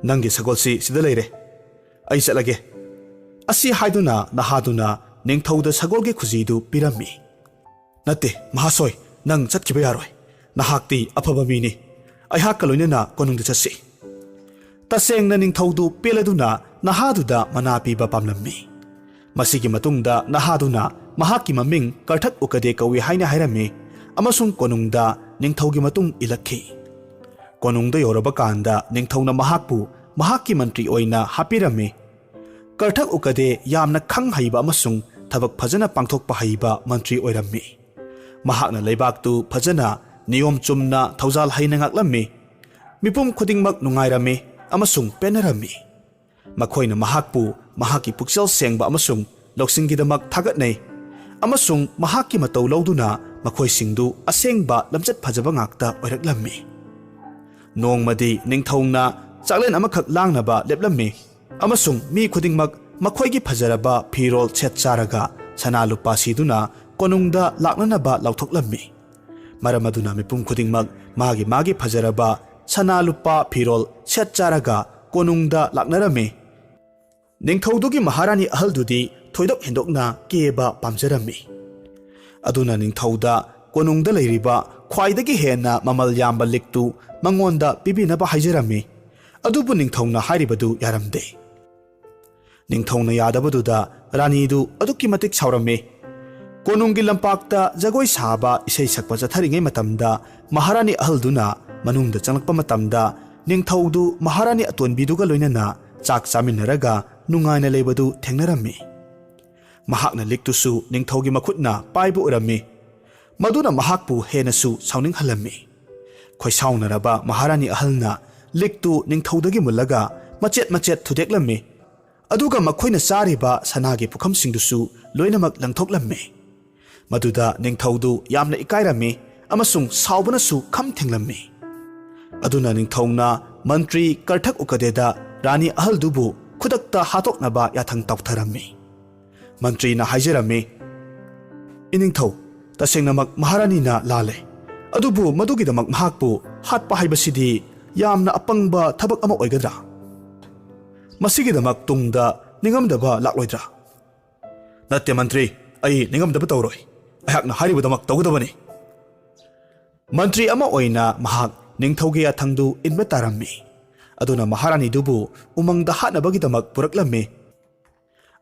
ꯅꯪꯒꯤ ꯁꯒꯣꯜꯁꯤ ꯁꯤꯗ ꯂꯩꯔꯦ꯫ ꯑꯩ ꯆꯠꯂꯒꯦ꯫" ꯑꯁꯤ ꯍꯥꯏꯗꯨꯅ ꯅꯍꯥꯗꯨꯅ ꯅꯤꯡꯊꯧꯗ ꯁꯒꯣꯜꯒꯤ ꯈꯨꯖꯤꯗꯨ ꯄꯤꯔꯝꯃꯤ꯫ "ꯅꯠꯇꯦ, ꯃꯍꯥꯁꯣꯏ, ꯅꯪ ꯆꯠꯈꯤꯕ ꯌꯥꯔꯣꯏ꯫ "ꯅꯍꯥꯛꯇꯤ ꯑꯐꯕ ꯃꯤꯅꯤ꯫ ꯑꯩꯍꯥꯛꯀ ꯂꯣꯏꯅꯅ ꯀꯣꯅꯨꯡꯗ ꯆꯠꯁꯤ꯫" ꯇꯁꯦꯡꯅ ꯅꯤꯡꯊꯧꯗꯨ ꯄꯦꯜꯂꯗꯨꯅ ꯅꯍꯥꯗꯨꯗ ꯃꯅꯥ ꯄꯤꯕ ꯄꯥꯝꯂꯝꯃꯤ꯫ ꯃꯁꯤꯒꯤ ꯃꯇꯨꯡꯗ ꯅꯍꯥꯗꯨꯅ ꯃꯍꯥꯛꯀꯤ ꯃꯃꯤꯡ ꯀꯔꯊꯛ ꯎꯀꯗꯦ ꯀꯧꯏ ꯍꯥꯏꯅ ꯍꯥꯏꯔꯝꯃꯤ ꯑꯃꯁꯨꯡ ꯀꯣꯅꯨꯡꯗ ꯅꯤꯡꯊꯧꯒꯤ ꯃꯇꯨꯡ ꯏꯜꯂꯛꯈꯤ꯫ ꯀꯣꯅꯨꯡꯗ ꯌꯧꯔꯕ ꯀꯥꯟꯗ ꯅꯤꯡꯊꯧꯅ ꯃꯍꯥꯛꯄꯨ ꯃꯍꯥꯛꯀꯤ ꯃꯟꯇ꯭ꯔꯤ ꯑꯣꯏꯅ ꯍꯥꯞꯄꯤꯔꯝꯃꯤ꯫ ꯀꯔꯊꯛ ꯎꯀꯗꯦ ꯌꯥꯝꯅ ꯈꯪ ꯍꯩꯕ ꯑꯃꯁꯨꯡ ꯊꯕꯛ ꯐꯖꯅ ꯄꯥꯡꯊꯣꯛꯄ ꯍꯩꯕ ꯃꯟꯇ꯭ꯔꯤ ꯑꯣꯏꯔꯝꯃꯤ꯫ ꯃꯍꯥꯛꯅ ꯂꯩꯕꯥꯛꯇꯨ ꯐꯖꯅ ꯅꯤꯌꯣꯝ ꯆꯨꯝꯅ ꯊꯧꯖꯥꯜ ꯍꯩꯅ ꯉꯥꯛꯂꯝꯃꯤ꯫ ꯃꯤꯄꯨꯝ ꯈꯨꯗꯤꯡꯃꯛ ꯅꯨꯡꯉꯥꯏꯔꯝꯃꯤ ꯑꯃꯁꯨꯡ ꯄꯦꯟꯅꯔꯝꯃꯤ꯫ ꯃꯈꯣꯏꯅ ꯃꯍꯥꯛꯄꯨ ꯃꯍꯥꯛꯀꯤ ꯄꯨꯛꯆꯦꯜ ꯁꯦꯡꯕ ꯑꯃꯁꯨꯡ ꯂꯧꯁꯤꯡꯒꯤꯗꯃꯛ ꯊꯥꯒꯠꯅꯩ ꯑꯃꯁꯨꯡ ꯃꯍꯥꯛꯀꯤ ꯃꯇꯧ ꯂꯧꯗꯨꯅ ꯃꯈꯣꯏꯁꯤꯡꯗꯨ ꯑꯁꯦꯡꯕ ꯂꯝꯆꯠ ꯐꯖꯕ ꯉꯥꯛꯇ ꯑꯣꯏꯔꯛꯂꯝꯃꯤ꯫ ꯅꯣꯡꯃꯗꯤ ꯅꯤꯡꯊꯧꯅ ꯆꯥꯛꯂꯦꯟ ꯑꯃꯈꯛ ꯂꯥꯡꯅꯕ ꯂꯦꯞꯂꯝꯃꯤ ꯑꯃꯁꯨꯡ ꯃꯤ ꯈꯨꯗꯤꯡꯃꯛ ꯃꯈꯣꯏꯒꯤ ꯐꯖꯔꯕ ꯐꯤꯔꯣꯜ ꯁꯦꯠ ꯆꯥꯔꯒ ꯁꯅꯥ ꯂꯨꯄꯥ ꯁꯤꯗꯨꯅ ꯀꯣꯅꯨꯡꯗ ꯂꯥꯛꯅꯅꯕ ꯂꯥꯎꯊꯣꯛꯂꯝꯃꯤ꯫ ꯃꯔꯝ ꯑꯗꯨꯅ ꯃꯤꯄꯨꯝ ꯈꯨꯗꯤꯡꯃꯛ ꯃꯥꯒꯤ ꯃꯥꯒꯤ ꯐꯖꯔꯕ ꯁꯅꯥ ꯂꯨꯄꯥ ꯐꯤꯔꯣꯜ ꯁꯦꯠ ꯆꯥꯔꯒ ꯀꯣꯅꯨꯡꯗ ꯂꯥꯛꯅꯔꯝꯃꯤ꯫ ꯅꯤꯡꯊꯧꯗꯨꯒꯤ ꯃꯍꯥꯔꯥꯅꯤ ꯑꯍꯜꯗꯨꯗꯤ ꯊꯣꯏꯗꯣꯛ ꯍꯦꯟꯗꯣꯛꯅ ꯀꯦꯕ ꯄꯥꯝꯖꯔꯝꯃꯤ꯫ ꯑꯗꯨꯅ ꯅꯤꯡꯊꯧꯗ ꯀꯣꯅꯨꯡꯗ ꯂꯩꯔꯤꯕ ꯈ꯭ꯋꯥꯏꯗꯒꯤ ꯍꯦꯟꯅ ꯃꯃꯜ ꯌꯥꯝꯕ ꯂꯤꯛꯇꯨ ꯃꯉꯣꯟꯗ ꯄꯤꯕꯤꯅꯕ ꯍꯥꯏꯖꯔꯝꯃꯤ꯫ ꯑꯗꯨꯕꯨ ꯅꯤꯡꯊꯧꯅ ꯍꯥꯏꯔꯤꯕꯗꯨ ꯌꯥꯔꯝꯗꯦ꯫ ꯅꯤꯡꯊꯧꯅ ꯌꯥꯗꯕꯗꯨꯗ ꯔꯥꯅꯤꯗꯨ ꯑꯗꯨꯛꯀꯤ ꯃꯇꯤꯛ ꯁꯥꯎꯔꯝꯃꯤ꯫ ꯀꯣꯅꯨꯡꯒꯤ ꯂꯝꯄꯥꯛꯇ ꯖꯒꯣꯏ ꯁꯥꯕ, ꯏꯁꯩ ꯁꯛꯄ ꯆꯠꯊꯔꯤꯉꯩ ꯃꯇꯝꯗ ꯃꯍꯥꯔꯥꯅꯤ ꯑꯍꯜꯗꯨꯅ ꯃꯅꯨꯡꯗ ꯆꯪꯂꯛꯄ ꯃꯇꯝꯗ ꯅꯤꯡꯊꯧꯗꯨ ꯃꯍꯥꯔꯥꯅꯤ ꯑꯇꯣꯟꯕꯤꯗꯨꯒ ꯂꯣꯏꯅꯅ ꯆꯥꯛ ꯆꯥꯃꯤꯟꯅꯔꯒ ꯅꯨꯡꯉꯥꯏꯅ ꯂꯩꯕꯗꯨ ꯊꯦꯡꯅꯔꯝꯃꯤ꯫ ꯃꯍꯥꯛꯅ ꯂꯤꯛꯇꯨꯁꯨ ꯅꯤꯡꯊꯧꯒꯤ ꯃꯈꯨꯠꯅ ꯄꯥꯏꯕ ꯎꯔꯝꯃꯤ꯫ ꯃꯗꯨꯅ ꯃꯍꯥꯛꯄꯨ ꯍꯦꯟꯅꯁꯨ ꯁꯥꯎꯅꯤꯡꯍꯜꯂꯝꯃꯤ꯫ ꯈꯣꯏꯁꯥꯎꯅꯔꯕ ꯃꯍꯥꯔꯥꯅꯤ ꯑꯍꯜꯅ ꯂꯤꯛꯇꯨ ꯅꯤꯡꯊꯧꯗꯒꯤ ꯃꯨꯜꯂꯒ ꯃꯆꯦꯠ ꯃꯆꯦꯠ ꯊꯨꯗꯦꯛꯂꯝꯃꯤ꯫ ꯑꯗꯨꯒ ꯃꯈꯣꯏꯅ ꯆꯥꯔꯤꯕ ꯁꯅꯥꯒꯤ ꯄꯨꯈꯝꯁꯤꯡꯗꯨꯁꯨ ꯂꯣꯏꯅꯃꯛ ꯂꯪꯊꯣꯛꯂꯝꯃꯤ꯫ ꯃꯗꯨꯗ ꯅꯤꯡꯊꯧꯗꯨ ꯌꯥꯝꯅ ꯏꯀꯥꯏꯔꯝꯃꯤ ꯑꯃꯁꯨꯡ ꯁꯥꯎꯕꯅꯁꯨ ꯈꯝ ꯊꯦꯡꯂꯝꯃꯤ꯫ ꯑꯗꯨꯅ ꯅꯤꯡꯊꯧꯅ ꯃꯟꯇ꯭ꯔꯤ ꯀꯔꯊꯛ ꯎꯀꯗꯦꯗ ꯔꯥꯅꯤ ꯑꯍꯜꯗꯨꯕꯨ ꯈꯨꯗꯛꯇ ꯍꯥꯠꯇꯣꯛꯅꯕ ꯌꯥꯊꯪ ꯇꯧꯊꯔꯝꯃꯤ꯫ ꯃꯟꯇ꯭ꯔꯤꯅ ꯍꯥꯏꯖꯔꯝꯃꯤ, "ꯏꯅꯤꯡꯊꯧ, ꯇꯁꯦꯡꯅꯃꯛ ꯃꯍꯥꯔꯥꯅꯤꯅ ꯂꯥꯜꯂꯦ꯫ ꯑꯗꯨꯕꯨ ꯃꯗꯨꯒꯤꯗꯃꯛ ꯃꯍꯥꯛꯄꯨ ꯍꯥꯠꯄ ꯍꯥꯏꯕꯁꯤꯗꯤ ꯌꯥꯝꯅ ꯑꯄꯪꯕ ꯊꯕꯛ ꯑꯃ ꯑꯣꯏꯒꯗ꯭ꯔꯥ? ꯃꯁꯤꯒꯤꯗꯃꯛ ꯇꯨꯡꯗ ꯅꯤꯡꯉꯝꯗꯕ ꯂꯥꯛꯂꯣꯏꯗ꯭ꯔꯥ?" "ꯅꯠꯇꯦ ꯃꯟꯇ꯭ꯔꯤ, ꯑꯩ ꯅꯤꯡꯉꯝꯗꯕ ꯇꯧꯔꯣꯏ꯫ ꯑꯩꯍꯥꯛꯅ ꯍꯥꯏꯔꯤꯕꯗꯃꯛ ꯇꯧꯒꯗꯕꯅꯤ꯫" ꯃꯟꯇ꯭ꯔꯤ ꯑꯃ ꯑꯣꯏꯅ ꯃꯍꯥꯛ ꯅꯤꯡꯊꯧꯒꯤ ꯌꯥꯊꯪꯗꯨ ꯏꯟꯕ ꯇꯥꯔꯝꯃꯤ꯫ ꯑꯗꯨꯅ ꯃꯍꯥꯔꯥꯅꯤꯗꯨꯕꯨ ꯎꯃꯪꯗ ꯍꯥꯠꯅꯕꯒꯤꯗꯃꯛ ꯄꯨꯔꯛꯂꯝꯃꯤ꯫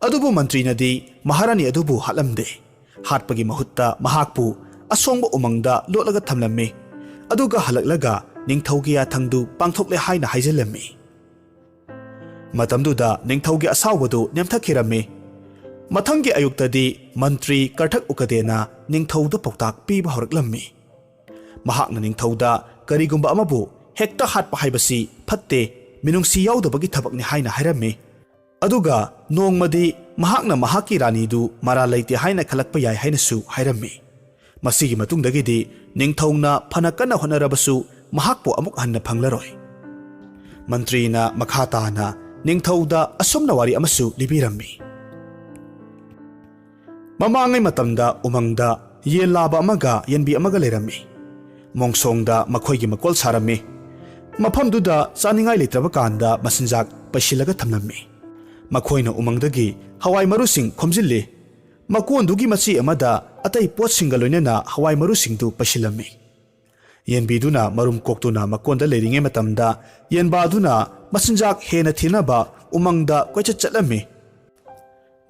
ꯑꯗꯨꯕꯨ ꯃꯟꯇ꯭ꯔꯤꯅꯗꯤ ꯃꯍꯥꯔꯥꯅꯤ ꯑꯗꯨꯕꯨ ꯍꯥꯠꯂꯝꯗꯦ꯫ ꯍꯥꯠꯄꯒꯤ ꯃꯍꯨꯠꯇ ꯃꯍꯥꯛꯄꯨ ꯑꯁꯣꯡꯕ ꯎꯃꯪꯗ ꯂꯣꯠꯂꯒ ꯊꯝꯂꯝꯃꯤ꯫ ꯑꯗꯨꯒ ꯍꯜꯂꯛꯂꯒ ꯅꯤꯡꯊꯧꯒꯤ ꯌꯥꯊꯪꯗꯨ ꯄꯥꯡꯊꯣꯛꯂꯦ ꯍꯥꯏꯅ ꯍꯥꯏꯖꯤꯜꯂꯝꯃꯤ꯫ ꯃꯇꯝꯗꯨꯗ ꯅꯤꯡꯊꯧꯒꯤ ꯑꯁꯥꯎꯕꯗꯨ ꯅꯦꯝꯊꯈꯤꯔꯝꯃꯤ꯫ ꯃꯊꯪꯒꯤ ꯑꯌꯨꯛꯇꯗꯤ ꯃꯟꯇ꯭ꯔꯤ ꯀꯔꯊꯛ ꯎꯀꯗꯦꯅ ꯅꯤꯡꯊꯧꯗ ꯄꯥꯎꯇꯥꯛ ꯄꯤꯕ ꯍꯧꯔꯛꯂꯝꯃꯤ꯫ ꯃꯍꯥꯛꯅ ꯅꯤꯡꯊꯧꯗ ꯀꯔꯤꯒꯨꯝꯕ ꯑꯃꯕꯨ ꯍꯦꯛꯇ ꯍꯥꯠꯄ ꯍꯥꯏꯕꯁꯤ ꯐꯠꯇꯦ, ꯃꯤꯅꯨꯡꯁꯤ ꯌꯥꯎꯗꯕꯒꯤ ꯊꯕꯛꯅꯤ ꯍꯥꯏꯅ ꯍꯥꯏꯔꯝꯃꯤ꯫ ꯑꯗꯨꯒ ꯅꯣꯡꯃꯗꯤ ꯃꯍꯥꯛꯅ ꯃꯍꯥꯛꯀꯤ ꯔꯥꯅꯤꯗꯨ ꯃꯔꯥꯜ ꯂꯩꯇꯦ ꯍꯥꯏꯅ ꯈꯜꯂꯛꯄ ꯌꯥꯏ ꯍꯥꯏꯅꯁꯨ ꯍꯥꯏꯔꯝꯃꯤ꯫ ꯃꯁꯤꯒꯤ ꯃꯇꯨꯡꯗꯒꯤꯗꯤ ꯅꯤꯡꯊꯧꯅ ꯐꯅ ꯀꯟꯅ ꯍꯣꯠꯅꯔꯕꯁꯨ ꯃꯍꯥꯛꯄꯨ ꯑꯃꯨꯛ ꯍꯟꯅ ꯐꯪꯂꯔꯣꯏ꯫ ꯃꯟꯇ꯭ꯔꯤꯅ ꯃꯈꯥ ꯇꯥꯅ ꯅꯤꯡꯊꯧꯗ ꯑꯁꯨꯝꯅ ꯋꯥꯔꯤ ꯑꯃꯁꯨ ꯂꯤꯕꯤꯔꯝꯃꯤ꯫ ꯃꯃꯥꯡꯉꯩ ꯃꯇꯝꯗ ꯎꯃꯪꯗ ꯌꯦꯟ ꯂꯥꯕ ꯑꯃꯒ ꯌꯦꯟꯕꯤ ꯑꯃꯒ ꯂꯩꯔꯝꯃꯤ꯫ ꯃꯣꯡꯁꯣꯡꯗ ꯃꯈꯣꯏꯒꯤ ꯃꯀꯣꯜ ꯁꯥꯔꯝꯃꯤ꯫ ꯃꯐꯝꯗꯨꯗ ꯆꯥꯅꯤꯡꯉꯥꯏ ꯂꯩꯇ꯭ꯔꯕ ꯀꯥꯟꯗ ꯃꯆꯤꯟꯖꯥꯛ ꯄꯩꯁꯤꯜꯂꯒ ꯊꯝꯂꯝꯃꯤ꯫ ꯃꯈꯣꯏꯅ ꯎꯃꯪꯗꯒꯤ ꯍꯋꯥꯏ ꯃꯔꯨꯁꯤꯡ ꯈꯣꯝꯖꯤꯜꯂꯤ꯫ ꯃꯀꯣꯟꯗꯨꯒꯤ ꯃꯆꯤ ꯑꯃꯗ ꯑꯇꯩ ꯄꯣꯠꯁꯤꯡꯒ ꯂꯣꯏꯅꯅ ꯍꯋꯥꯏ ꯃꯔꯨꯁꯤꯡꯗꯨ ꯄꯩꯁꯤꯜꯂꯝꯃꯤ꯫ ꯌꯦꯟꯕꯤꯗꯨꯅ ꯃꯔꯨꯝ ꯀꯣꯛꯇꯨꯅ ꯃꯀꯣꯟꯗ ꯂꯩꯔꯤꯉꯩ ꯃꯇꯝꯗ ꯌꯦꯟꯕꯥꯗꯨꯅ ꯃꯆꯤꯟꯖꯥꯛ ꯍꯦꯟꯅ ꯊꯤꯅꯕ ꯎꯃꯪꯗ ꯀꯣꯏꯆꯠ ꯆꯠꯂꯝꯃꯤ꯫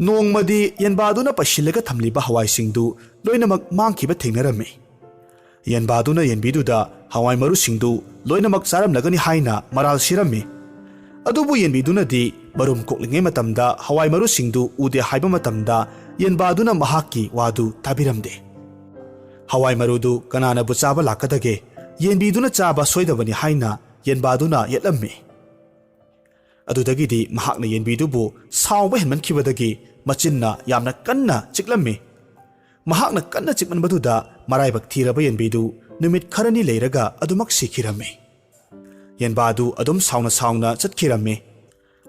ꯅꯣꯡꯃꯗꯤ ꯌꯦꯟꯕꯥꯗꯨꯅ ꯄꯩꯁꯤꯜꯂꯒ ꯊꯝꯂꯤꯕ ꯍꯋꯥꯏꯁꯤꯡꯗꯨ ꯂꯣꯏꯅꯃꯛ ꯃꯥꯡꯈꯤꯕ ꯊꯦꯡꯅꯔꯝꯃꯤ꯫ ꯌꯦꯟꯕꯥꯗꯨꯅ ꯌꯦꯟꯕꯤꯗꯨꯗ ꯍꯋꯥꯏ ꯃꯔꯨꯁꯤꯡꯗꯨ ꯂꯣꯏꯅꯃꯛ ꯆꯥꯔꯝꯂꯒꯅꯤ ꯍꯥꯏꯅ ꯃꯔꯥꯜ ꯁꯤꯔꯝꯃꯤ꯫ ꯑꯗꯨꯕꯨ ꯌꯦꯟꯕꯤꯗꯨꯅꯗꯤ ꯃꯔꯨꯝ ꯀꯣꯛꯂꯤꯉꯩ ꯃꯇꯝꯗ ꯍꯋꯥꯏ ꯃꯔꯨꯁꯤꯡꯗꯨ ꯎꯗꯦ ꯍꯥꯏꯕ ꯃꯇꯝꯗ ꯌꯦꯟꯕꯥꯗꯨꯅ ꯃꯍꯥꯛꯀꯤ ꯋꯥꯗꯨ ꯇꯥꯕꯤꯔꯝꯗꯦ꯫ ꯍꯋꯥꯏ ꯃꯔꯨꯗꯨ ꯀꯅꯥꯅꯕꯨ ꯆꯥꯕ ꯂꯥꯛꯀꯗꯒꯦ? ꯌꯦꯟꯕꯤꯗꯨꯅ ꯆꯥꯕ ꯁꯣꯏꯗꯕꯅꯤ ꯍꯥꯏꯅ ꯌꯦꯟꯕꯥꯗꯨꯅ ꯌꯦꯠꯂꯝꯃꯤ꯫ ꯑꯗꯨꯗꯒꯤꯗꯤ ꯃꯍꯥꯛꯅ ꯌꯦꯟꯕꯤꯗꯨꯕꯨ ꯁꯥꯎꯕ ꯍꯦꯟꯃꯟꯈꯤꯕꯗꯒꯤ ꯃꯆꯤꯟꯅ ꯌꯥꯝꯅ ꯀꯟꯅ ꯆꯤꯛꯂꯝꯃꯤ꯫ ꯃꯍꯥꯛꯅ ꯀꯟꯅ ꯆꯤꯛꯃꯟꯕꯗꯨꯗ ꯃꯔꯥꯏꯕꯛ ꯊꯤꯔꯕ ꯌꯦꯟꯕꯤꯗꯨ ꯅꯨꯃꯤꯠ ꯈꯔꯅꯤ ꯂꯩꯔꯒ ꯑꯗꯨꯃꯛ ꯁꯤꯈꯤꯔꯝꯃꯤ꯫ ꯌꯦꯟꯕꯥꯗꯨ ꯑꯗꯨꯝ ꯁꯥꯎꯅ ꯁꯥꯎꯅ ꯆꯠꯈꯤꯔꯝꯃꯤ꯫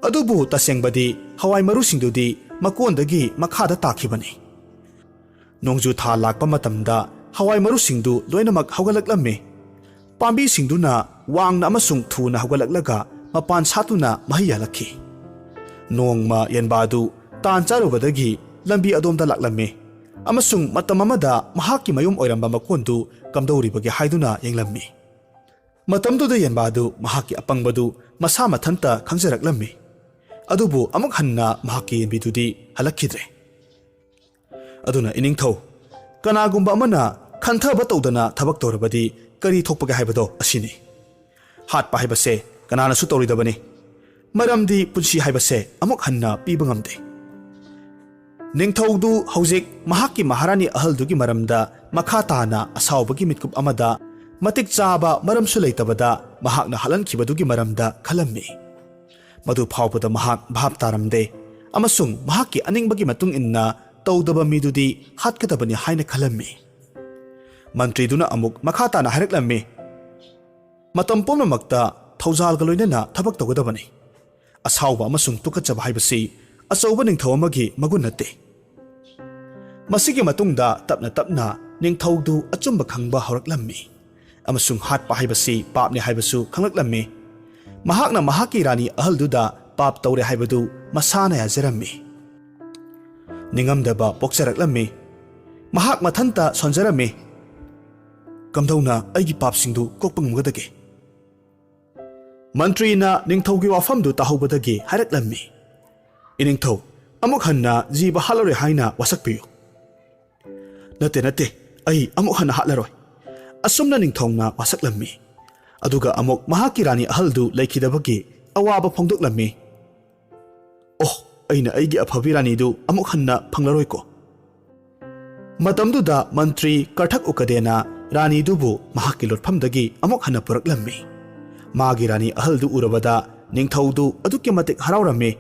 ꯑꯗꯨꯕꯨ ꯇꯁꯦꯡꯕꯗꯤ ꯍꯋꯥꯏ ꯃꯔꯨꯁꯤꯡꯗꯨꯗꯤ ꯃꯀꯣꯟꯗꯒꯤ ꯃꯈꯥꯗ ꯇꯥꯈꯤꯕꯅꯤ꯫ ꯅꯣꯡꯖꯨ ꯊꯥ ꯂꯥꯛꯄ ꯃꯇꯝꯗ ꯍꯋꯥꯏ ꯃꯔꯨꯁꯤꯡꯗꯨ ꯂꯣꯏꯅꯃꯛ ꯍꯧꯒꯠꯂꯛꯂꯝꯃꯤ꯫ ꯄꯥꯝꯕꯤꯁꯤꯡꯗꯨꯅ ꯋꯥꯡꯅ ꯑꯃꯁꯨꯡ ꯊꯨꯅ ꯍꯧꯒꯠꯂꯛꯂꯒ ꯃꯄꯥꯟ ꯁꯥꯠꯇꯨꯅ ꯃꯍꯩ ꯌꯥꯜꯂꯛꯈꯤ꯫ ꯅꯣꯡꯃ ꯌꯦꯟꯕꯥꯗꯨ ꯇꯥꯟ ꯆꯥꯔꯨꯕꯗꯒꯤ ꯂꯝꯕꯤ ꯑꯗꯣꯝꯗ ꯂꯥꯛꯂꯝꯃꯤ꯫ ꯑꯃꯁꯨꯡ ꯃꯇꯝ ꯑꯃꯗ ꯃꯍꯥꯛꯀꯤ ꯃꯌꯨꯝ ꯑꯣꯏꯔꯝꯕ ꯃꯀꯣꯟꯗꯨ ꯀꯝꯗꯧꯔꯤꯕꯒꯦ ꯍꯥꯏꯗꯨꯅ ꯌꯦꯡꯂꯝꯃꯤ꯫ ꯃꯇꯝꯗꯨꯗ ꯌꯦꯟꯕꯥꯗꯨ ꯃꯍꯥꯛꯀꯤ ꯑꯄꯪꯕꯗꯨ ꯃꯁꯥ ꯃꯊꯟꯇ ꯈꯪꯖꯔꯛꯂꯝꯃꯤ꯫ ꯑꯗꯨꯕꯨ ꯑꯃꯨꯛ ꯍꯟꯅ ꯃꯍꯥꯛꯀꯤ ꯌꯦꯟꯕꯤꯗꯨꯗꯤ ꯍꯜꯂꯛꯈꯤꯗ꯭ꯔꯦ꯫ ꯑꯗꯨꯅ ꯏꯅꯤꯡꯊꯧ, ꯀꯅꯥꯒꯨꯝꯕ ꯑꯃꯅ ꯈꯟꯊꯕ ꯇꯧꯗꯅ ꯊꯕꯛ ꯇꯧꯔꯕꯗꯤ ꯀꯔꯤ ꯊꯣꯛꯄꯒꯦ ꯍꯥꯏꯕꯗꯣ ꯑꯁꯤꯅꯤ꯫ ꯍꯥꯠꯄ ꯍꯥꯏꯕꯁꯦ ꯀꯅꯥꯅꯁꯨ ꯇꯧꯔꯣꯏꯗꯕꯅꯤ꯫ ꯃꯔꯝꯗꯤ ꯄꯨꯟꯁꯤ ꯍꯥꯏꯕꯁꯦ ꯑꯃꯨꯛ ꯍꯟꯅ ꯄꯤꯕ ꯉꯝꯗꯦ꯫ ꯅꯤꯡꯊꯧꯗꯨ ꯍꯧꯖꯤꯛ ꯃꯍꯥꯛꯀꯤ ꯃꯍꯥꯔꯥꯅꯤ ꯑꯍꯜꯗꯨꯒꯤ ꯃꯔꯝꯗ ꯃꯈꯥ ꯇꯥꯅ ꯑꯁꯥꯎꯕꯒꯤ ꯃꯤꯠꯀꯨꯞ ꯑꯃꯗ ꯃꯇꯤꯛ ꯆꯥꯕ ꯃꯔꯝꯁꯨ ꯂꯩꯇꯕꯗ ꯃꯍꯥꯛꯅ ꯍꯥꯠꯍꯟꯈꯤꯕꯗꯨꯒꯤ ꯃꯔꯝꯗ ꯈꯜꯂꯝꯃꯤ꯫ ꯃꯗꯨ ꯐꯥꯎꯕꯗ ꯃꯍꯥꯛ ꯚꯥꯞ ꯇꯥꯔꯝꯗꯦ ꯑꯃꯁꯨꯡ ꯃꯍꯥꯛꯀꯤ ꯑꯅꯤꯡꯕꯒꯤ ꯃꯇꯨꯡ ꯏꯟꯅ ꯇꯧꯗꯕ ꯃꯤꯗꯨꯗꯤ ꯍꯥꯠꯀꯗꯕꯅꯤ ꯍꯥꯏꯅ ꯈꯜꯂꯝꯃꯤ꯫ ꯃꯟꯇ꯭ꯔꯤꯗꯨꯅ ꯑꯃꯨꯛ ꯃꯈꯥ ꯇꯥꯅ ꯍꯥꯏꯔꯛꯂꯝꯃꯤ, "ꯃꯇꯝ ꯄꯨꯝꯅꯃꯛꯇ ꯊꯧꯖꯥꯜꯒ ꯂꯣꯏꯅꯅ ꯊꯕꯛ ꯇꯧꯒꯗꯕꯅꯤ꯫ ꯑꯁꯥꯎꯕ ꯑꯃꯁꯨꯡ ꯇꯨꯀꯠꯆꯕ ꯍꯥꯏꯕꯁꯤ ꯑꯆꯧꯕ ꯅꯤꯡꯊꯧ ꯑꯃꯒꯤ ꯃꯒꯨꯟ ꯅꯠꯇꯦ꯫" ꯃꯁꯤꯒꯤ ꯃꯇꯨꯡꯗ ꯇꯞꯅ ꯇꯞꯅ ꯅꯤꯡꯊꯧꯗꯨ ꯑꯆꯨꯝꯕ ꯈꯪꯕ ꯍꯧꯔꯛꯂꯝꯃꯤ ꯑꯃꯁꯨꯡ ꯍꯥꯠꯄ ꯍꯥꯏꯕꯁꯤ ꯄꯥꯞꯅꯤ ꯍꯥꯏꯕꯁꯨ ꯈꯪꯂꯛꯂꯝꯃꯤ꯫ ꯃꯍꯥꯛꯅ ꯃꯍꯥꯛꯀꯤ ꯔꯥꯅꯤ ꯑꯍꯜꯗꯨꯗ ꯄꯥꯞ ꯇꯧꯔꯦ ꯍꯥꯏꯕꯗꯨ ꯃꯁꯥꯅ ꯌꯥꯖꯔꯝꯃꯤ꯫ ꯅꯤꯡꯉꯝꯗꯕ ꯄꯣꯛꯆꯔꯛꯂꯝꯃꯤ꯫ ꯃꯍꯥꯛ ꯃꯊꯟꯇ ꯁꯣꯟꯖꯔꯝꯃꯤ꯫ "ꯀꯝꯗꯧꯅ ꯑꯩꯒꯤ ꯄꯥꯞꯁꯤꯡꯗꯨ ꯀꯣꯛꯄ ꯉꯝꯒꯗꯒꯦ?" ꯃꯟꯇ꯭ꯔꯤꯅ ꯅꯤꯡꯊꯧꯒꯤ ꯋꯥꯐꯝꯗꯨ ꯇꯥꯍꯧꯕꯗꯒꯤ ꯍꯥꯏꯔꯛꯂꯝꯃꯤ, "ꯏꯅꯤꯡꯊꯧ, ꯑꯃꯨꯛ ꯍꯟꯅ ꯖꯤꯕ ꯍꯥꯠꯂꯔꯣꯏ ꯍꯥꯏꯅ ꯋꯥꯁꯛꯄꯤꯌꯨ꯫" "ꯅꯠꯇꯦ, ꯅꯠꯇꯦ, ꯑꯩ ꯑꯃꯨꯛ ꯍꯟꯅ ꯍꯥꯠꯂꯔꯣꯏ꯫" ꯑꯁꯨꯝꯅ ꯅꯤꯡꯊꯧꯅ ꯋꯥꯁꯛꯂꯝꯃꯤ꯫ ꯑꯗꯨꯒ ꯑꯃꯨꯛ ꯃꯍꯥꯛꯀꯤ ꯔꯥꯅꯤ ꯑꯍꯜꯗꯨ ꯂꯩꯈꯤꯗꯕꯒꯤ ꯑꯋꯥꯕ ꯐꯣꯡꯗꯣꯛꯂꯝꯃꯤ꯫ "ꯑꯣꯍ, ꯑꯩꯅ ꯑꯩꯒꯤ ꯑꯐꯕꯤ ꯔꯥꯅꯤꯗꯨ ꯑꯃꯨꯛ ꯍꯟꯅ ꯐꯪꯂꯔꯣꯏꯀꯣ꯫" ꯃꯇꯝꯗꯨꯗ ꯃꯟꯇ꯭ꯔꯤ ꯀꯔꯊꯛ ꯎꯀꯗꯦꯅ ꯔꯥꯅꯤꯗꯨꯕꯨ ꯃꯍꯥꯛꯀꯤ ꯂꯣꯠꯐꯝꯗꯒꯤ ꯑꯃꯨꯛ ꯍꯟꯅ ꯄꯨꯔꯛꯂꯝꯃꯤ꯫ ꯃꯥꯒꯤ ꯔꯥꯅꯤ ꯑꯍꯜꯗꯨ ꯎꯔꯕꯗ ꯅꯤꯡꯊꯧꯗꯨ ꯑꯗꯨꯛꯀꯤ ꯃꯇꯤꯛ ꯍꯔꯥꯎꯔꯝꯃꯤ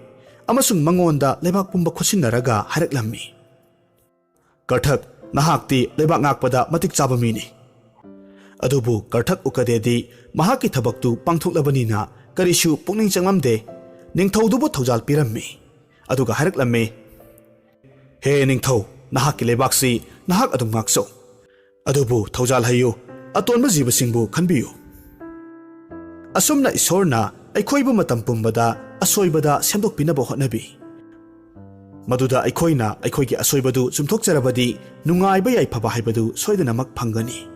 ꯑꯃꯁꯨꯡ ꯃꯉꯣꯟꯗ ꯂꯩꯕꯥꯛ ꯄꯨꯝꯕ ꯈꯨꯠꯁꯤꯟꯅꯔꯒ ꯍꯥꯏꯔꯛꯂꯝꯃꯤ, "ꯀꯔꯊꯛ, ꯅꯍꯥꯛꯇꯤ ꯂꯩꯕꯥꯛ ꯉꯥꯛꯄꯗ ꯃꯇꯤꯛ ꯆꯥꯕ ꯃꯤꯅꯤ꯫" ꯑꯗꯨꯕꯨ ꯀꯔꯊꯛ ꯎꯀꯗꯦꯗꯤ ꯃꯍꯥꯛꯀꯤ ꯊꯕꯛꯇꯨ ꯄꯥꯡꯊꯣꯛꯂꯕꯅꯤꯅ ꯀꯔꯤꯁꯨ ꯄꯨꯛꯅꯤꯡ ꯆꯪꯂꯝꯗꯦ꯫ ꯅꯤꯡꯊꯧꯗꯨꯕꯨ ꯊꯧꯖꯥꯜ ꯄꯤꯔꯝꯃꯤ꯫ ꯑꯗꯨꯒ ꯍꯥꯏꯔꯛꯂꯝꯃꯤ, "ꯍꯦ ꯅꯤꯡꯊꯧ, ꯅꯍꯥꯛꯀꯤ ꯂꯩꯕꯥꯛꯁꯤ ꯅꯍꯥꯛ ꯑꯗꯨꯝ ꯉꯥꯛꯆꯧ꯫ ꯑꯗꯨꯕꯨ ꯊꯧꯖꯥꯜ ꯍꯩꯌꯨ, ꯑꯇꯣꯟꯕ ꯖꯤꯕꯁꯤꯡꯕꯨ ꯈꯟꯕꯤꯌꯨ꯫" ꯑꯁꯨꯝꯅ ꯏꯁꯣꯔꯅ ꯑꯩꯈꯣꯏꯕꯨ ꯃꯇꯝ ꯄꯨꯝꯕꯗ ꯑꯁꯣꯏꯕꯗ ꯁꯦꯝꯗꯣꯛꯄꯤꯅꯕ ꯍꯣꯠꯅꯕꯤ꯫ ꯃꯗꯨꯗ ꯑꯩꯈꯣꯏꯅ ꯑꯩꯈꯣꯏꯒꯤ ꯑꯁꯣꯏꯕꯗꯨ ꯆꯨꯝꯊꯣꯛꯆꯔꯕꯗꯤ ꯅꯨꯡꯉꯥꯏꯕ ꯌꯥꯏꯐꯕ ꯍꯥꯏꯕꯗꯨ ꯁꯣꯏꯗꯅꯃꯛ ꯐꯪꯒꯅꯤ꯫